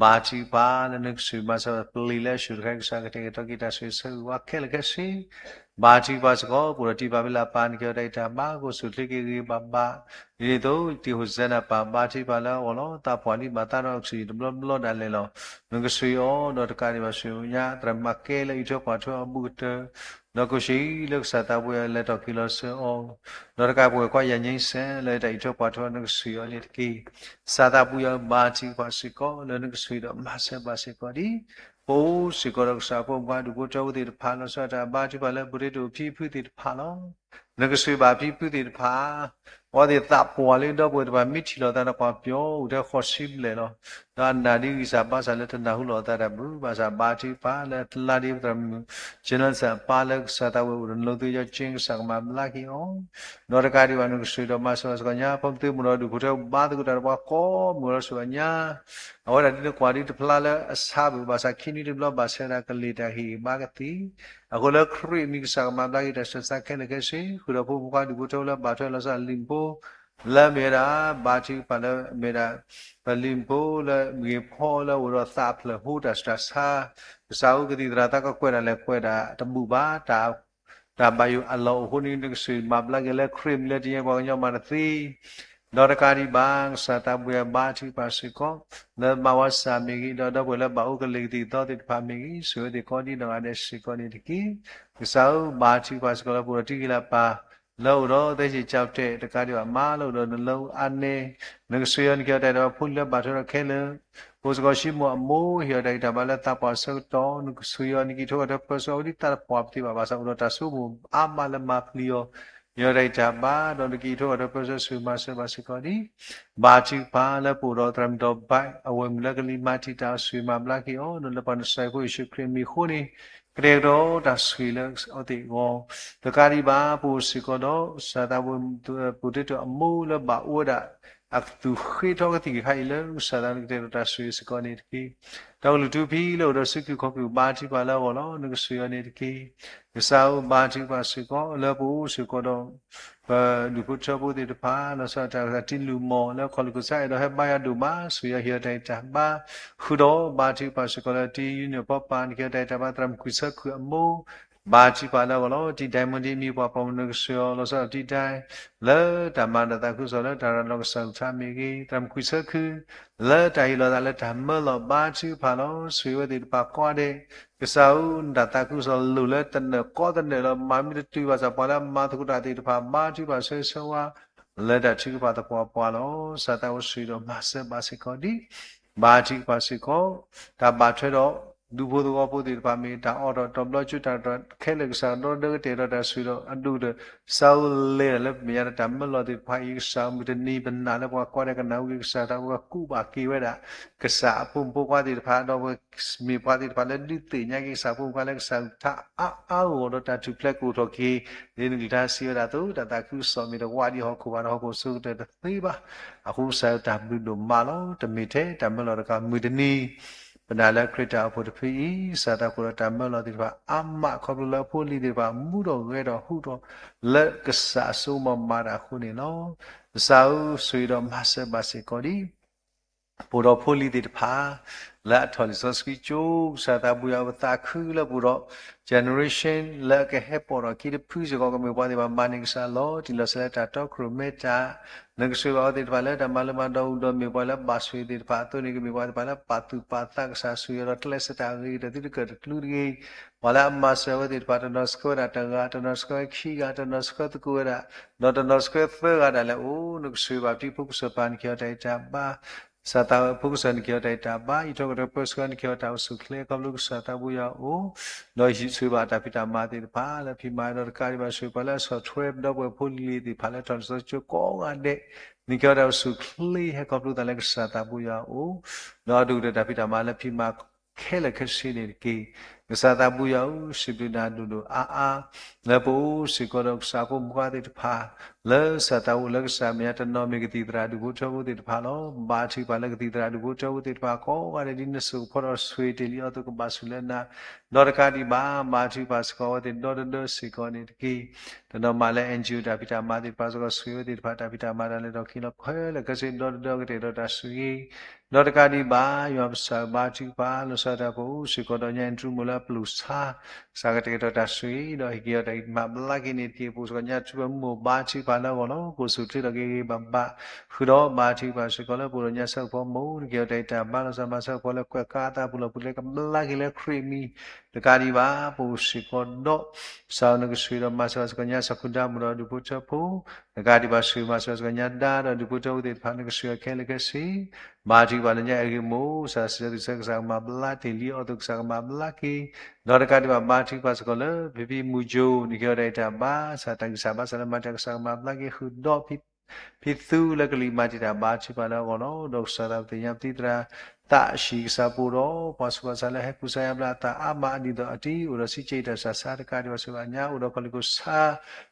ဘါထုကဖၣ်လၢနကစၢ်မၤစၢၤပျ့ၤလၢအဆူၣ်တခါ ကစၢ်ကတဲာ်ကတီၤက့ၤတၢ်ဆိၣ်ဂ့ၤဆိၣ်ဝါခဲလၢာ်ခဲဆ့ ဘါထုကဖၣ်စ့ၢ်ကီး ပအိၣ်ဒီးတံၤပၢ်ဖံလၢအပၢ် နကဲထီၣ်တၢ်အံၤတၢ်ဘါ ကအိၣ်ဆူၣ်ချ့က့ၤဂ့ၤဂ့ၤဘၣ်ဘၣ်, ဒ်န့ၣ်အသိး တံၤဟိၣ်စဲနၤပၢ် ဘါထုကဖၣ်လၢအဂီၢ်လီၤ. သးပှၢ်လံဘၣ်သးဒီးအကစၢ်ယွၤတဘျီဘျီဒၣ်လဲာ်လီၤ. နကစၢ်ယွၤဒီးတကးဒံးဘၣ် ဆူညါ သရၣ်မၤကဲလၢအံးထွဲကွၢ်ထွဲအဘူးကတၢၢ်, ဒီးကိးဆံလၢကစၢ်သးပှၢ်ယွၤလဲၤထီၣ်က့ၤလီၤဆှၢအီၤ, ဒီးတကးပှဲၤကွၢ်ယၤငြိမ်းစဲ လၢတၢ်အံးထွဲကွၢ်ထွဲနကစၢ်ယွၤန့ၣ်တက့ၢ်. ကစၢ်သးပှၢ်ယွၤဘါထုကဖၣ်စ့ၢ်ကီး လၢနကစၢ်ဒီးမၤစၢၤဘၣ်စ့ၢ်ကီးဒ် ပအိၣ်စ့ၢ်ကီးဒီးကစၢ်ဖိမုၣ်ခွါဒူၣ်ဖိထၢဖိသ့ၣ်တဖၣ် လီၤဆီဒၣ်တၢ်ဘါထုကဖၣ်လၢပူၤတ့ၢ်တအိၣ်ဖံဖုသ့ၣ်တဖၣ်လီၤ. နကစၢ်ဘၣ်ဖံဖုသ့ၣ်တဖၣ်, အဝဲသ့ၣ်သးပှၢ်လံဒီပုၢ်ဝဲၢ်တဖၣ် မ့ၢ်ထံၣ်လိာ်သးဒီးပှၤပျီအိၣ်ထဲဃိးဆံဘျဲၣ်လီၤ. ဒီးအနာ်ဒ်ဂံၢ်စၢ်ဘါစၢ်လၢတနၢ်ဟူလိာ်အသးတၢ်ဘၣ်, ဘၣ်ဆၣ်ဘါထုကဖၣ်လၢအကျါဒ်ပသရၣ်မုၣ် ကၠ့နစၢ်အပၢ်လၢကစၢ်သးဝဲအိၣ်ဒီးနလိၤသ့ယီကၠ့ ကစၢ်ကမၤဘျါက့ၤအီၤ, ဒီးတကးဒံးဘၣ် နကစၢ်ဒီးမၤစၢၤဘၣ်စ့ၢ်ကီးညါ ဖိမုၣ်သုးမုၢ်ဒီးဒူၣ်ဖိထၢ ဘါသကိးတၢ်ဒီးပှၤကိးမုၢ်ဂီၤလီၤဆှၢအီၤညါ အဝဲဒၣ်ဒ်နကွၢ်ဒ်တဖျါလၢအဆါဘၣ်, ဘၣ်ဆၣ်ခံနွံတဘျီဘၣ်ဆၣ်ဒၣ်ကလ့ၢ်တၢ်ဟ့ၣ်ဂံၢ်ဘါကသ့, အဃိလၢခရံာ်အမံၤ ကစၢ်ကမၤဘျါက့ၤတၢ်ဆူးတၢ်ဆါခဲလၢာ်ခဲဆ့, ဃုာ်ဒီးဖိမုၣ်ခွါဒူၣ်ဖိထၢလၢဘၣ်ထွဲလီၤဆီဒၣ်လံာ်ဖိ လၢမ့ၢ်ဝဲဒၣ် ဘါထုကဖၣ်လၢမ့ၢ်ဒၣ် ပလံာ်ဖိလၢမ့ၢ်ဂ့ၤဖီလၢအအိၣ်ဒီးသးအဖျၢၣ်ဟိတၢ်ဆူးတၢ်ဆါ, ကစၢ်ဧၢ ကသံၣ်သရၣ်သးကကွဲးဒၣ်လဲာ်ကွဲးဒၣ်တဘူၣ်ဘၣ်, တၢ်ဘၣ်ယိၣ်အလီၢ်အိၣ်အဃိန့ၣ် နကစၢ်မၤဘျါက့ၤလၢခရံာ်အမံၤလၢတယဲၢ်ပှၤကညီမၤတသ့ ဒီးတကးဒံးဘၣ် ကစၢ်သးပှၢ်ယွၤဘါထုကဖၣ်စ့ၢ်ကီး လၢမၤဝဲစၢ်မ့ၢ်ဂ့ၤ ဒီးဒီပုၢ်ဝဲၢ်လၢဘၣ်အိၣ်ကလ့ၢ်ကသံၣ်ကသီသ့ၣ်တဖၣ်မ့ၢ်ဂ့ၤ ဆိၣ်ဂ့ၤသ့ၣ်ကီးဒ်နီၢ်ဂၤဒဲးစ့ၢ်ကီးန့ၣ်တက့ၢ်. ကစၢ်ဧၢ ဘါထုကဖၣ်စ့ၢ်ကီးလၢပအိၣ်ဒီးတံၤဂံၢ်လၢပၢ် လၢအိၣ်ဒီးသဲစ့ၣ်ကၠီတဲာ် တကးဒံးဘၣ်မါလၢအိၣ်ဒီးနလၢအါန့ၢ်, နကစၢ်ယွၤနကဲထီၣ်တၢ်အံၤတၢ်ဘါ ဖိလၢဘၣ်ထွဲဒီးခဲလၢာ် ဖိစ့ၢ်ကီး ၡံမိၣ်အမိၢ် ဟ့ၣ်အီၤတၢ်ဂံၢ်တၢ်ဘါလၢသးပှၢ်အဆၢကတီၢ်, နကစၢ်ယွၤနကအံးထွဲကွၢ်ထွဲပၢဆှၢအီၤဒ်သးတပှၢ်ပသ့ဘၣ်, ဘၣ်ဆၣ်အိၣ်ဒီးတၢ်ဆိကမိၣ်အါမးလၢမၤပျံၤအီၤ, ဟ့ၣ်အီၤတၢ်ဂံၢ်တၢ်ဘါ ဒီးနကအံးထွဲကွၢ်ထွဲပၢဆှၢ ဆိၣ်ဂ့ၤမၤစၢၤဘၣ်စ့ၢ်ကီးဒ် ဘါထုကဖၣ်လၢပအိၣ်ဒီးသရၣ်မုၣ်ဒီးဘၣ် အဝဲၢ်မုၣ်လၢကလံၤမၤတံာ်တာ် ဆိၣ်ဂ့ၤမၤဘျါက့ၤအီၤ ဒီးလၢပှၤနစၤရ့းဖိယ့ၣ်ၡူးခရံာ်အမံၤအဃိန့ၣ် ကတဲာ်ကတီၤတၢ်ဆိၣ်ဂ့ၤလၢအဝဲသ့ၣ်အဂီၢ်, တကးဒံးဘၣ် ပအိၣ်စ့ၢ်ကီးဒီး ကစၢ်သးပှၢ် ပူၤတ့ၢ်တၢ်အမိၢ်လၢဘၣ်အိၣ်ဝဲဒၣ် အကသူၣ်ဃ့ထီၣ်ကသံၣ်ကခါအံၤလၢ ကစၢ်သးနကတဲာ်ကတီၤတၢ်ဆိၣ်ဂ့ၤစ့ၢ်ကီးန့ၣ်တက့ၢ်. ဒီးကလုာ်ထူဖံလၢအိၣ်ဒီးစုကဝဲၤခီၣ်ကဝီၤ ဘါထုကဖၣ်လၢအဂီၢ်လီၤ. နကစၢ်ယွၤန့ၣ်တက့ၢ်. ကစၢ်ဧၢ ဘါထုကဖၣ်စ့ၢ်ကီး လၢပအိၣ်စ့ၢ်ကီးဒီး ပဒူၣ်ဖိထၢဖိသ့ၣ်တဖၣ် လီၤဆီဒၣ်တၢ်တံၤလုၢ်မီၢ်လၢခီၣ်လူၢ်ကစၢ်အဲၣ်ဒိးဟဲဘါယွၤဒိၣ်မး ဆိၣ်ဂ့ၤယွၤဟ့ၣ်အီၤတၢ်ဂံၢ်တၢ်ဘါ ဃုာ်ဒီးဘါထုကဖၣ်စ့ၢ်ကီးလၢတံၤ union ဖီပာ် နကဟ့ၣ်အီၤတၢ်ဂံၢ်တၢ်ဘါ သရၣ်မုၣ်ကွံာ်ဆၢခုၣ်အမိၢ် ဘါထုကဖၣ်လၢအဂီၢ်လီၤ. တံၤ diamond တံၤ မံၤပှၢ်ပှၢ်မုၢ် နကစၢ်ယွၤလီၤဆီဒၣ်တံၤ diamond လၢတၢ်မၤဒီးသးခုကစီၣ်လၢတၢ်ရၤလီၤကစၢ်အကလုၢ်ကထါမ့ၢ်ဂ့ၤ သရၣ်မုၣ်ကွံာ်ဆၢခုၣ် လၢတၢ်ဟ့ၣ်လီၤသးလၢတၢ်မၢလီၤ ဘါထုကဖၣ်လီၤ. ဆိၣ်ဂ့ၤဝဲသ့ၣ်တဖၣ်ကိးဂၤဒဲး ကစၢ်ဧၢ နတၢ်သးခုကစီၣ်လိၣ်လၢတနၢၤကိးတနၢၤလီၤ. မၤမ့ၢ်တတုၤဘၣ်ဆၣ် ပှၤလၢအမၤသကိးတၢ်သ့ၣ်တဖၣ် ဘါထုကဖၣ်ဆၢဂ့ၤဆၢဝါ လၢတၢ်ထုကဖၣ်သပှၢ်ပှၢ်လီၤ. ကစၢ်သးဝဲဆိၣ်ဂ့ၤဒီးမၤစၢၤဘၣ်စ့ၢ်ကီးဒ် ဘါထုကဖၣ်စ့ၢ်ကီး တၢ်ဘၣ်ထွဲဒီး ဒူဖိသဝီဖိသ့ၣ်တဖၣ်မ့ၢ် တၢ်အိးထီၣ်တၢ်ဘျီကၠိတၢ်တြီခဲလၢာ် ကစၢ်ဒီဒၢကတဲာ်ဒီးတၢ်ဆိၣ်ဂ့ၤဒီးအဒိၣ်ကတၢၢ် ကစၢ်ဧၢ လဲၤတၢ်လၢပမဲာ်ညါဒီးတၢ်မၢလီၤသ့ၣ်တဖၣ်အံၤ ကစၢ်ဧၢ မုၢ်တနံၤပနာ်လၢပှၤကိးဂၤဒဲးကနၣ်ဟူက့ၤ ကစၢ်သးဝဲကူးဘၣ်က့ၤဝဲဒၣ် ကစၢ်အဖိမုၣ်ဖိခွါသ့ၣ်တဖၣ် ဒီးပမ့ၢ်ပှၤသ့ၣ်တဖၣ်လၢဒုးသ့ၣ်ညါက့ၤကစၢ်ဖိမုၣ်ဖိခွါလၢကစၢ်အကလုၢ်ကထါအါအါဂီၢ်ဂီၢ်ဒီးတၢ်ထူၣ်ဖျဲးကအိၣ်ထီၣ်က့ၤ ဒ်နကလုၢ်ကထါစံးဝဲဒၣ်အသိး တၢ်သးခုကစီၣ်မ့ၢ်တဝးဒံးဟီၣ်ခိၣ်ဘၣ်ဒီးဟီၣ်ခိၣ်ဆိကတၢၢ်တသ့ဘၣ်. အဃိကစၢ်တၢ်ဘျုးဒိၣ်မးလီၤ. တမ့ၢ်ထဲတၢ်မၢလီၤတခါ မုၢ်တနံၤ ပနာ်လၢခရံာ်တၢ်အိၣ်ဖှိၣ်တဖုအံၤ ကစၢ်သးခိၣ်ဒီးတၢ်မၢလီၤသ့ၣ်တဖၣ်အါမး ခီဖျိလၢအဖိအလံၤသ့ၣ်တဖၣ် မူထီၣ်ဂဲၤထီၣ်ဟူးထီၣ်လၢကစၢ်အစိကမီၤမၤတၢ်အဃိန့ၣ်လီၤ. ကစၢ်ဧၢ ဆိၣ်ဂ့ၤဒီးမၤစၢၤဘၣ်စ့ၢ်ကီးဒ် ပအိၣ်ဒီးဖိလံၤသ့ၣ်တဖၣ် လၢအထီၣ်လံာ်စီဆှံကၠိ ကစၢ်သးဘိယွၤအိၣ်သးခုလၢပအိၣ်ဒီး generation လၢအကဟဲပိာ်ထီၣ်အခံတဖုစ့ၢ်ကီး ကမ့ၢ်ပှၤသ့ၣ်တဖၣ်မၤန့ၢ်ကစၢ်လီၤတံၢ်လီၤဆဲးလၢတၢ်တီခိၣ်ရိၣ်မဲတၢ် နကဆိၣ်ဂ့ၤဘၣ်အဝဲသ့ၣ်တဖၣ်လၢတၢ်မၤလိမၤဒိး အိၣ်ဒီးမ့ၢ်ပှၤလၢအဘၣ်ဆိၣ်ဂ့ၤသ့ၣ်တဖၣ်အသိးန့ၣ် ကမ့ၢ်ပှၤသ့ၣ်တဖၣ်လၢပာ်သူၣ်ပာ်သးကစၢ်ဆိၣ်ဂ့ၤဒီးကျဲးစၢးတၢ်ဂ့ၤ ဒီးသုတကၢၣ်တကျူတဂ့ၤ ပှၤလၢအမၤစၢၤအဝဲသ့ၣ်တဖၣ် တနီၤဆှၢဝဲဒၣ်တဂၤ တနီၤဆှၢဝဲခံဂၤ တနီၤဆှၢသကိးဝဲဒၣ် ဒီးတနီၤဆှၢသၢဂၤဒၣ်လဲာ်အိၣ် နကဆိၣ်ဂ့ၤဘၣ်ပှၤဖိကစၢၢ်ပၢ် နကဟ့ၣ်အီၤတၢ်ဂံၢ်တၢ်ဘါ ကစၢ်သးဝဲဖိကစၢၢ် နကဟ့ၣ်အီၤတၢ်ဂံၢ်တၢ်ဘါ အံးထွဲကွၢ်ထွဲပၢဆှၢ နကဟ့ၣ်အီၤတၢ်အိၣ်ဆူၣ်အိၣ်ချ့ ခီဖျိကစၢ်သးဘိယွၤအိၣ် ဒီးဆိၣ်ဂ့ၤဘၣ်တၢ်ဖံးတၢ်မၤသ့ၣ်တဖၣ်လၢဖံးမၤ ဒီးတကးဒံးဘၣ် ဆိၣ်ဂ့ၤပှၤလၢအဆီၣ်ထွဲ ပဒီပုၢ်ဝဲၢ်ဖိလံၤသ့ၣ်တဖၣ်လၢထီၣ်လံာ်စီဆှံကၠိကိးဂၤဒဲး နကဟ့ၣ်အီၤတၢ်အိၣ်ဆူၣ်အိၣ်ချ့ ဟဲခီဖျိသးလၢကစၢ်သးဘိယွၤအိၣ် ဒီးအဒိၣ်ကတၢၢ်တၢ်ဖံးတၢ်မၤလၢဖံးမၤခဲလၢာ်ခဲဆ့န့ၣ်တက့ၢ်. ကစၢ်သးဘိယွၤဧၢ, စံးဘျုးနၤဒိၣ်ဒိၣ်အါအါ လၢပအိၣ်စ့ၢ်ကီးဒီးကစၢ်ဖိမုၣ်ဖိခွါသ့ၣ်တဖၣ် လၢကစၢ်သးအိၣ်လၢကစၢ်မဲာ်ညါ တနီၤမ့ၢ်ကသံၣ်သရၣ်ဒူၣ်ဖိထၢဖိသ့ၣ်တဖၣ်လီၤ. ဘါထုကဖၣ်လၢကသံၣ်သရၣ်ဒူၣ်ဖိထၢဖိသ့ၣ်တဖၣ်ကိးဂၤဒဲး ဒ်နဆိၣ်ဂ့ၤဖီဒီးဆိၣ်ဂ့ၤတ့ၢ်လံအီၤအသိး ကဘၣ်ဆိၣ်လၢနၤ ဒီးတကးဒံးဘၣ် ဘါထုကဖၣ်စ့ၢ်ကီးအဝဲသ့ၣ်ဒီတဒၢစ့ၢ်ကီးန့ၣ်တက့ၢ်. တနီၤမးလၢ NGO တၢ်ဖံးတၢ်မၤသ့ၣ်တဖၣ်စ့ၢ်ကီး ဆိၣ်ဂ့ၤအဝဲသ့ၣ်တဖၣ် တၢ်ဖံးတၢ်မၤတၢ်လဲၤထီၣ်က့ၤလီၤခဲလၢာ်ခဲဆ့ ဒီတဒၢကတဲာ်ဒီးတၢ်ဆိၣ်ဂ့ၤ ဒီးတကးဒံးဘၣ် ယွၤပကစၢ်ဘါထုကဖၣ် လီၤဆီဒၣ်တၢ်ပအိၣ်စ့ၢ်ကီးဒီး ညၣ်အ့ၣ်တြူမိၢ်လၢအပျိာ်ဆါ ကစၢ်ကတဲာ်ကတီၤတၢ်ဆိၣ်ဂ့ၤ ဒီးဟ့ၣ်က့ၤအီၤတၢ်ဂံၢ်တၢ်ဘါလၢက့ၤန့ၣ်တက့ၢ်. ပအိၣ်စ့ၢ်ကီးညါထူပှဲၤမုၢ်မိၢ် ဘါထုကဖၣ်လၢအဂီၢ်လီၤ. ကအိၣ်ဆူၣ်အိၣ်ချ့ထီၣ်က့ၤဂ့ၤဂ့ၤဘၣ်ဘၣ် ဃုာ်ဒီးဘါထုကဖၣ်စ့ၢ်ကီးလၢပအိၣ်ဒီး ညၣ်ဆၢကဖီမိၢ် နကဟ့ၣ်အီၤတၢ်ဂံၢ်တၢ်ဘါ လီၤဆီဒၣ်မၤဆၢကဖီလၢကွဲးကါအသးပူၤလီၢ်ပူၤ လၢကဘျါက့ၤလၢခရံာ်အမံၤ တကးဒံးဘၣ် ပအိၣ်စ့ၢ်ကီးဒီး ကစၢ်နကဆိၣ်ဂ့ၤဒီးမၤစၢၤဘၣ်စ့ၢ်ကီး ညၣ်စီၤဃုဒါမိၢ်ဒီးဒူၣ်ဖိထၢဖိ တကးဒံးဘၣ် ဆိၣ်ဂ့ၤမၤစၢၤဘၣ်စ့ၢ်ကီး ညၣ်ဒါဒီးဒူၣ်ဖိထၢဖိသ့ၣ်တဖၣ် နကဆိၣ်ဂ့ၤခဲလၢာ်ခဲဆ့ ဘါထုကဖၣ်လၢညါအဂ့ၢ်မိၢ် ကစၢ်စံးဆၢ ကစၢ်ကမၤဘျါတ့ၢ်လံအီၤအသိး ကစၢ်ကမၤဘျါက့ၤ ဒီးတကးဒံးဘၣ် ဘါထုကဖၣ်စ့ၢ်ကီးလၢ ဖံဖံမူကၠိ နကဟ့ၣ်အီၤတၢ်ဂံၢ်တၢ်ဘါ ကစၢ်တၢ်ဂံၢ်စၢ်ဘါစၢ်လၢမၤတၢ် ကစၢ်ကမၤဘျါက့ၤ ဃုာ်ဒီး ဖံသူလၢကလံၤမၤတံာ်တာ် ဘါထုကဖၣ်လၢအဂီၢ်လီၤ. ဒီးကစၢ်သးပသ့ၣ်ညါပသံၣ်သရၣ် သးအဆံးကစၢ်ပအိၣ်ဒီး ပှၤဆူးပှၤဆါလၢဟဲကူစါယါဘျါအသးအါမး ဒ်သိးအတံၤ အိၣ်ဒီးစံးကၠံတၢ်ဆါဆါ တကးဒံးဘၣ် ဆိၣ်ဂ့ၤဘၣ်ညါ အိၣ်ဒီးခီၣ်လ့ၣ်ခိၣ်ဆါ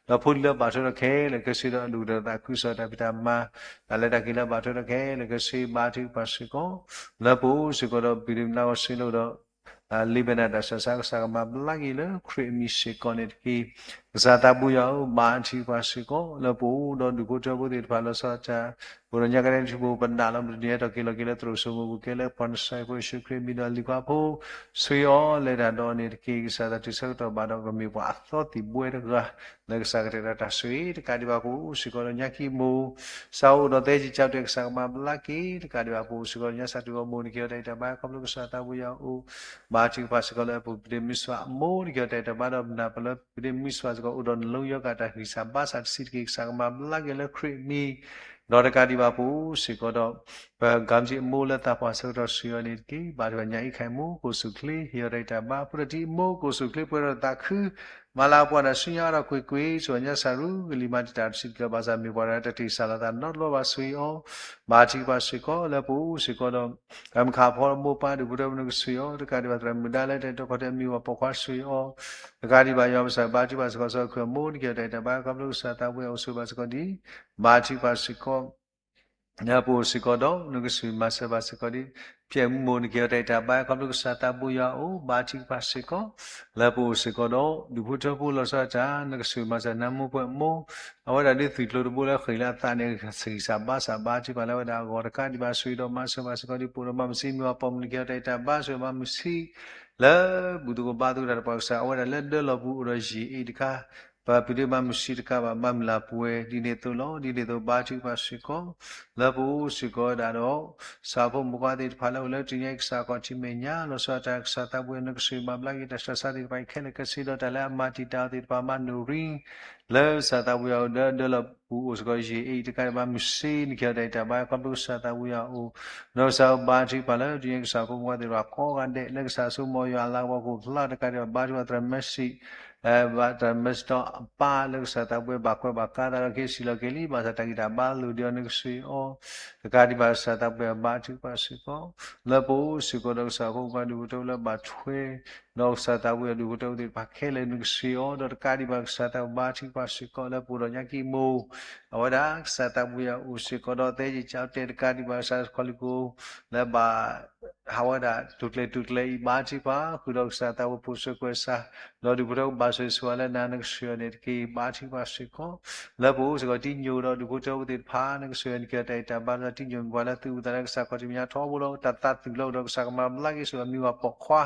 ဒီးဖိလံၤလၢဘၣ်ထွဲဒီးခဲလၢာ်ခဲဆ့ ဒီးအဒိၣ်ကတၢၢ်သးခုကစီၣ်တၢ်ဖံးတၢ်မၤ တၢ်လဲၤတၢ်က့ၤလၢဘၣ်ထွဲဒီးခဲလၢာ်ခဲဆ့ ဘါထုကဖၣ်စ့ၢ်ကီး လၢပအိၣ်စ့ၢ်ကီးဒီး ပဒုးမနၤဂီၤစ့ၢ်ကီးဒီး လံာ်ဘဲနၢ်တၢ်ဆါဆါ ကစၢ်ကမၤဘျါက့ၤလၢခရံာ်အမံၤစ့ၢ်ကီးန့ၣ်တက့ၢ်. ကစၢ်သးဘိယွၤဧၢ, ဘါထုကဖၣ်စ့ၢ်ကီး လၢပအိၣ်ဒီးဒူၣ်ဖိထၢဖိသ့ၣ်တဖၣ် လီၤဆီဒၣ်တၢ် ပအိၣ်ဒီးညါကနဲထံဖိ ပနာ်လီၤ ပတနံၤဟဲထီၣ်က့ၤလီၤက့ၤလၢသရိာ်စိမိၤပူၤကဲလၢ ပှၤနစၤရ့းဖိယ့ၣ်ၡူးခရံာ်အမံၤဒီးလံၤခွါဖိ ဆိၣ်ဂ့ၤအီၤလဲၤတၢ်ဒီးန့ၣ်တက့ၢ်. ကစၢ်သးတုၤဆၢကတီၢ်ဘၣ်ဒီး ကမ့ၢ်ပှၤအသီသံၣ်ဘှဲတဂၤ လၢကစၢ်ကတဲာ်ဒီးတၢ်ဆိၣ်ဂ့ၤ တကးဒံးဘၣ် ပအိၣ်စ့ၢ်ကီးဒီးညါခံမိၢ် စးအိၣ်ဒီးသဲက့ၤကၠီတဲာ် ကစၢ်ကမၤဘျါက့ၤ တကးဒံးဘၣ် ပအိၣ်စ့ၢ်ကီးဒီးညါစးထီၣ်ဂီၢ်မိၢ် နကဟ့ၣ်အီၤတၢ်ဂံၢ်တၢ်ဘါ ခီဖျိကစၢ်သးဘိယွၤအအိၣ် ဘါထုကဖၣ်စ့ၢ်ကီးလၢ ပဒ့မုၣ်စှၤအမိၢ် နကဟ့ၣ်အီၤတၢ်ဂံၢ်တၢ်ဘါ ဒီးပနာ်ပလၢ ပဒ့မုၣ်စှၤစ့ၢ်ကီး အိၣ်ဒီးနလီယီကၣ်တၢ်ဂံၢ်စၢ်ဘါစၢ်တဆံးတက့ၢ်. ကစၢ်ကမၤဘျါက့ၤလၢခရံာ်အမံၤ ဒီးတကးဒံးဘၣ် ပအိၣ်စ့ၢ်ကီးဒီး ပဂၤမုၢ်ဆ့ၣ်အမိၢ်လၢသးပှၢ်ဆၢကတီၢ် ဆိၣ်ဂ့ၤအီၤန့ၣ်တက့ၢ်. ဘါထုကဖၣ်ညါအံၤခဲအံၤမိၢ် ကအိၣ်ဆူၣ်အိၣ်ချ့ ဟ့ၣ်အီၤတၢ်ဂံၢ်တၢ်ဘါ ဖိတၢ်တံၤအမိၢ် ကအိၣ်ဆူၣ်အိၣ်ချ့ ပှဲၤဒီးသးခု မၤလၤအပှၤတၢ်ဆူညါအါထီၣ်ကွ့ၢ်ကွ့ၢ် ဆိၣ်ဂ့ၤညါစၢ်ရူ ကလံၤမၤတံာ်တာ်တဆံးတကလီၢ်ဘၣ်ဆၣ် မ့ၢ်ပှၤတဂၤတတ့ၢ်စၢ်လီၤသးနီတဘျီဘၣ် ဆိၣ်ဂ့ၤအီၤ ဘါထုကဖၣ်စ့ၢ်ကီး လၢပအိၣ်စ့ၢ်ကီးဒီး ပမ့ၢ်ခးဖီမိၢ်ပၢ်ဒူၣ်ဖိထၢဖိ နကဆိၣ်ဂ့ၤအီၤ တကးဒံးဘၣ် သရၣ်မုၣ်ဒါလၢတၢ်အဲၣ်တီခီၣ်တီအမံၤ ပှၤပိာ်ခွါ ဆိၣ်ဂ့ၤအီၤ တကးဒံးဘၣ် ယွၤပကစၢ်ဘါထုကဖၣ်စ့ၢ်ကီး စီၤခုၣ်အမိၢ် နကဟ့ၣ်အီၤတၢ်ဂံၢ်တၢ်ဘါ ခီဖျိကစၢ်သးဘိယွၤအိၣ်ဆိၣ်ဂ့ၤဘၣ်စ့ၢ်ကီးဒ် ဘါထုကဖၣ်စ့ၢ်ကီး လၢပအိၣ်စ့ၢ်ကီးဒီး နကဆိၣ်ဂ့ၤမၤစၢၤဘၣ်စ့ၢ်ကီးဒ် ဖျဲးမုၢ်မိၢ် နကဟ့ၣ်အီၤတၢ်ဂံၢ်တၢ်ဘါ ခီဖျိကစၢ်သးဘိယွၤအအိၣ် ဘါထုကဖၣ်စ့ၢ်ကီး လၢပအိၣ်စ့ၢ်ကီးဒီး ဒူၣ်ဖိထၢဖိ လီၤဆီဒၣ်တၢ် နကဆိၣ်ဂ့ၤမၤစၢၤနၤမိၢ်ပှဲၤမိၢ် အဝဲဒၣ်ဒ်သုးကျိၤတဘိလၢဃ့ၢ်လၢအသးန့ၣ် ဂံၢ်စၢ်ဘါစၢ် ဘါထုကဖၣ်လၢအဝဲဒၣ်အဂီၢ် တကးဒံးဘၣ် ဆိၣ်ဂ့ၤဒီးမၤစၢၤဘၣ်စ့ၢ်ကီးဒ် ပအိၣ်ဒီးမၤမုာ်ဆံး မ့ၢ်ဝဲပိာ်မုၣ် နကဟ့ၣ်အီၤတၢ်ဂံၢ်တၢ်ဘါ ဆိၣ်ဂ့ၤမၤမုာ်ဆံး လၢဘူၣ်သကိးဘါသကိးတၢ်တပှၤကစၢ် အဝဲဒၣ်လၢဒၢလီၢ်ပူၤအိၣ်ဒီးယံာ်အ့ၣ်တခါ ပှၤပဒ့မၤမုာ်ဆံးတခါဘၣ် မၤမုာ်လၤပှဲၤ ဒ်န့ၣ်အသိးလီၤ. ဒ်န့ၣ်အသိး ဘါထုကဖၣ်စ့ၢ်ကီး လၢပအိၣ်စ့ၢ်ကီးဝဲဒၣ်ဒီး ကစၢ်ဖိမုၢ်ပှၢ်သ့ၣ်တဖၣ်လၢအိၣ်လၢတနံၤညါအံၤ ကစၢ်အခီၣ်ထံးမဲာ်ညါ လီၤဆီဒၣ်တၢ် ကစၢ်သးဘိယွၤ နကဆိၣ်ဂ့ၤမၤဘျါက့ၤ တၢ်ဆူးတၢ်ဆါသ့ၣ်တဖၣ်အံၤခဲလၢာ်ခဲဆ့ဒီး တၢ်လၢအမၤတံာ်တာ်အီၤသ့ၣ်တဖၣ် မၤနိၣ်ရံ လၢကစၢ်သးဘိယွၤအိၣ်ဒီးဒၢလီၢ်ပူၤအိၣ်စ့ၢ်ကီး ယံာ်အ့ၣ်တခါ မၤမုာ်ဆံး နကဟ့ၣ်အီၤတၢ်ဂံၢ်တၢ်ဘါ ခီဖျိကစၢ်သးဘိယွၤအအိၣ် ဒီးကစၢ်ဘါထုကဖၣ်လၢတနံၤညါအံၤ ကစၢ်ဖိမုၢ်ပှၢ်သ့ၣ်တဖၣ်ကိးဂၤဒဲး လၢကစၢ်ဆိကမိၣ်ယွၤအလၤကပီၤကအိၣ်ဖျါ တကးဒံးဘၣ် ဘါထုကဖၣ်သရၣ်မၢစံး ဘၣ်သရၣ်မၢစံးဒီးအပၢ်လၢကစၢ်သးဘိယွၤဘၣ်ကွဲးဘၣ်ကါသးဒီးကဟ့ၣ်ဆံးလီၤက့ၤလံ ဘၣ်ဆၣ်တၢ်ဂံၢ်တၢ်ဘါလိၣ်ဒံးအီၤ နကဆိၣ်ဂ့ၤအီၤ တကးဒံးဘၣ် ကစၢ်သးဘိယွၤဘါထုကဖၣ်စ့ၢ်ကီး လၢပအိၣ်စ့ၢ်ကီးဒီး ကစၢ်ဖိမုၢ်ပှၢ်ဒူၣ်ဖိထၢဖိလၢဘၣ်ထွဲ ဒီးကစၢ်သးဘိယွၤဒူၣ်ဖိထၢဖိသ့ၣ်တဖၣ်ခဲလၢာ် နကဆိၣ်ဂ့ၤအီၤ ဒီးတကးဒံးဘၣ် ကစၢ်သးဘိဘါထုကဖၣ်စ့ၢ်ကီး လၢပအိၣ်ဒီးညါခံမိၢ် အဝဲဒၣ်ကစၢ်သးဘိယွၤအိၣ်စ့ၢ်ကီးဒီး သဲက့ၤကၠီတဲာ် တကးဒံးဘၣ် ကစၢ်ခီၣ်လ့ၣ်ခိၣ် လၢဘၣ် ဟးဝဲဒၣ်တိာ်ကျဲၤတိာ်ကျဲၤအံၤ ဘါထုကဖၣ် ဃုာ်ဒီးကစၢ်သးဝဲ ပိာ်စၢၤကွဲးစၢ် ဒီးဒူၣ်ဖိထၢဖိကဘၣ်ဆိၣ်ဂ့ၤဆိၣ်ဝါလၢနၤ နကဆိၣ်ဂ့ၤအီၤန့ၣ်တက့ၢ်. ဘါထုကဖၣ်စ့ၢ်ကီး လၢပအိၣ်စ့ၢ်ကီးတံၢ်ညိၣ်ဒီးဒူၣ်ဖိထၢဖိသ့ၣ်တဖၣ် နကဆိၣ်ဂ့ၤအီၤ နကဟ့ၣ်တၢ်အံၤတၢ်ဘါဒီးတံၢ်ညိၣ် မ့ၢ်ပှၤလၢသုးအုးသးလၢကစၢ်ခီၣ်ထံးမဲာ်ညါထီဘိလီၤ တၢ်သးသူၣ်လီၤဒီးကစၢ်ကမၤဘျါက့ၤ ဆိၣ်ဂ့ၤမံၤပှၤပိာ်ခွါ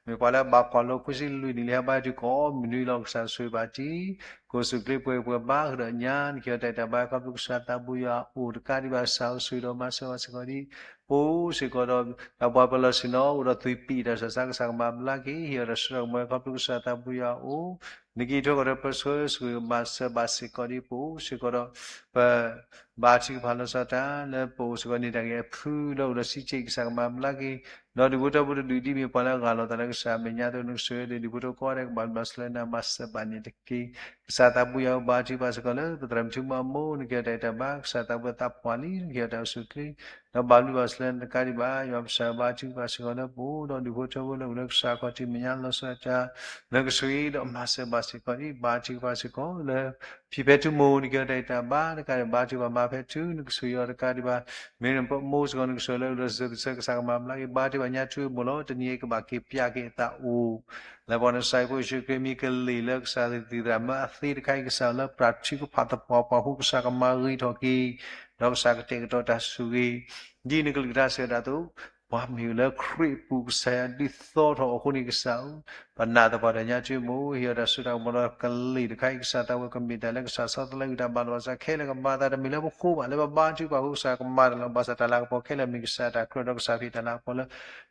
မ့ၢ်ပှၤလၢအဘၣ်ကွၢ်လိခွံဆံလွံၢ်နံၣ်လံ ဟဲဘါထုကီၢ်မနုၤလီၤ ကစၢ်ဆိၣ်ဂ့ၤဘၣ်တံၢ် ကိးစူၣ်ကျ့ပှဲၤပှဲၤဘါဃုာ်ဒီးညါ နကဟ့ၣ်အီၤတၢ်အံၤတၢ်ဘါ ခီဖျိကစၢ်သးဘိယွၤအအိၣ်တကးဒံးဘၣ် ကစၢ်ဧၢ ဆိၣ်ဂ့ၤဒီးမၤစၢၤဘၣ်စ့ၢ်ကီးဒံး ပအိၣ်စ့ၢ်ကီးဒီး တၢ်ပှၤပၢၤလီၢ်ဆ့ၣ်နီၤ အိၣ်ဒီးသွံၣ်ပံာ်တၢ်ဆၢစး ကစၢ်ကမၤဘျါက့ၤ ဟ့ၣ်အီၤတၢ်စိတၢ်ကမီၤ ခီဖျိကစၢ်သးဘိယွၤအအိၣ် နက့ၤထီၣ်ကဒီးပၢဆှၢ ဆိၣ်ဂ့ၤမၤစၢၤဘၣ်စ့ၢ်ကီးဒံး ပအိၣ်စ့ၢ်ကီးဒီး ပ ဘါထုကဖၣ်လီၤဆီဒၣ်တၢ် လၢပအိၣ်စ့ၢ်ကီးန့ၣ် တၢ်ဂ့ၢ်အဖုလၢအိၣ်ဒီးစံးက့ၤ ကစၢ်ကမၤဘျါက့ၤ ဒီးဒူၣ်ဖိထၢဖိတဒူၣ်ဒ်မ့ၢ်ပှၤလၢအဂၢ်လိာ်သးလၢကစၢ်အမဲာ်ညါအသိး နကဆိၣ်ဂ့ၤဒီး ဒူၣ်ဖိထၢဖိကိးဂၤဒဲးကဘၣ်ဘျုးဘၣ်ဆိၣ်လၢနၤ မၤစၢၤဘၣ်န့ၣ်တက့ၢ်. ကစၢ်သးဘိယွၤဧၢ ဘါထုကဖၣ်စ့ၢ်ကီးလၢ ပသရၣ်မုၣ်ထူမီၤအမိၢ် နကဟ့ၣ်အီၤတၢ်အံၤတၢ်ဘါ ကစၢ်သးဘိယွၤသးပှၢ်လံ နကဟ့ၣ်အီၤတၢ်အိၣ်ဆူၣ်အိၣ်ချ့ ဒီးဘၣ်ဘျုးဘၣ်ဆိၣ်လၢနတကးဒံးဘၣ် ယွၤပကစၢ်ဘါထုကဖၣ်စ့ၢ်ကီးလၢပအိၣ်ဒီးဒူၣ်ဖိထၢဖိလၢအိၣ်လၢကစၢ်ခီၣ်ထံးမဲာ်ညါလီၤဆီဒၣ်တၢ် နကဆိၣ်ဂ့ၤဒီးမၤစၢၤဘၣ်စ့ၢ်ကီးဒံး ဘါထုကဖၣ်စ့ၢ်ကီးလၢ ဖံဖဲထူမိၢ် နကဟ့ၣ်အီၤတၢ်အံၤတၢ်ဘါ တကးဒံးဘၣ်ထုကဖၣ်မါဖဲထူ နကဆိၣ်ဂ့ၤအီၤတကးဒံးဘၣ် မ့ၢ်နဖိမိၢ်စ့ၢ်ကီး နကဆိၣ်ဂ့ၤလၢအိၣ်ဒီးစၢၤကစၢ် ကစၢ်ကမၤဘျါက့ၤ ဘါထုကဖၣ်ညါထူမိၢ်လီၤ တနံၤအံၤကဘၣ်က့ၤပျၢ်က့ၤအသးအိၣ် လၢပှၤနစၢ်ဖိယ့ၣ်ၡူးခရံာ်မ့ၢ်ကလံၣ်လၢကစၢ်သံၣ်သရၣ်မၢအသ့တခါအံၤ ကစၢ်လၢပတၢ်ထုကဖၣ်သပှၢ်ပှၢ်ဖိ ကစၢ်ကမၤဂ့ၤထီၣ်က့ၤ ဒီးကစၢ်ကတဲာ်ကတီၤတၢ်ဆိၣ်ဂ့ၤ ဒ်နကလုၢ်ကထါစံးဝဲဒၣ်အသိး ပှၤမ့ၢ်အိၣ်လၢခရံာ်အပူၤ ကစၢ်ယွၤဒုးသီထီၣ်အဃိန့ၣ် ကစၢ်ဧၢ ပနာ်သပှၢ်တၢ်ညါထူမိၢ် ဟ့ၣ်အီၤတၢ်စိတၢ်ကမီၤဒီးကလံၣ်တခါအံၤ ကစၢ်သးဝဲကမ့ၢ်တၢ်လၢကစၢ်ဆီတလဲအုး တၢ်ဘၣ်လိာ်ဘၣ်စးခဲလၢာ်ကမၤသးတမ့ၢ်လၢပဃိဘၣ် လၢပဘါထုကဖၣ်အဃိ ကစၢ်ကမၤတၢ်လီၤ ဘၣ်ဆၣ်တၢ်လၤကပီၤခဲလၢာ်မ့ၢ်ကစၢ်တၢ်ကြၢးဒီးကစၢ်ဖံးတၢ်လၤကပီၤလၢ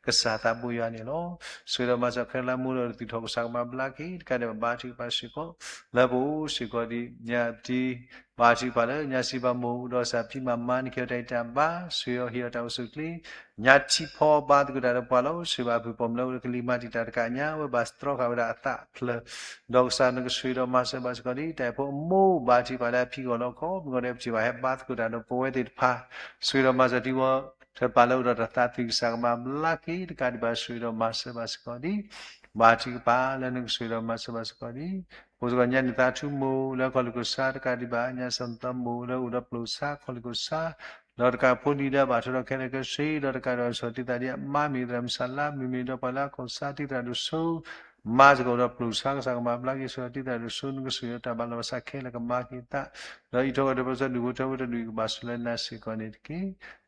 ကစၢ်သးဘိယွၤန့ၣ်လီၤ. ဆိၣ်ဂ့ၤဒီးမၤစၢၤခဲလၢာ်မူဒီးသုးထီၣ် ကစၢ်ကမၤဘျါက့ၤ တကးဒံးဘၣ်ဘါထုကဖၣ်စ့ၢ်ကီး လၢပအိၣ်စ့ၢ်ကီးဒ်ညါဒ် ဘါထုကဖၣ်လၢညါစံးဘၣ်မိၢ် ဒီးစၢ်ဖံးမၤမါ နကဟ့ၣ်အီၤတၢ်အံၤတၢ်ဘါ ဆိၣ်ဂ့ၤအီၤဟ့ၣ်အီၤတၢ်အိၣ်ဆူၣ်အိၣ်ချ့ ညါထံဖီဘါသကိးတၢ်ဒီးပှၤလီၤ ဆိၣ်ဂ့ၤဘၣ်ဖုၣ်ပိာ်မုၣ်လၢအိၣ်လၢကလံၤမၤတံာ်တာ်တကးညါ အဝဲဘၣ်သတြီဃာ်ဝဲဒၣ်အသးဖျၢၣ် ဒီးကစၢ်နကဆိၣ်ဂ့ၤဒီးမၤစၢၤဘၣ်စ့ၢ်ကီးဒ် တၢ်အံၤဖိအမိၢ် ဘါထုကဖၣ်လၢအဖံးဂီၢ်လီၤခီ မ့ၢ်ဂီၤဒဲးပထံၣ်ဘၣ်ဟဲဘါသကိးတၢ်ဒီးပဝဲသ့ၣ်တဖၣ် ဆိၣ်ဂ့ၤဒီးမၤစၢၤထံဝီ တဖၣ်လၢအိၣ်ဒီးတၢ်သးသွံၣ် ကစၢ်ကမၤဘျါက့ၤ တကးဒံးဘၣ်ဆိၣ်ဂ့ၤဒီးမၤစၢၤဘၣ်စ့ၢ်ကီးဒ် ဘါထုကဖၣ်လၢနကဆိၣ်ဂ့ၤဒီးမၤစၢၤဘၣ်စ့ၢ်ကီးဒ် ပအိၣ်စ့ၢ်ကီးညါန့ၣ်သးထူမိၢ်လၢခီၣ်လ့ၢ်ခိၣ်ဆါ တကးဒံးဘၣ်ညါစၢ်မသီမိၢ်လၢအိၣ်ဒီးပျိာ်ဆါခီၣ်လ့ၢ်ခိၣ်ဆါ ဒီးတကးဖိလံၤလၢအဘၣ်ထွဲဒီးခဲလၢာ်ခဲဆ့ ဒီးတကးဒီးစီၤတံၢ်သးဒံးအမါမ့ၢ်သရၣ်မုၣ်စၢ်လါ မ့မ့ၢ်ဒီးပှၤလၢအခိၣ်ဆါတံၢ်သရၣ်ဒိၣ်စိ မၤစ့ၢ်ကီးအိၣ်ဒီးပျိာ်ဆါ ကစၢ်ကမၤဘျါက့ၤ စီၤတံၢ်သရၣ်ဒိၣ်စိ နကဆိၣ်ဂ့ၤဒီးတၢ်ဘၣ်လိာ်ဘၣ်စးခဲလၢာ်ကမၤက့ၤသး ဒီးအံးထီၣ်ကဒီးပၢဆှၢဒူၣ်ဖိထၢဖိတဒူၣ်ကဘၣ်ဆိၣ်လၢနၤစ့ၢ်ကီးန့ၣ်တက့ၢ်.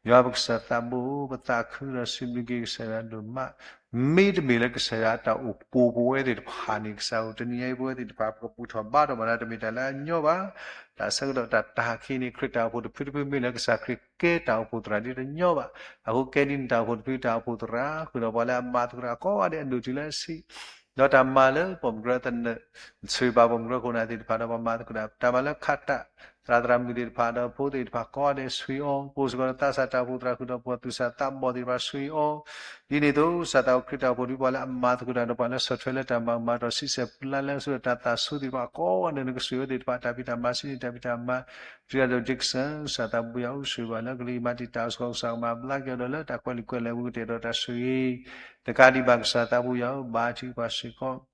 ယွၤပကစၢ်သးဘိ ပသးခုဒီးစံးဘျုးက့ၤကစၢ်ယွၤဒိၣ်မး မ့တမ့ၢ်လၢကစၢ်ယွၤအတၢ်အိၣ်ပိာ်ပဝဲသ့ၣ်တဖၣ်န့ၣ် ကစၢ်ဧၢ တနံၤညါအံၤပဝဲသ့ၣ်တဖၣ် ပကဘူၣ်ထီၣ်ဘါထီၣ်ဘၣ်ဒၣ်တမ့ၢ်တၢ်လၢအညီဘၣ်. တၢ်ဆၢကတီၢ်တၢ်တၢ်ဟးခံန့ၣ် ခရံာ်တၢ်အိၣ်ဖှိၣ်တဖုတဖုမ့ၢ်လၢကစၢ်ခရံာ်ကဲတၢ်အိၣ်ဖှိၣ်သရၣ်ဒ်တညီဘၣ်. အဃိကဲဒ်န့ၣ်တၢ်အိၣ်ဖှိၣ်တဖု တၢ်အိၣ်ဖှိၣ်သရၣ် ဃုာ်ဒီးပှၤလၢအမၤသကိးတၢ်ကိးဂၤဒဲးအဒိၣ်တုၤလၢအဆံး ဒီးတၢ်မၤလၢပိာ်မုၣ်ကရၢသနၢၣ် ဆိၣ်ဂ့ၤဘၣ်ပိာ်မုၣ်ကရၢခိၣ်နၢ်သ့ၣ်တဖၣ်ဒီးပှၤမၤသကိးတၢ် တၢ်မၤလၢခးတၢ် သရၣ်သရၣ်မုၣ်သ့ၣ်တဖၣ်ဒီးဖိသ့ၣ်တဖၣ်ကိးဂၤဒဲးဆိၣ်ဂ့ၤအီၤ ပအိၣ်စ့ၢ်ကီးဒီးသးစၢ်တၢ်အိၣ်ဖှိၣ်သရၣ်ဃုာ်ဒီးပှၤသူၣ်စၢ်သးဘီၣ်သ့ၣ်တဖၣ်ဆိၣ်ဂ့ၤအီၤ ဒ်န့ၣ်အသိး ကစၢ်သးအိၣ်ခရံာ်တၢ်အိၣ်ဖှိၣ်ဒ်ပှၤလၢအမၤသကိးတၢ်ဒီးပှၤလၢဆီၣ်ထွဲလၢတၢ်မၤကမၤဒီး ဆံးစဲၤဖုလါလဲအဆိဒီးတၢ်သးဆိသ့ၣ်တဖၣ်ကိးဂၤဒဲး နကဆိၣ်ဂ့ၤအဝဲသ့ၣ်တဖၣ် တၢ်ဖံးတၢ်မၤ စံးန့ၢ်တၢ်ဖံးတၢ်မၤ တံၤအဒိၣ် Jackson ကစၢ်သးဘိယွၤအိၣ်ဆိၣ်ဂ့ၤဘၣ်လၢကလံၤမၤတံာ်တာ်အိၣ်စ့ၢ်ကီး ကစၢ်ကမၤဘျါက့ၤအီၤဒီးလၢတၢ်ကွဲးလံာ်ကွဲးလဲၢ်ဝံၤ ကတဲာ်ကတီၤတၢ်ဆိၣ်ဂ့ၤ တကးဒံးဘၣ်ကစၢ်သးဘိယွၤဧၢ ဘါထုကဖၣ်စ့ၢ်ကီး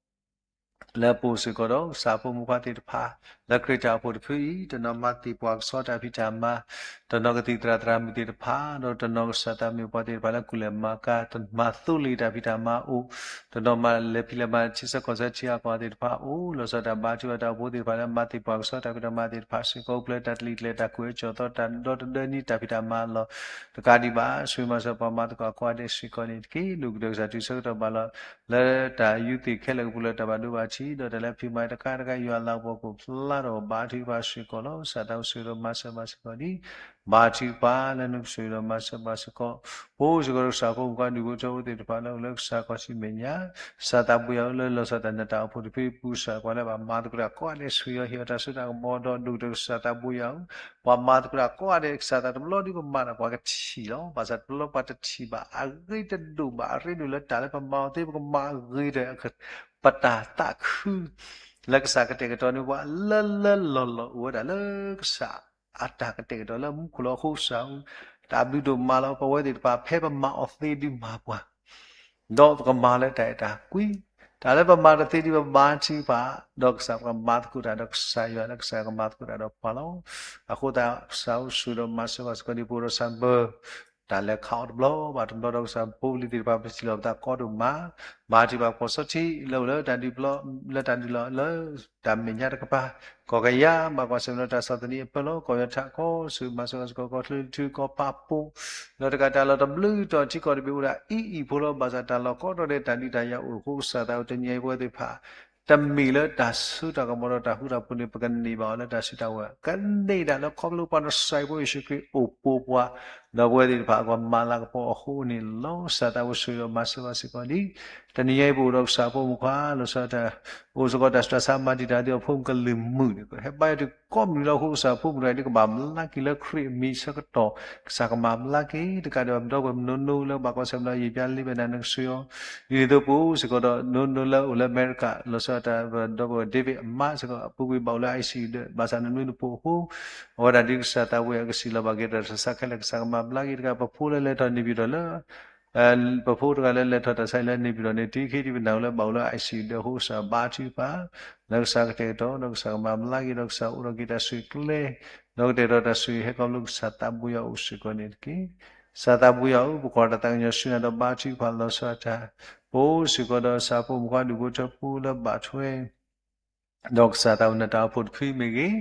လၢပအိၣ်စ့ၢ်ကီးဒီး ကစၢ်ဖိမုၣ်ဖိခွါသ့ၣ်တဖၣ် လၢခရံာ်တၢ်အိၣ်ဖှိၣ်တဖုအံၤ တနီၤမၤသ့ၣ်ပှၤကဆီတၢ်ဖံးတၢ်မၤ, တနီၤကသံၣ်သရၣ်သရၣ်မုၣ်သ့ၣ်တဖၣ်, ဒီးတနီၤကစၢ်သးမုၣ်ပှၤသ့ၣ်တဖၣ်လၢကူၣ်လဲၤမၤကၤ, တနီၤမၤသိလ့ၣ်တၢ်ဖံးတၢ်မၤအိၣ်, တနီၤမၤလဲၤဖံးလဲၤမၤထံဆၢကီၢ်ဆၢထံအကီၢ်သ့ၣ်တဖၣ်အိၣ်, လီၤဆီဒၣ်တၢ်ဘါထုကဖၣ်တၢ်အိၣ်ဖှိၣ်သ့ၣ်တဖၣ်လၢမၤသ့ၣ်ပှၤကဆီတၢ်ဖံးတၢ်မၤသ့ၣ်တဖၣ်စ့ၢ်ကီး အိၣ်ဖျဲၣ်တၢ်တလံာ်ကျဲၤတၢ်ကွဲးအကၠီၤသီတၢ်ဒီတဒၢနံၣ်တၢ်ဖံးတၢ်မၤလီၤ. တကးဒံးဘၣ် ဆိၣ်ဂ့ၤမၤစၢၤပှၤမၤသကိးအကိးဂၤဒဲးစ့ၢ်ကီးန့ၣ်တက့ၢ်. ဒိၣ်ကတၢၢ်ကစၢ်တုၤဆၢကတီၢ်ဘၣ်လီၤ လၢတၢ်ယူးသ့ၣ်ခဲလၢာ်ကပူၤလၢတၢ်ဘၣ်ဒိဘၣ်ထံး ဒီးတၢ်လၢဖံးမၤတခါတခါ ယွၤလၤကပီၤကအိၣ်ဖျါထီၣ်ဘါထုကဖၣ်စ့ၢ်ကီးလီၤ. ကစၢ်သးအိၣ်ဆိၣ်ဂ့ၤဒီးမၤစၢၤဘၣ်စ့ၢ်ကီးဒ် ဘါထုကဖၣ်လၢနကဆိၣ်ဂ့ၤဒီးမၤစၢၤဘၣ်စ့ၢ်ကီး ပအိၣ်စ့ၢ်ကီးဒီးကစၢ်ဖိမုၣ်ခွါဒူၣ်ဖိထၢဖိသ့ၣ်တဖၣ်လၢအိၣ်လၢကစၢ်ခီၣ်ထံးမဲာ်ညါ ကစၢ်သးဘိယွၤဧၢလၢလီၤဆီဒၣ်တၢ်နတၢ်အိၣ်ဖှိၣ်တဖုပူၤ ကစၢ်ပှၤလၢဘၣ်မၤသကိးတၢ်ကိးဂၤဒဲးဆိၣ်ဂ့ၤအီၤ ဟ့ၣ်အီၤတၢ်စိတၢ်ကမီၤဒီးဒိၣ်ကတၢၢ်ကစၢ်သးဘိယွၤဧၢ ပှၤမၤသကိးတၢ်ကိးဂၤဒဲး ကစၢ်သးတဘျီဒ်ပမၤဒီးပှၤကထံၣ်လီၤ. ဘၣ်ဆၣ်တဘျီပှၤတထံၣ်ဘၣ် အဂ့ၤတဒိၣ်ဘၣ် အရ့ဒိၣ်လၢတၢ်လၢပမၤအီၤသ့ ပကမၤအဂ့ၤဒီး ပတၢ်သးခု လၢကစၢ်ကတဲာ်ကတီၤန့ၢ်ပှၤလၢလၢလီၢ်လီၢ် အိၣ်ဝဲဒၣ်လၢကစၢ်အတၢ်ကတဲာ်ကတီၤလၢမူခိၣ်လီၤ. အဃိကစၢ်ဧၢ တၢ်ဘျုးဒိၣ်မးလီၤ ပဝဲသ့ၣ်တဖၣ် ဖဲပမၤအီၤသ့ဒုးမၤပှၤ ဒီးပကမၤလၢတၢ်အဲၣ်တၢ်ကွံ တၢ်လၢပမၤတသ့ဒံးပဘါထုကဖၣ် ဒီးကစၢ်ပကမၤသကိးတၢ်ဒီးကစၢ်ယွၤလၢကစၢ်ကမၤသကိးတၢ်ဒီးပှၤလီၤ. အဃိသတးကစၢ်အိၣ်ဆိၣ်ဒီးမၤစၢၤဘၣ်စ့ၢ်ကီးဒ်ပအိၣ်ဒီးဆၣ်ဘၢၣ် တၢ်လဲၤခးအီၤတဘျီဘၣ်တဘျီဒီး ကစၢ်ဖိပလံၤသ့ၣ်တဖၣ် ပစံးလီၤပသးကီဒိၣ်မး, ဘါထုကဖၣ် ကီၢ်စီထံးလၢအိၣ်လၢတၢ်ဒုးပျီ လၢတၢ်ဒုးလီၤလၢ တၢ်မဲာ်ညါတကပၤ, ကီၢ်ကယၤ ဘၣ်ကွၢ်ဆၢၣ်မဲာ်ဒီးတၢ်ဆီၣ်သနံးအပၢလီၤ, ကီၢ်ယီၤထးကီၢ်စူၣ် မၤစၢၤဘၣ်စ့ၢ်ကီး ကီၢ်ချၢထူ ကီၢ်ပာ်ဖှိၣ် ဒီးတကးတၢ်လီၢ်တဘျုးတီၢ်ထံကီၢ်တဘ့ၣ်အိၣ်ဒၣ်အံၤအံၤဖိလီၤ. ဘၣ်ဆၣ်တၢ်လီၢ်ကိးတီၤဒဲး တၢ်ဒုးတၢ်ယၤအိၣ်အဃိ ကစၢ်သးဝဲတနံၤအံၤ ပဝဲသ့ၣ်တဖၣ် တမ့ၢ်လၢတၢ်စိတၢ်ကမီၤဒီးတၢ်ဃူတၢ်ဖိးန့ၣ် ပကန့ၢ်ဘၣ်အီၤလၢတၢ်စုတၢ်ဝဲၤ, ကန့ၢ်ဒၣ်လၢခီဖျိပှၤကစၢ်ယ့ၣ်ၡူးခရံာ်အိၣ်ပိာ်ပှၤ, ဒီးပဝဲသ့ၣ်တဖၣ်အဂီၢ်မၤလၤကပီၤအဃိန့ၣ်လီၤ. ကစၢ်သးဝဲဆိၣ်ဂ့ၤဒီးမၤစၢၤဘၣ်စ့ၢ်ကီးလံ. တနံၤအံၤပအိၣ်ဒီးကစၢ်ဖိမုၣ်ခွါ လီၤဆီဒၣ်တၢ် အိၣ်စ့ၢ်ကီးတၢ်ဆူးတၢ်ဆါ မၤတံာ်တာ်သ့အီၤဖိမုၣ်ကလုၢ်မုာ်န့ၣ် ဟဲဘါယွၤတကိးမုၢ်နံၤလီၤအဃိ ကစၢ်ဖိမုၣ်တဂၤဒ်ကဘၣ်မၤလၢက့ၤလၢခရံာ်အမံၤဆၢကတီၢ်, ကစၢ်ကမၤဘျါက့ၤ တကးဒံးဘၣ် ပဒီပုၢ်ဝဲၢ်မုၣ်နီၢ်နီၢ်လၢဘၣ်ကွၢ်ဆၢၣ်မဲာ်ဒီးယံာ်ပျါလံဘဲနၤ နကဆှၢအီၤ ဒ်န့ၣ်အသိးပအိၣ်စ့ၢ်ကီးဒီး နီၢ်နီၢ်လၢအိၣ်လၢအမဲရကၤ လီၤဆီဒၣ်တၢ် ပဒီပုၢ်ဝဲၢ် David အမါစ့ၢ်ကီး အပူၤကွံာ်ဘၣ်အိၣ်လၢ I C U ဒီး ဘၣ်ဆၣ်နနွံနဖိအဃိ အဝဲဒၣ်ဒ်ကစၢ်သးဝံၣ်အကစံးလီၤဘၣ်က့ၤတၢ်ဆူးတၢ်ဆါခဲလၢာ် ကစၢ်ကမၤဘျါက့ၤတကး ပဖိလၢလဲၤထီၣ်န့ၢ်ပံၤဒီးလၢ ပဖိတဂၤလၢလဲၤထီၣ်တၢ်ဆါအံၤလၢန့ၣ်ပံၤဒီးန့ၣ် တံခံတံပနၢ်ဝဲလၢဘၣ်အိၣ်လၢ I C U ဒီးအဃိ ကစၢ်ဘါထုကဖၣ် လၢကစၢ်ကတဲာ်ကတီၤ ဒီးကစၢ်ကမၤဘျါက့ၤ ဒီးကစၢ်အိၣ်ဒီးက့ၤတၢ်ဆူၣ်ကျဲ ဒီးကတဲာ်ကတီၤတၢ်ဆူၣ်ဟဲခီဖျိကစၢ်သးဘိယွၤအိၣ်စ့ၢ်ကီးန့ၣ်တက့ၢ်. ကစၢ်သးဘိယွၤဧၢ ပကွၢ်တၢ်သးကညီၤဆူနၤဒီးဘါထုကဖၣ်လီၤဆီဒၣ်တၢ် ပအိၣ်စ့ၢ်ကီးဒီးကစၢ်ဖိမုၣ်ခွါဒူၣ်ဖိထၢဖိလၢဘၣ်ထွဲ ဒီးကစၢ်သးဝဲနတၢ်အိၣ်ဖှိၣ်တဖုမ့ၢ်ဂ့ၤ,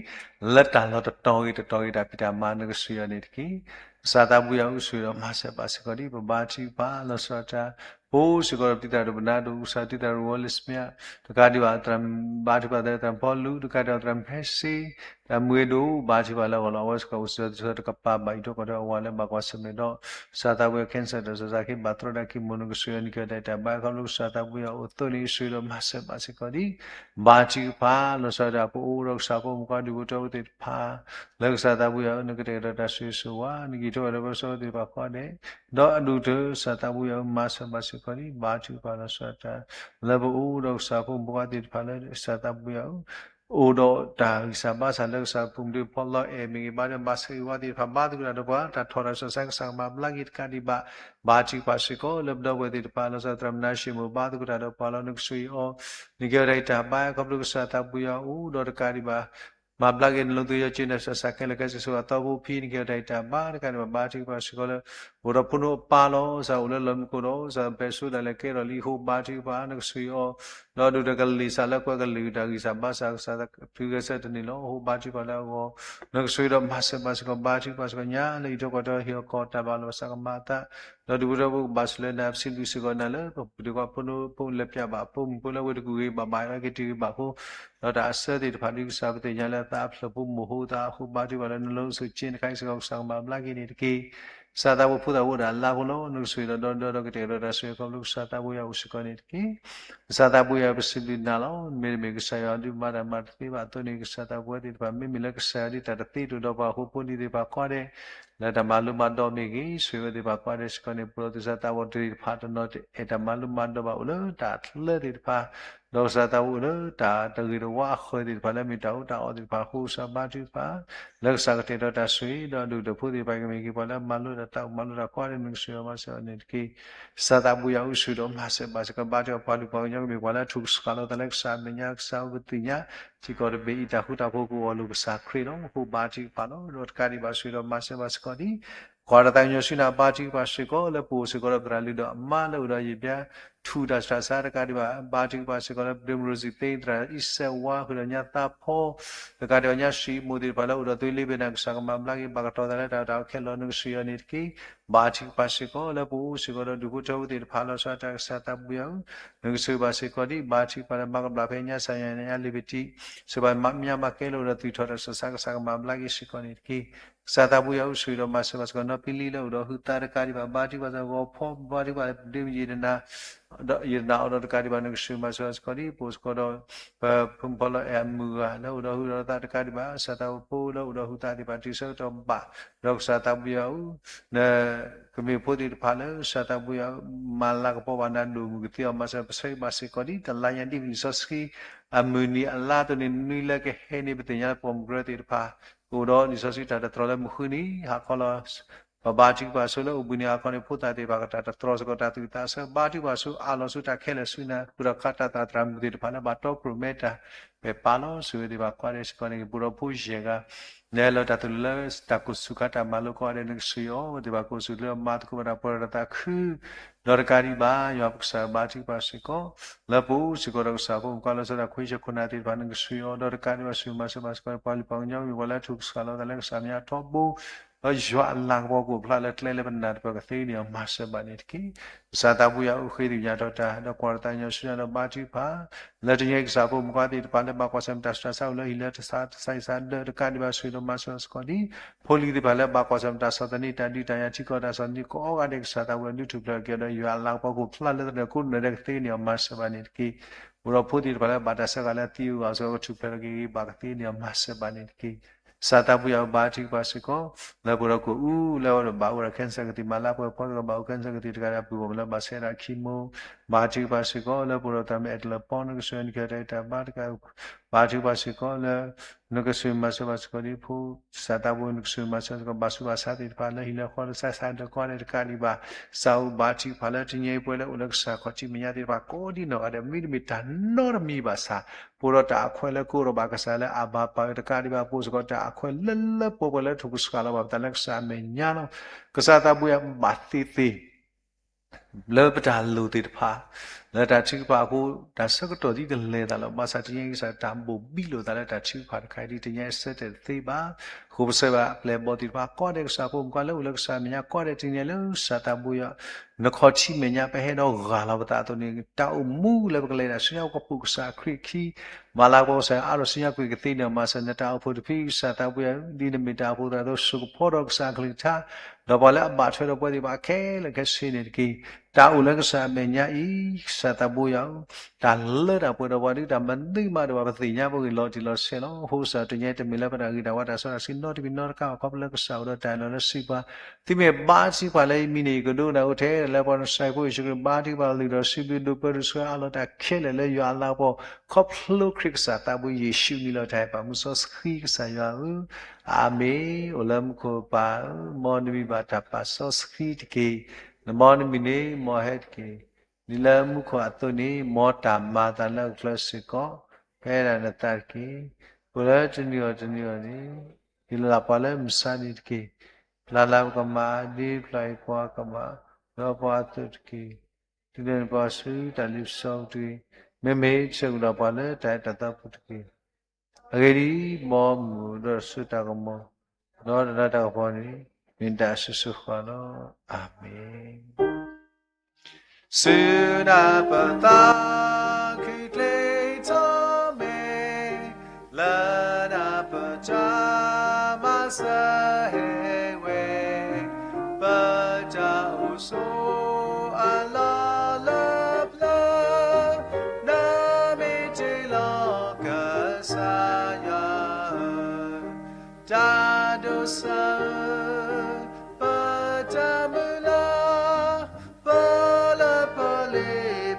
လၢတၢ်လီၢ်တတီၤဂ့ၤတတီၤဂ့ၤ တၢ်ဖံးတၢ်မၤနကဆှၢအီၤန့ၣ်တက့ၢ်. ကစၢ်သးဘိယွၤအိၣ်ဆိၣ်ဂ့ၤဒီးမၤစၢၤဘၣ်စ့ၢ်ကီးဒ် ပဘါထုကဖၣ်လီၤဆီဒၣ်တၢ် ပအိၣ်စ့ၢ်ကီးဒီးပတံၤတၢ်ဒိၣ်ပနၢ်ဒိၣ် ကစၢ်တံၤတၢ်ရူၢ်ဝီလံစမ့ၢ် တကးဒံးဘၣ် ဘါထုကဖၣ်သရၣ်ဖီလူး တကးဒံးဘၣ်သရၣ်မဟဲစ့ တၢ်မုၢ်ဂ့ၤဒိၣ် ဘါထုကဖၣ်လၢအဂီၢ်လီၤ. အဝဲစ့ၢ်ကီးအိၣ်စ့ၢ်ကီးတကပၤဘၣ်အံၤ ဒီးကီၢ်ဒီးအဝၤလၢဘၣ်ကွၢ်ဆၢၣ်မဲာ်ဒီး ကစၢ်သးဘိယွၤ cancer ဒီး ကစၢ်သးခ့ဘၣ်သရၣ်ဒၣ်ကံၢ်မူနကဆှၢအီၤ နကဲထီၣ်တၢ်ဘါ ခီဖျိကစၢ်သးဘိယွၤအိၣ်သိးန့ၣ် ဆိၣ်ဂ့ၤဒီးမၤစၢၤဘၣ်စ့ၢ်ကီးဒ် ဘါထုကဖၣ်လီၤဆီဒၣ်တၢ် ပအိၣ်ဒီးကစၢ်ဖိမုၣ်ခွါဒူၣ်ဖိထၢဖိသ့ၣ်တဖၣ် လၢကစၢ်သးဘိယွၤဧၢ နကတဲာ်ကတီၤတၢ်ဆိၣ်ဂ့ၤဆိၣ်ဝါ နကထံၣ်ဝဲဒီးပစီသ့ၣ်တဖၣ်ဃီဒဲး ဒီးအဒိၣ်ကတၢၢ် ကစၢ်သးဘိယွၤဧၢ မၤစၢၤဘၣ်စ့ၢ်ကီးဒ် ဘါထုကဖၣ်လီၤဆီဒၣ်တၢ် လၢပအိၣ်ဒီးကစၢ်ဖိမုၣ်ဖိခွါသ့ၣ်တဖၣ်လၢကစၢ်သးဘိယွၤဧၢ အိၣ်ဒီးတၢ်ဂံၢ်စၢ်ဘါစၢ်လၢကစၢ်ဖိမုၣ်ဖိလီၤအဲၣ်မ့ၢ်ဂ့ၤ ဘါဒီးမၤစၢၤဂ့ၤဝါသ့ၣ်တဖၣ် ဘါသဂၢၢ်တၢ်ဒီးပှၤ တၢ်ထီၣ်တၢ်စီဆှံကစၢ်ကမၤဘျါက့ၤတကးဒံးဘၣ် ဘါထုကဖၣ်စ့ၢ်ကီးလၢပဒီပုၢ်ဝဲၢ်သ့ၣ်တဖၣ် လီၤဆီသရၣ်မနၤၡ့မိၢ် ဘါသဂၢၢ်တၢ်ဒီးပှၤလီၤ နကဆိၣ်ဂ့ၤအီၤ နကဲထီၣ်တၢ်အံၤတၢ်ဘါ ခီဖျိကစၢ်သးဘိယွၤအိၣ်ဒီးတကးဒံးဘၣ် မၤဘျါက့ၤနလိၤသယီၤက့ၤနဆၢဆၢကဲလၢာ် ကဲစ့ၢ်ဆိၣ်ဂ့ၤအသီဖိဖံ နကဲထီၣ်တၢ်အံၤတၢ်ဘါ တကးဒံးဘၣ် ဘါထုကဖၣ်စ့ၢ်ကီးလၢ အိၣ်ဒီးဖိနိအပၢ်လီၤ ကစၢ်အိၣ်လၢလီၢ်မူခိၣ်ဒီး ကစၢ်ပဲာ်စိဒၣ်လဲာ်ကဲထီၣ်လံအဃိ ဘါထုကဖၣ် နကဆိၣ်ဂ့ၤအီၤ ဒီးဒုးတကလုာ်စၢ်လၢကွဲကလုာ်တၢ်ဂံၢ်စၢ်ဘါစၢ် ကစၢ်ဖုဂဲၤဆၢထၢၣ်န့ၣ်လီၤ. အဃိဘါထုကဖၣ်လၢအဂီၢ် နကဆိၣ်ဂ့ၤဒီးမၤစၢၤဘၣ်စ့ၢ်ကီး ဘါထုကဖၣ်စ့ၢ်ကီး ညါလၢအံၤထိၣ်ကီၢ်ဒီးဟ့ၣ်အီၤကီၢ်တၢ်ဘၣ်လိာ်ဘၣ်စးကမၤအသး ဒီးဒူၣ်ဖိထၢဖိကဘၣ်ဆိၣ်လၢနၤ ပစံးဘျုးစ့ၢ်ကီးနၤလၢ ပပှၤဒုးကွၢ်ဖိဖိလၢပျၢ်ဘၣ် ဖိမုၣ်ဖိလၢဝဲတကူၣ်ဂ့ၤဘၣ်ဘၣ် အက့ၤတုၤဂ့ၤဘၣ်အဃိ ဒီးတၢ်အစၢသ့ၣ်တဖၣ်ဒ်ကစၢ်ပသ့ၣ်ညါလၢအသးအဖျၢၣ်ဖိမုၢ်ဟိသးအဃိ ဘါထုကဖၣ်လၢနလိၤနဆိၣ်က့ၤနခါအံၤစ့ၢ်ကီး ကစၢ်ကမၤဘျါက့ၤန့ၣ်တက့ၢ်. ကစၢ်သးဖိဖိသၣ်အိၣ်ဒၣ်လါဖိလီၤ နကဆိၣ်ဂ့ၤဒီးဒီဒီဒီးကတဲာ်ကတီၤတၢ်ဆိၣ်ဂ့ၤခီဖျိကစၢ်သးဖိယွၤအိၣ်စ့ၢ်ကီးန့ၣ်တက့ၢ်. ကစၢ်သးဖိယွၤပစံးဘျုးနၤလီၤ. မ့တမ့ၢ်ကစၢ်ယွၤဒုးမၤတၢ်မၤတသ့ဘၣ်အသိးန့ၣ် ကစၢ်သးဖိဝဲသ့ၣ်တဖၣ် မ့မ့ၢ်လၢကစၢ်ယွၤဒုးတၢ်တသ့တအိၣ်ဒီးပှၤအဃိ ဖိလံၤသ့ၣ်တဖၣ်ဃီဒဲး လၢတၢ်မၤလိမၤဒိးမ့ၢ်ဂ့ၤ ဆိၣ်ဂ့ၤဝဲသ့ၣ်တဖၣ်ဃီဒဲးစ့ၢ်ကီးန့ၣ် ပဒီးသူၣ်စၢ်သးဘီၣ်တဖၣ်တနီၤ တအဲၣ်တၢ်မၤလိမၤဒိးဘၣ်အိၣ်လၢတၢ်ချၢသ့ၣ်တဖၣ် ဒီးကစၢ်သးဘိအိၣ်လၢတၢ်တဂ့ၤတဝါအဃၢၤသ့ၣ်တဖၣ်လၢမ့ၢ်တၢ်အီၣ်တၢ်အီသ့ၣ်တဖၣ်အဃိ ကစၢ်ဘါထုကဖၣ် လၢကစၢ်ကတဲာ်ကတီၤတၢ်ဆိၣ်ဂ့ၤ ဒီးဒူၣ်ဖိသ့ၣ်တဖၣ်ကမ့ၢ်က့ၤပှၤလၢအမၤလိတၢ်သး မၤလိတၢ်ဃီဒဲး နကဆိၣ်ဂ့ၤမၤစၢၤအီၤန့ၣ်တက့ၢ်. ကစၢ်သးဘိယွၤအိၣ်ဆိၣ်ဂ့ၤဒီးမၤစၢၤဘၣ်စ့ၢ်ကီး ဘါထုကဖၣ်ပှၤလုၢ်ပှၤကညီကမ့ၢ်ပှၤလၢအထုးကဆှၣ်လီၤသးလၢကစၢ်အမဲာ်ညါ ကစၢ်အိၣ်ပသ့ၣ်ညါ ထံကီၢ်တဘ့ၣ်အံၤ တၢ်ဃူတၢ်ဖိးကအိၣ်လၢကစၢ်ခရံာ်လီၤ. အဃိဘါထုကဖၣ်လီၤ. ဒီးတကးဒံးဘၣ်ဆိၣ်ဂ့ၤဒီးမၤစၢၤဘၣ်စ့ၢ်ကီးဒ် ကွၢ်တၢ်သးကညီၤဆူနၤ ဘါထုကဖၣ်စ့ၢ်ကီးလၢပအိၣ်စ့ၢ်ကီးဒီးသရၣ်လုၢ်ဒီးအမါလၢအိၣ်ဒီးယံာ်ပျါ ထူးတၢ်စှၤစှၤတကးဒံးဘၣ် ဘါထုကဖၣ်စ့ၢ်ကီးလၢ ပဒ့မရူစံသ့ သရၣ်အံၣ်စဲးဝါ ဃုာ်ဒီးညါသးဖီ တကးဒံးဘၣ်ညါစံးမိၢ်သ့ၣ်တဖၣ်လၢအိၣ်ဒီးသွံလ့ဘ့ၣ်နၤ ကစၢ်ကမၤဘျါက့ၤ ဘၣ်ကတီၤသးလၢတၢ်တၢ်အီၣ်ခဲလၢာ် နကဆိၣ်ဂ့ၤအီၤန့ၣ်တက့ၢ်. ဘါထုကဖၣ်စ့ၢ်ကီးလၢပအိၣ်စ့ၢ်ကီးဒီးဒူၣ်ဖိထၢဖိသ့ၣ်တဖၣ်လီၤဆီဒၣ်တၢ် ကစၢ်သးဘိယွၤဧၢ နကဆိၣ်ဂ့ၤဘၣ်စ့ၢ်ကီးဒ် ဘါထုကဖၣ်လၢမၤကဘျၣ်ဖဲညါစၢ်ညါညါလံာ်ပတံ ဆိၣ်ဂ့ၤဘၣ်မၤမ့ၢ်မၤကဲလၢအိၣ်ဒီးသွံၣ်ထီၣ်တၢ်စှၤစှၤ ကစၢ်ကမၤဘျါက့ၤစ့ၢ်ကီးန့ၣ်တက့ၢ်. ကစၢ်သးဘိယွၤအိၣ်ဆိၣ်ဂ့ၤဒီးမၤစၢၤဘၣ်စ့ၢ်ကီး နီၢ်ပံလံလၢအိၣ်ဒီးဟုးသးတကးဒံးဘၣ် ဘါထုကဖၣ်စ့ၢ်ကီး ဂီၤဖီ ဘါထုကဖၣ်ဒ့မုၣ်ယတနၤ ဒီးယတနၤအိၣ်ဒီးတကးဒံးဘၣ် နကဆိၣ်ဂ့ၤမၤစၢၤဘၣ်စ့ၢ်ကီးဒ် ပအိၣ်စ့ၢ်ကီးဒီး ပဖိမုၣ်ဖီလီၤအဲၣ်အမုၢ်ဂၤလၢအိၣ်ဒီးဟုးဒီးသးတကးဒံးဘၣ် ကစၢ်သးဖိလၢအိၣ်ဒီးဟုးသးသ့ၣ်တဖၣ်တုၤဆၢကတီၢ်ဘၣ် ဒီးကစၢ်သးဘိယွၤဧၢ နကမ့ၢ်ဖိသ့ၣ်တဖၣ်လၢကစၢ်သးဘိယွၤ မၤလၤကပီၤဘၣ်နၤဒိၣ်မုၢ်ကသ့အီၤ မၤစၢၤပဆၢဂ့ၤဘၣ်စ့ၢ်ကီးဒ် တလါညါဒ်လံာ်စီဆှံ အမုၢ်နံၤအလါအသိးန့ၣ် နွံလၢကဟဲန့ၣ် ပသ့ၣ်ညါလၢပှၤမုၢ်ကရၢသ့ၣ်တဖၣ် ကအိၣ်ဒီးလံာ်စီဆှံတၢ်တတြီလၢမုၢ်ဃုနံၤ ဟးခီလီၤ ပဘါထုကဖၣ်ဆူလၢအိၣ်ဘှံးနံၤအခီန့ၣ် ဖိသၣ်သ့ၣ်တဖၣ်ကတၢၢ်တတြီၤစ့ၢ်ကီးတၢ်သူၣ်သးဆၢ, ဘါထုကဖၣ်ဆူအးလီၤဆူတၢ်ခဲလၢာ်ဆူနၤ ဃုာ်ဒီးဃာ်တၢ်သရၣ်မုၣ်သ့ၣ်တဖၣ်လၢဘၣ်တီခိၣ်ရိၣ်မဲတၢ် ပဲာ်ပာ်လီၤဆူၣ်ဝဲသ့ၣ်တဖၣ်ကိးဂၤဒဲးစ့ၢ်ကီးန့ၣ် ဘူးဒီးဖိယဲၢ်ဂၤ လဲၤလီၤတၢ်သလုးလၢတၢ်ကိၢ်ဆူၣ်ခါတၢ်မၤလိကိးဂၤဒဲး နကဆှၢအီၤဝဲသ့ၣ်တဖၣ်ကိးဆူၣ်လၢမၤသကိးဘၣ်တၢ်ပှဲၤဒီးတၢ်သးခု ဒီးတကးဒံးဘၣ် ယွၤပကစၢ်ဘါထုကဖၣ်စ့ၢ်ကီး လၢပအိၣ်စ့ၢ်ကီးဒီးကစၢ်ဖိမုၣ်ဖိခွါလၢစီၤဒၣ်ခွံဆၢခိၣ်နၢ်သ့ၣ်တဖၣ် နကဆှၢအီၤ ဒီးတကးဒံးဘၣ် ဆှၢမၤစၢၤဘၣ်စ့ၢ်ကီး ပှၤလုၢ်ပှၤကညီမ့ၢ်ပှၤလၢအထုးကဆှၣ်လီၤသးလၢကစၢ်မဲာ်ညါထီဘိ ဒီးယွၤအလၤကပီၤကအိၣ်ဖျါလၢကျဲလၢပနၢ်တပၢၢ်ကသ့န့ၣ် မၤစၢၤဘၣ်န့ၣ်တက့ၢ်. ကစၢ်သးဘိယွၤအိၣ်ဃ့သ့ၣ်ညါထီၣ်တၢ် ဒီးကွၢ်တၢ်သးကညီၤဆူညါဒီးဘါထုကဖၣ် လၢတနံၤအံၤကစၢ်ဖိမုၣ်ဖိခွါသ့ၣ်တဖၣ်လၢဘၣ်ကွၢ်ဆၢၣ်မဲာ်တၢ်ဆူးတၢ်ဆါအိၣ်လၢဟံၣ်လၢတၢ်ဆါတၢ်ဆါဟံၣ်ဆါဒၢးတကးဒံးဘၣ် ဆှၢဒီးမၤစၢၤစ့ၢ်ကီးဒ် ဖိလံၤသ့ၣ်တဖၣ်လၢဘၣ်ကွၢ်ဆၢၣ်မဲာ်တၢ်ဆီၣ်သနံးတၢ်ဒုးတၢ်ယၤထံကီၢ်တၢ်ဆီၣ်သနံးကိးဂၤဒဲး ကစၢ်သးဘိယွၤဒုးထူၣ်ဖျဲးထီၣ်က့ၤဒီး ယွၤအလၤကပီၤကအိၣ်ဖျါလၢသနၢၣ်ခိၣ်နၢၣ်ဒဲးကသ့န့ၣ် မၤစၢၤဘၣ်န့ၣ်တက့ၢ်. ဘူးဒီးဖိသ့ၣ်တဖၣ်လၢဘၣ်တၢ်ဆါဂၤလၢသံအဂီၢ်စ့ၢ်ကီး ကထူၣ်ဖျဲးထီၣ်က့ၤဂ့ၤဘၣ်ကသ့န့ၣ် မၤစၢၤဘၣ်န့ၣ်တက့ၢ်. ကစၢ်သးဘိယွၤဘါထုကဖၣ်စ့ၢ်ကီး လၢပဒီးကအိၣ်လၢအဝဲဒီးဘၣ်အိၣ်ဒီး cancer ကသ့ၣ်မၤလၢပှဲၤဖီတကဘၣ်အိၣ် cancer ကသ့ၣ်တဂၤဒီး ပုၢ်ဝဲၢ်မ့ၢ်လၢဘၣ်ဆဲးဒၣ် chemo ဘါထုကဖၣ်စ့ၢ်ကီး လၢပဒီးသးမ့ၢ်အဲၣ်တလၢပီ နကဆှၢနကတၢၢ်တၢ်ဘါတကး ဘါထုကဖၣ်စ့ၢ်ကီးလၢ နကဆှၢမၤစၢၤဘၣ်စ့ၢ်ကီးဒ်ဖိ ကစၢ်သးဘိ နကဆှၢမၤစၢၤစ့ၢ်ကီး ဘၣ်ဆူးဘၣ်ဆါသ့ၣ်တဖၣ်လၢဟံၣ်လၢဃီလၢဆါဆါဒၢးကိးဂၤဒဲးတကးဒံးဘၣ် ကစၢ်အိၣ်ဘါထုကဖၣ်လၢတနံၤအံၤပှဲၤလၢအိၣ်လၢကစၢ်ခီၣ်ထံးမဲာ်ညါသ့ၣ်တဖၣ်ကိးဒံနီၢ်ဂၤဒဲး မ့တမ့ၢ်တၢ်နီတမံၤဘၣ်ဆၣ် ပအိၣ်ဒီးတၢ်အခွဲးလၢကအိၣ်ဒီးဘၣ်ကစၢ်လၢအဘၣ်ပာ်ဝဲတကးဒံးဘၣ် ပအိၣ်စ့ၢ်ကီးတၢ်အခွဲးလၢလၢပှဲၤပှဲၤလၢ ထုးကဆှၣ်လီၤဘၣ်ပသးလၢကစၢ်အမဲာ်ညါလီၤ. ကစၢ်သးဘိယွၤဘၣ်သ့သ့ လၢပတၢ်လိၣ်သ့ၣ်တဖၣ် လၢတၢ်ထုကဖၣ်အဃိ တၢ်ဆၢကတီၢ်ဒ်တလဲၤသးလီၤ. ဘၣ်ဆၣ်တနံၤအံၤကစၢ် တၢ်ဘိၣ်ဘံလိာ်သးလၢတၢ်ထုကဖၣ်တခါအံၤ ဒ်တနံၤအံၤဆၢတဲာ်တသ့ဘၣ်. အဃိပဆၢဂ့ၤဘၣ်အပျဲၢ်အဘီၣ်သ့ၣ်တဖၣ် ကိးဂၤဒဲးကစၢ်ဖိမုၣ်ဖိခွါလၢအိၣ်လၢကစၢ်အမဲာ်ညါ ကိးဂၤဒဲးတနံၤအံၤလၢကစၢ်သးဘိယွၤ နခီၣ်ထံးမဲာ်ညါပဟဲဒီးဂၢၢ်လီၤပသးအသိးန့ၣ် တၢ်အိၣ်မူလၢပကလဲၤတၢ်ဆူညါ ပကပူၤကစၢ်ခရံာ်အခံ မၤလၤကပီၤကစၢ်အါထီၣ်ဆူညါကွံာ်ကသ့န့ၣ် မၤစၢၤနတၢ်အိၣ်ဖှိၣ်တဖု ကစၢ်သးဘိယွၤ ဒ်နမ့ၢ်တၢ်အိၣ်ဖှိၣ်သရၣ်အသိး စူၢ်ကဖီဒီးကစၢ်အကလုၢ်ကထါ ဒီးပှၤလၢအဘၣ်ထွဲဒီးပဝဲသ့ၣ်တဖၣ်ခဲလၢာ်ခဲဆ့န့ၣ်တက့ၢ်. တၢ်အိၣ်လၢကစၢ်အမဲာ်ညါအံၤ ကစၢ်သးဘိယွၤဧၢ, တၢ်လၢတၢ်ပှဲၤဒီးပှၤဒုး တၢ်မနုၤမးဒီးပှၤ ပသ့ၣ်ညါပဂ့ၢ်လီၤတံၢ်လီၤဆဲးလီၤ. အဃိကစၢ်တနံၤအံၤတမ့ၢ်လၢပတၢ်ဂံၢ်တၢ်ဘါတၢ်စီတၢ်ဆှံနီတမံၤနီတခါဘၣ် ခီဖျိလၢကစၢ်အိၣ်ဒီးတၢ်အဲၣ်လီၤလၢစံးပှၤ သုမ့ၢ်ဘါထုကဖၣ်လၢယမံၤန့ၣ် ယကဒိကနၣ်အိၣ်ထဲလၢပှၤနစၢ်ဖိယ့ၣ်ၡူးခရံာ် ဘါထုကဖၣ်လုၢ်ထီၣ်စံးဘျုးဒိးပၢဒိးဆှၢအါလီၤတၢ်ခဲလၢာ်လၢယွၤအလၤကပီၤ ခီဖျိခရံာ်ကစၢ်သးဘိယ့ၣ်ၡူးအမံၤလီၤ. တၢ်အဲၣ်ပာ်မူစီဆှံကစၢ်ယွၤဧၢ, အၤမ့ၣ်. အိၣ်လၢမူခိၣ်ပၢ်ဧၢ, မ်နမံၤဘၣ်တၢ်ပာ်စီဆှံတက့ၢ်. နမ်နမံၤန့ၣ် မ်ဟဲတက့ၢ်. ဒ်လၢမူခိၣ်အသိးန့ၣ် မ်တၢ်မၤအသးလၢအကျဲစ့ၢ်ကီး ဖဲဒၣ်နသးတက့ၢ်. အိၣ်လၢတနံၤအံၤတနံၤအံၤန့ၣ် ဟ့ၣ်လီၤပှၤလၢမုၢ်ဆါနံၤတက့ၢ်. ဖျါလၢပကမၤ ဒ်ဖျါအံၤပှၤကမၤ ဒီးပှၤအသိးတက့ၢ်. ဒုးနဲၣ်ပှၤဆူတၢ်လ့ပစီတက့ၢ်. မ့မ့ၢ်ဆၢကတီၢ်ပှၤလၢတၢ်အဲၣ်တၢ်သးပူၤတက့ၢ်. အဂ့ၢ်ဒ်အံၤ, မ်မုၢ်ဒီးစိတၢ်ကမီၤ ဒီးတၢ်လၤတၢ်ကပီၤန့ၣ် မ့ၢ်တၢ်အစိၤစိၤဃၣ်ဃၣ်လီၤ. အၤမ့ၣ်. စူၢ်နာ်ပသးခုကျ့ထီၣ်မဲာ် လၢနၤပတၢ်မၤစၢၤဟဲဝဲ, ပတၢ်အိၣ်ဆိးအလီၢ်လၢပျၢၤ နမ့ၢ်တ့ၢ်လီၤကစၢ်ယွၤဧၢ, တၢ်ဒိးစၢၤ ပတၢ်မုၢ်လၢ် ပလၢပလ့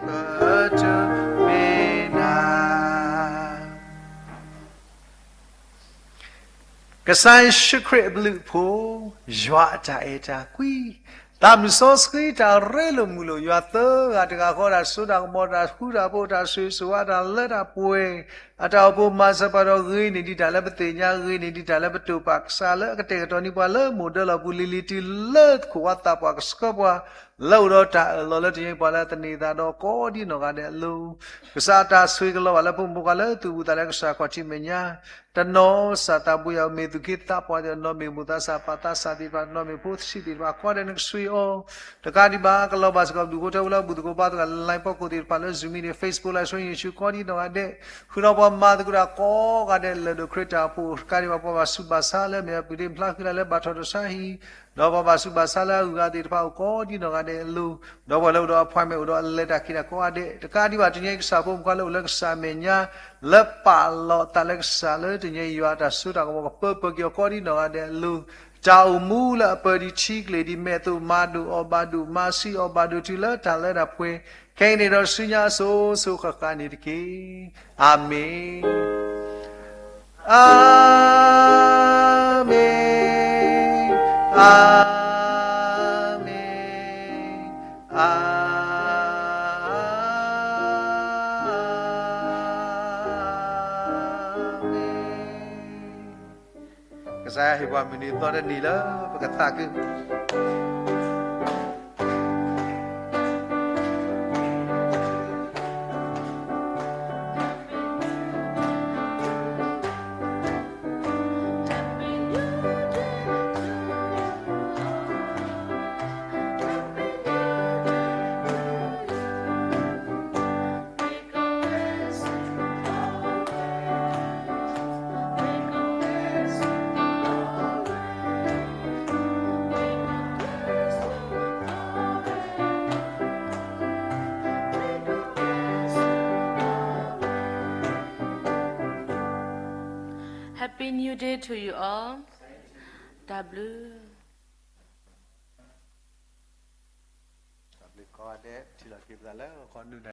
ပတုၤမ့ၢ်နၤ ကစၢ်ယ့ၣ်ၡူးခရံာ်အဘျုးအဖှိၣ်, ယွၤအတၢ်အဲၣ်တၢ်ကွံ, သးမုၢ်စီဆှံတၢ်ရ့လိာ်မုာ်လိာ်, ယွၤသၢဂၤတဂၤဃီ တၢ်စိတၢ်ကမီၤ တၢ်ဃူတၢ်ဖိး တၢ်ဆိၣ်ဂ့ၤဆိၣ်ဝါ တၢ်လၢတၢ်ပှဲၤ အတၢ်အိၣ်ဖှိၣ်မၤစၢၤပှၤဒီး ဂ့ၤန့ၢ်ဒံးတၢ်လၢပသ့ၣ်ညါ ဂ့ၤန့ၢ်ဒံးတၢ်လၢပတိာ်ပာ် ကစၢ်လၢအကတဲာ်ကတီၤန့ၢ်ပှၤလၢမိၢ်ဒၢလီၢ်ပူၤ လံၤလံၤတုၤလၢသကိးဝါသးပှၢ် ကဆှၢပှၤ လၢအိၣ်ဒီးတၢ်အၢၣ်လီၤလၢတနံၤအံၤ ပှၤလၢအသန့ၤသးဒီးကိးဒံနီၢ်ဂၤဒဲးအလိၤ ကစၢ်အတၢ်ဆိၣ်ဂ့ၤကလီၤဘၣ်လၢပမိၢ်ပှၢ်လၢသူၣ်အုးသးအုးလၢကစၢ်ခီၣ်ထံးမဲာ်ညါ တနီၤစၢ်သးဘိယွၤ မ့ၢ်သူၣ်က့သးပှၢ်သ့ၣ်တဖၣ် တနီၤမ့ၢ်မိၢ်သးစၢ်ပၢ်သးစၢ်သ့ၣ်တဖၣ် တနီၤမ့ၢ်ဖိဆံးသ့ၣ်တဖၣ် ကိးဂၤဒဲးနကဆှၢအီၤ တကးဒံးဘၣ် ကလီၤဘၣ်စ့ၢ်ကီး ပဒူၣ်ဖိထၢဖိလၢအဘူၣ်သကိးဘါသကိး လၢလၢပှၤကိးသ့ၣ်တဖၣ်လၢ Zoom မံၤန့ၣ် Facebook လၢ social ကိးဒံနီၢ်ဂၤဒဲး ဃုာ်ဒီးပှၤမၤသကိးတၢ်ကိးဂၤဒဲး လၢၢ်ဒိၣ်ခရံာ်တၢ်အိၣ်ဖှိၣ် တကးဒံးဘၣ် ပှၤဘၣ်ဆူးဘၣ်ဆါလၢအမ့ၢ်အပူၤဒ့ဖျါဃံလၤလၢဘၣ်ထီၣ်တၢ်ဆါဟံၣ် ဒီးပှၤဘၣ်ဆူးဘၣ်ဆါလၢအဂုၤအဂၤသ့ၣ်တဖၣ်အိၣ်ကိးဒံနီၢ်ဂၤဒဲးအလိၤ, ဒီးပှၤလၢအိၣ်ဒီး appointment အိၣ်ဒီးအလဲၤတၢ်က့ၤတၢ်ကိးဂၤဒဲး, တကးဒံးဘၣ် တနံၤအံၤကစၢ်ဖိမုၣ်ဖိခွါလၢအိၣ်လၢကစၢ်အမဲာ်ညါ လၢပာ်လီၤအသးလၢကစၢ်လၢတနံၤအံၤ ယွၤအတၢ်စိတၢ်ကမီၤကပၢပၢက့ၤအီၤကိးဒံနီၢ်ဂၤဒဲးအလိၤ, တၢ်အိၣ်မူလၢအပၢၤဒံးထံကျ့ၤဒံးမဲာ်အသိး မၤဒိၣ်အီၣ်ဘၣ်ဒိၣ် မၤဆံးအီၣ်ဘၣ်ဒိၣ်တုၤလၢတၢ်လၢတၢ်ပှဲၤ, ခဲအံၤန့ၣ်ဒီးဆူညါအစိၤစိၤဃၣ်ဃၣ်န့ၣ်တက့ၢ်. အၤမ့ၣ်, အၤမ့ၣ်, အၤ ကစၢ်ယွၤဟ့ၣ်ပှၤမုၢ်နံၤသီတနံၤလၢပကသးခု Happy New Day to you all. တၢ်ဘျုး တၢ်ဘျုးကိးဂၤဒဲး ထံၣ်လိာ်က့ၤပသးလၢ ခီနူာ်